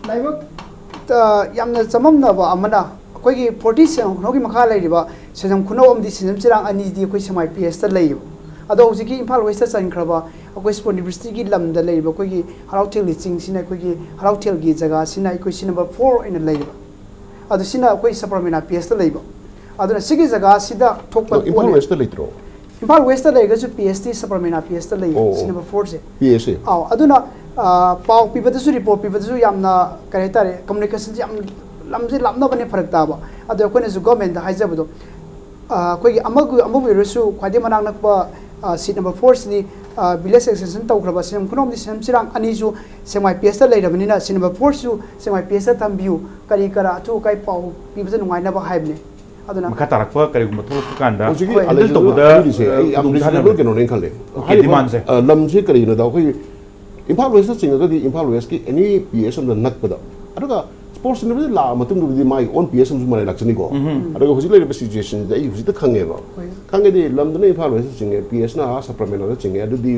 ꯂꯥꯏꯕꯛꯇ ꯌꯥꯝꯅ ꯆꯃꯝꯅꯕ ꯑꯃꯅ, ꯑꯩꯈꯣꯏꯒꯤ ꯐꯣꯔꯇꯤ ꯁꯦꯟꯖꯝ ꯈꯨꯅꯧꯒꯤ ꯃꯈꯥ ꯂꯩꯔꯤꯕ ꯁꯦꯟꯖꯝ ꯈꯨꯅꯧ ꯑꯃꯗꯤ ꯁꯦꯟꯖꯝ ꯆꯤꯔꯥꯡ ꯑꯅꯤꯗꯤ ꯑꯩꯈꯣꯏ ꯁꯦꯃꯥꯏ ꯄꯤ ꯑꯦꯁꯇ ꯂꯩꯌꯦꯕ꯫ ꯑꯗꯣ ꯍꯧꯖꯤꯛꯀꯤ ꯏꯝꯐꯥꯜ ꯋꯦꯁꯇ ꯆꯟꯈ꯭ꯔꯕ ꯑꯩꯈꯣꯏ ꯁ꯭ꯄꯣꯔꯠ ꯌꯨꯅꯤꯚꯔꯁꯤꯇꯤꯒꯤ ꯂꯝꯗ ꯂꯩꯔꯤꯕ ꯑꯩꯈꯣꯏꯒꯤ ꯍꯔꯥꯎꯊꯦꯜꯒꯤ ꯆꯤꯡꯁꯤꯅ, ꯑꯩꯈꯣꯏꯒꯤ ꯍꯔꯥꯎꯊꯦꯜꯒꯤ ꯖꯒꯥꯁꯤꯅ ꯑꯩꯈꯣꯏ ꯁꯤ ꯅꯝꯕꯔ ꯐꯣꯔ ꯑꯣꯏꯅ ꯂꯩꯌꯦꯕ꯫ ꯑꯗꯣ ꯁꯤꯅ ꯑꯩꯈꯣꯏ ꯁꯕꯔꯃꯤꯅꯥ ꯄꯤ ꯑꯦꯁꯇ ꯂꯩꯕ꯫ ꯑꯗꯨꯅ ꯁꯤꯒꯤ ꯖꯒꯥꯁꯤꯗ ꯊꯣꯛꯄ ꯑꯗꯣ ꯏꯝꯐꯥꯜ ꯄꯣꯠꯅꯦ꯫ ꯋꯦꯁꯇ ꯂꯩꯇ꯭ꯔꯣ? ꯏꯝꯐꯥꯜ ꯋꯦꯁꯇ ꯂꯩꯔꯒꯁꯨ ꯄꯤ ꯑꯩꯆ ꯗꯤ ꯁꯕꯔꯃꯦꯅꯥ ꯄꯤ ꯑꯩꯆꯇ ꯂꯩ, ꯑꯣ, ꯑꯣ꯫ ꯁꯤ ꯅꯝꯕꯔ ꯐꯣꯔꯁꯦ꯫ ꯄꯤ ꯑꯦꯁ ꯑꯦ꯫ ꯑꯥꯎ, ꯑꯗꯨꯅ ꯑ, ꯄꯥꯎ ꯄꯤꯕꯗꯁꯨ, ꯔꯤꯄꯣꯔꯠ ꯄꯤꯕꯗꯁꯨ ꯌꯥꯝꯅ, ꯀꯔꯤ ꯍꯥꯏꯇꯥꯔꯦ, ꯀꯝꯃꯨꯅꯤꯀꯦꯁꯟꯁꯦ ꯌꯥꯝ, ꯂꯝꯁꯦ ꯂꯥꯞꯅꯕꯅꯦ, ꯐꯔꯛ ꯇꯥꯕ꯫ ꯑꯗꯣ ꯑꯩꯈꯣꯏꯅꯁꯨ ꯒꯣꯔꯃꯦꯟꯗ ꯍꯥꯏꯖꯕꯗꯣ, ꯑ, ꯑꯩꯈꯣꯏꯒꯤ ꯑꯃꯒꯤ, ꯑꯃꯕꯨ ꯑꯣꯏꯔꯁꯨ ꯈ꯭ꯋꯥꯏꯗꯩ ꯃꯅꯥꯛ ꯅꯛꯄ, ꯑ, ꯁꯤꯠ ꯅꯝꯕꯔ ꯐꯣꯔꯁꯤꯗꯤ, ꯑ, ꯚꯤꯂꯦꯖ ꯑꯦꯛꯁꯇꯦꯟꯁꯟ ꯇꯧꯈ꯭ꯔꯕ ꯁꯤꯡꯖꯃꯩ ꯈꯨꯅꯧ ꯑꯃꯗꯤ ꯁꯤꯡꯖꯃꯩ ꯆꯤꯔꯥꯡ ꯑꯅꯤꯁꯨ ꯁꯦꯛꯃꯥꯏ ꯄꯤ ꯑꯦꯁꯇ ꯂꯩꯔꯕꯅꯤꯅ, ꯁꯤꯠ ꯅꯝꯕꯔ ꯐꯣꯔꯁꯤꯁꯨ ꯁꯦꯛꯃꯥꯏ ꯄꯤ ꯑꯦꯁꯇ ꯊꯝꯕꯤꯌꯨ, ꯀꯔꯤ ꯀꯔꯥ ꯑꯊꯨ ꯑꯀꯥꯏ ꯄꯥꯎ ꯄꯤꯕꯗ ꯅꯨꯡꯉꯥꯏꯅꯕ ꯍꯥꯏꯕꯅꯦ꯫ ꯑꯗꯨꯅ ꯃꯈꯥ ꯇꯥꯔꯛꯄ ꯀꯔꯤꯒꯨꯝꯕ ꯊꯣꯛꯂꯛꯄ ꯀꯥꯟꯗ ꯍꯧꯖꯤꯛꯀꯤ ꯍꯦꯟꯗꯜ ꯑꯂꯦꯛꯖꯦꯟꯗꯔ ꯇꯧꯕꯗ ꯑꯅꯤꯁꯦ ꯑꯩ ꯌꯥꯝ ꯈꯨꯗꯣꯡ ꯔꯤꯖꯅꯦꯕꯜ ꯆꯥꯍꯟꯕ꯫ ꯀꯩꯅꯣꯅꯦ ꯈꯜꯂꯦ꯫ ꯑꯣꯀꯦ, ꯍꯥꯏꯔꯤꯕ, ꯗꯤꯃꯥꯟꯁꯦ꯫ ꯑ, ꯂꯝꯁꯦ ꯀꯔꯤꯒꯤꯅꯣꯗ ꯑꯩꯈꯣꯏ ꯏꯝꯐꯥꯜ ꯋꯦꯁꯇ ꯆꯤꯡꯉꯒꯗꯤ ꯏꯝꯐꯥꯜ ꯋꯦꯁꯀꯤ ꯑꯦꯅꯤ ꯄꯤ ꯑꯦꯁ ꯑꯃꯗ ꯅꯛꯄꯗ, ꯑꯗꯨꯒ ꯁ꯭ꯄꯣꯔꯠꯁ ꯁꯦꯟꯇꯔꯗ ꯂꯥꯛꯑ ꯃꯇꯨꯡꯗꯕꯨꯗꯤ ꯃꯥꯒꯤ ꯑꯣꯟ ꯄꯤ ꯑꯦꯁ ꯑꯃꯁꯨ ꯃꯔꯥꯏ ꯂꯥꯛꯆꯅꯤꯀꯣ꯫ ꯑꯗꯨꯒ ꯍꯧꯖꯤꯛ ꯂꯩꯔꯤꯕ ꯁꯤꯆꯨꯋꯦꯁꯟꯁꯤꯗ ꯑꯩ ꯍꯧꯖꯤꯛꯇ ꯈꯪꯉꯦꯕ꯫ ꯈꯪꯉꯦꯗꯤ ꯂꯝꯗꯨꯅ ꯏꯝꯐꯥꯜ ꯋꯦꯁꯇ ꯆꯤꯡꯉꯦ, ꯄꯤ ꯑꯦꯁꯅ ꯑꯥ ꯁꯥꯀ꯭ꯔꯥꯃꯦꯟꯇꯣꯗ ꯆꯤꯡꯉꯦ, ꯑꯗꯨꯗꯤ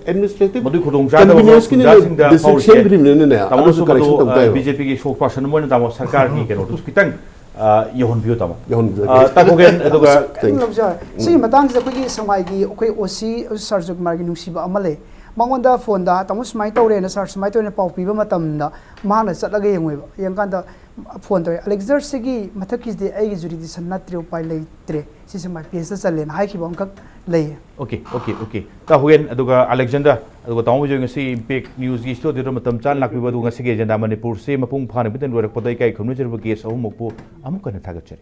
ꯑꯦꯗꯃꯤꯅꯤꯁꯇ꯭ꯔꯦꯇꯤꯚ ꯃꯗꯨꯒꯤ ꯈꯨꯗꯣꯡꯆꯥꯗꯕ ꯀꯟꯚꯤꯅꯤꯌꯟꯁꯀꯤꯅꯤ ꯈꯨꯗꯣꯡꯆꯥꯁꯤꯡꯗ ꯐꯥꯎꯔꯤꯁꯦ꯫ ꯁꯦꯝꯈ꯭ꯔꯤꯕꯅꯤꯅꯅꯦ꯫ ꯇꯥꯃꯣ ꯑꯗꯨꯁꯨ ꯁꯨꯝ ꯀꯔꯦꯛꯁꯟ ꯑꯗꯨ, ꯇꯧ ꯇꯥꯏꯕ꯫ ꯕꯤ ꯖꯦ ꯄꯤꯒꯤ ꯁꯣꯛ ꯄꯥꯔꯁꯟ ꯑꯃ ꯑꯣꯏꯅ ꯇꯥꯃꯣ ꯁꯔꯀꯥꯔꯒꯤ ꯀꯩꯅꯣꯗꯨꯁꯨ ꯈꯤꯇꯪ ꯑ, ꯌꯧꯍꯟꯕꯤꯌꯨ ꯇꯥꯃꯣ꯫ ꯌꯧꯍꯟꯕꯤꯌꯨ꯫ ꯑ, ꯇꯥꯃꯣ ꯈꯨꯒꯦꯟ, ꯑꯗꯨꯒ ꯈꯤꯇꯪ ꯂꯧꯖꯔꯦ꯫ ꯁꯤꯒꯤ ꯃꯇꯥꯡꯁꯤꯗ ꯑꯩꯈꯣꯏꯒꯤ ꯁꯦꯛꯃꯥꯏꯒꯤ ꯑꯩꯈꯣꯏ ꯑꯣ ꯁꯤ ꯁꯥꯔ ꯖꯣꯏꯀꯨꯃꯥꯔꯒꯤ ꯅꯨꯡꯁꯤꯕ ꯑꯃ ꯂꯩ꯫ ꯃꯉꯣꯟꯗ ꯐꯣꯟꯗ "ꯇꯥꯃꯣ ꯁꯨꯃꯥꯏꯅ ꯇꯧꯔꯦꯅ, ꯁꯥꯔ ꯁꯨꯃꯥꯏꯅ ꯇꯧꯔꯦꯅ" ꯄꯥꯎ ꯄꯤꯕ ꯃꯇꯝꯗ ꯃꯍꯥꯛꯅ ꯆꯠꯂꯒ ꯌꯦꯡꯉꯨꯏꯕ꯫ ꯌꯦꯡꯀꯥꯟꯗ ꯐꯣꯟ ꯇꯧꯔꯦ, "ꯑꯂꯦꯛꯖꯦꯟꯗꯔꯁꯤꯒꯤ ꯃꯊꯛꯀꯤꯁꯤꯗꯤ ꯑꯩꯒꯤ ꯖꯨꯔꯤꯗꯤꯛꯁꯟ ꯅꯠꯇ꯭ꯔꯦ, ꯎꯄꯥꯏ ꯂꯩꯇ꯭ꯔꯦ, ꯁꯤ ꯁꯦꯛꯃꯥꯏ ꯄꯤ ꯑꯦꯁꯇ ꯆꯜꯂꯦꯅ" ꯍꯥꯏꯈꯤꯕ ꯑꯃꯈꯛ ꯂꯩꯌꯦ꯫ Okay, okay, okay. ꯇꯥ ꯍꯨꯌꯦꯟ, ꯑꯗꯨꯒ ꯑꯂꯦꯛꯖꯦꯟꯗꯔ, ꯑꯗꯨꯒ ꯇꯥꯃꯣ ꯕꯤꯖꯣꯏ, ꯉꯁꯤ ꯏꯝꯄꯦꯛ ꯅ꯭ꯌꯨꯁꯀꯤ ꯁ꯭ꯇꯨꯗꯤꯑꯣꯗ ꯃꯇꯝ ꯆꯥꯅ ꯂꯥꯛꯄꯤꯕ, ꯑꯗꯨꯒ ꯉꯁꯤꯒꯤ ꯑꯦꯖꯦꯟꯗꯥ ꯃꯅꯤꯄꯨꯔꯁꯤ ꯃꯄꯨꯡ ꯐꯥꯅ ꯄꯤꯗꯨꯅ ꯂꯣꯏꯔꯛꯄꯗ ꯏꯀꯥꯏ ꯈꯨꯝꯅꯖꯔꯤꯕ ꯒꯦꯁ ꯑꯍꯨꯝꯃꯛꯄꯨ ꯑꯃꯨꯛ ꯍꯟꯅ ꯊꯥꯒꯠꯆꯔꯤ꯫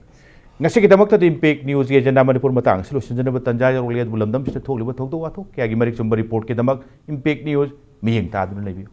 ꯉꯁꯤꯒꯤꯗꯃꯛꯇꯗꯤ ꯏꯝꯄꯦꯛ ꯅ꯭ꯌꯨꯁꯀꯤ ꯑꯦꯖꯦꯟꯗꯥ ꯃꯅꯤꯄꯨꯔ ꯃꯇꯥꯡ ꯑꯁꯤ ꯂꯣꯏꯁꯤꯟꯖꯅꯕ ꯇꯟꯖꯥ ꯌꯧꯔꯛꯂꯦ꯫ ꯑꯗꯨꯕꯨ ꯂꯝꯗꯝꯁꯤꯗ ꯊꯣꯛꯂꯤꯕ ꯊꯧꯗꯣꯛ ꯋꯥꯊꯣꯛ ꯀꯌꯥꯒꯤ ꯃꯔꯤꯛ ꯆꯨꯝꯕ ꯔꯤꯄꯣꯔꯠꯀꯤꯗꯃꯛ ꯏꯝꯄꯦꯛ ꯅ꯭ꯌꯨꯁ ꯃꯤꯠꯌꯦꯡ ꯇꯥꯗꯨꯅ ꯂꯩꯕꯤꯌꯨ꯫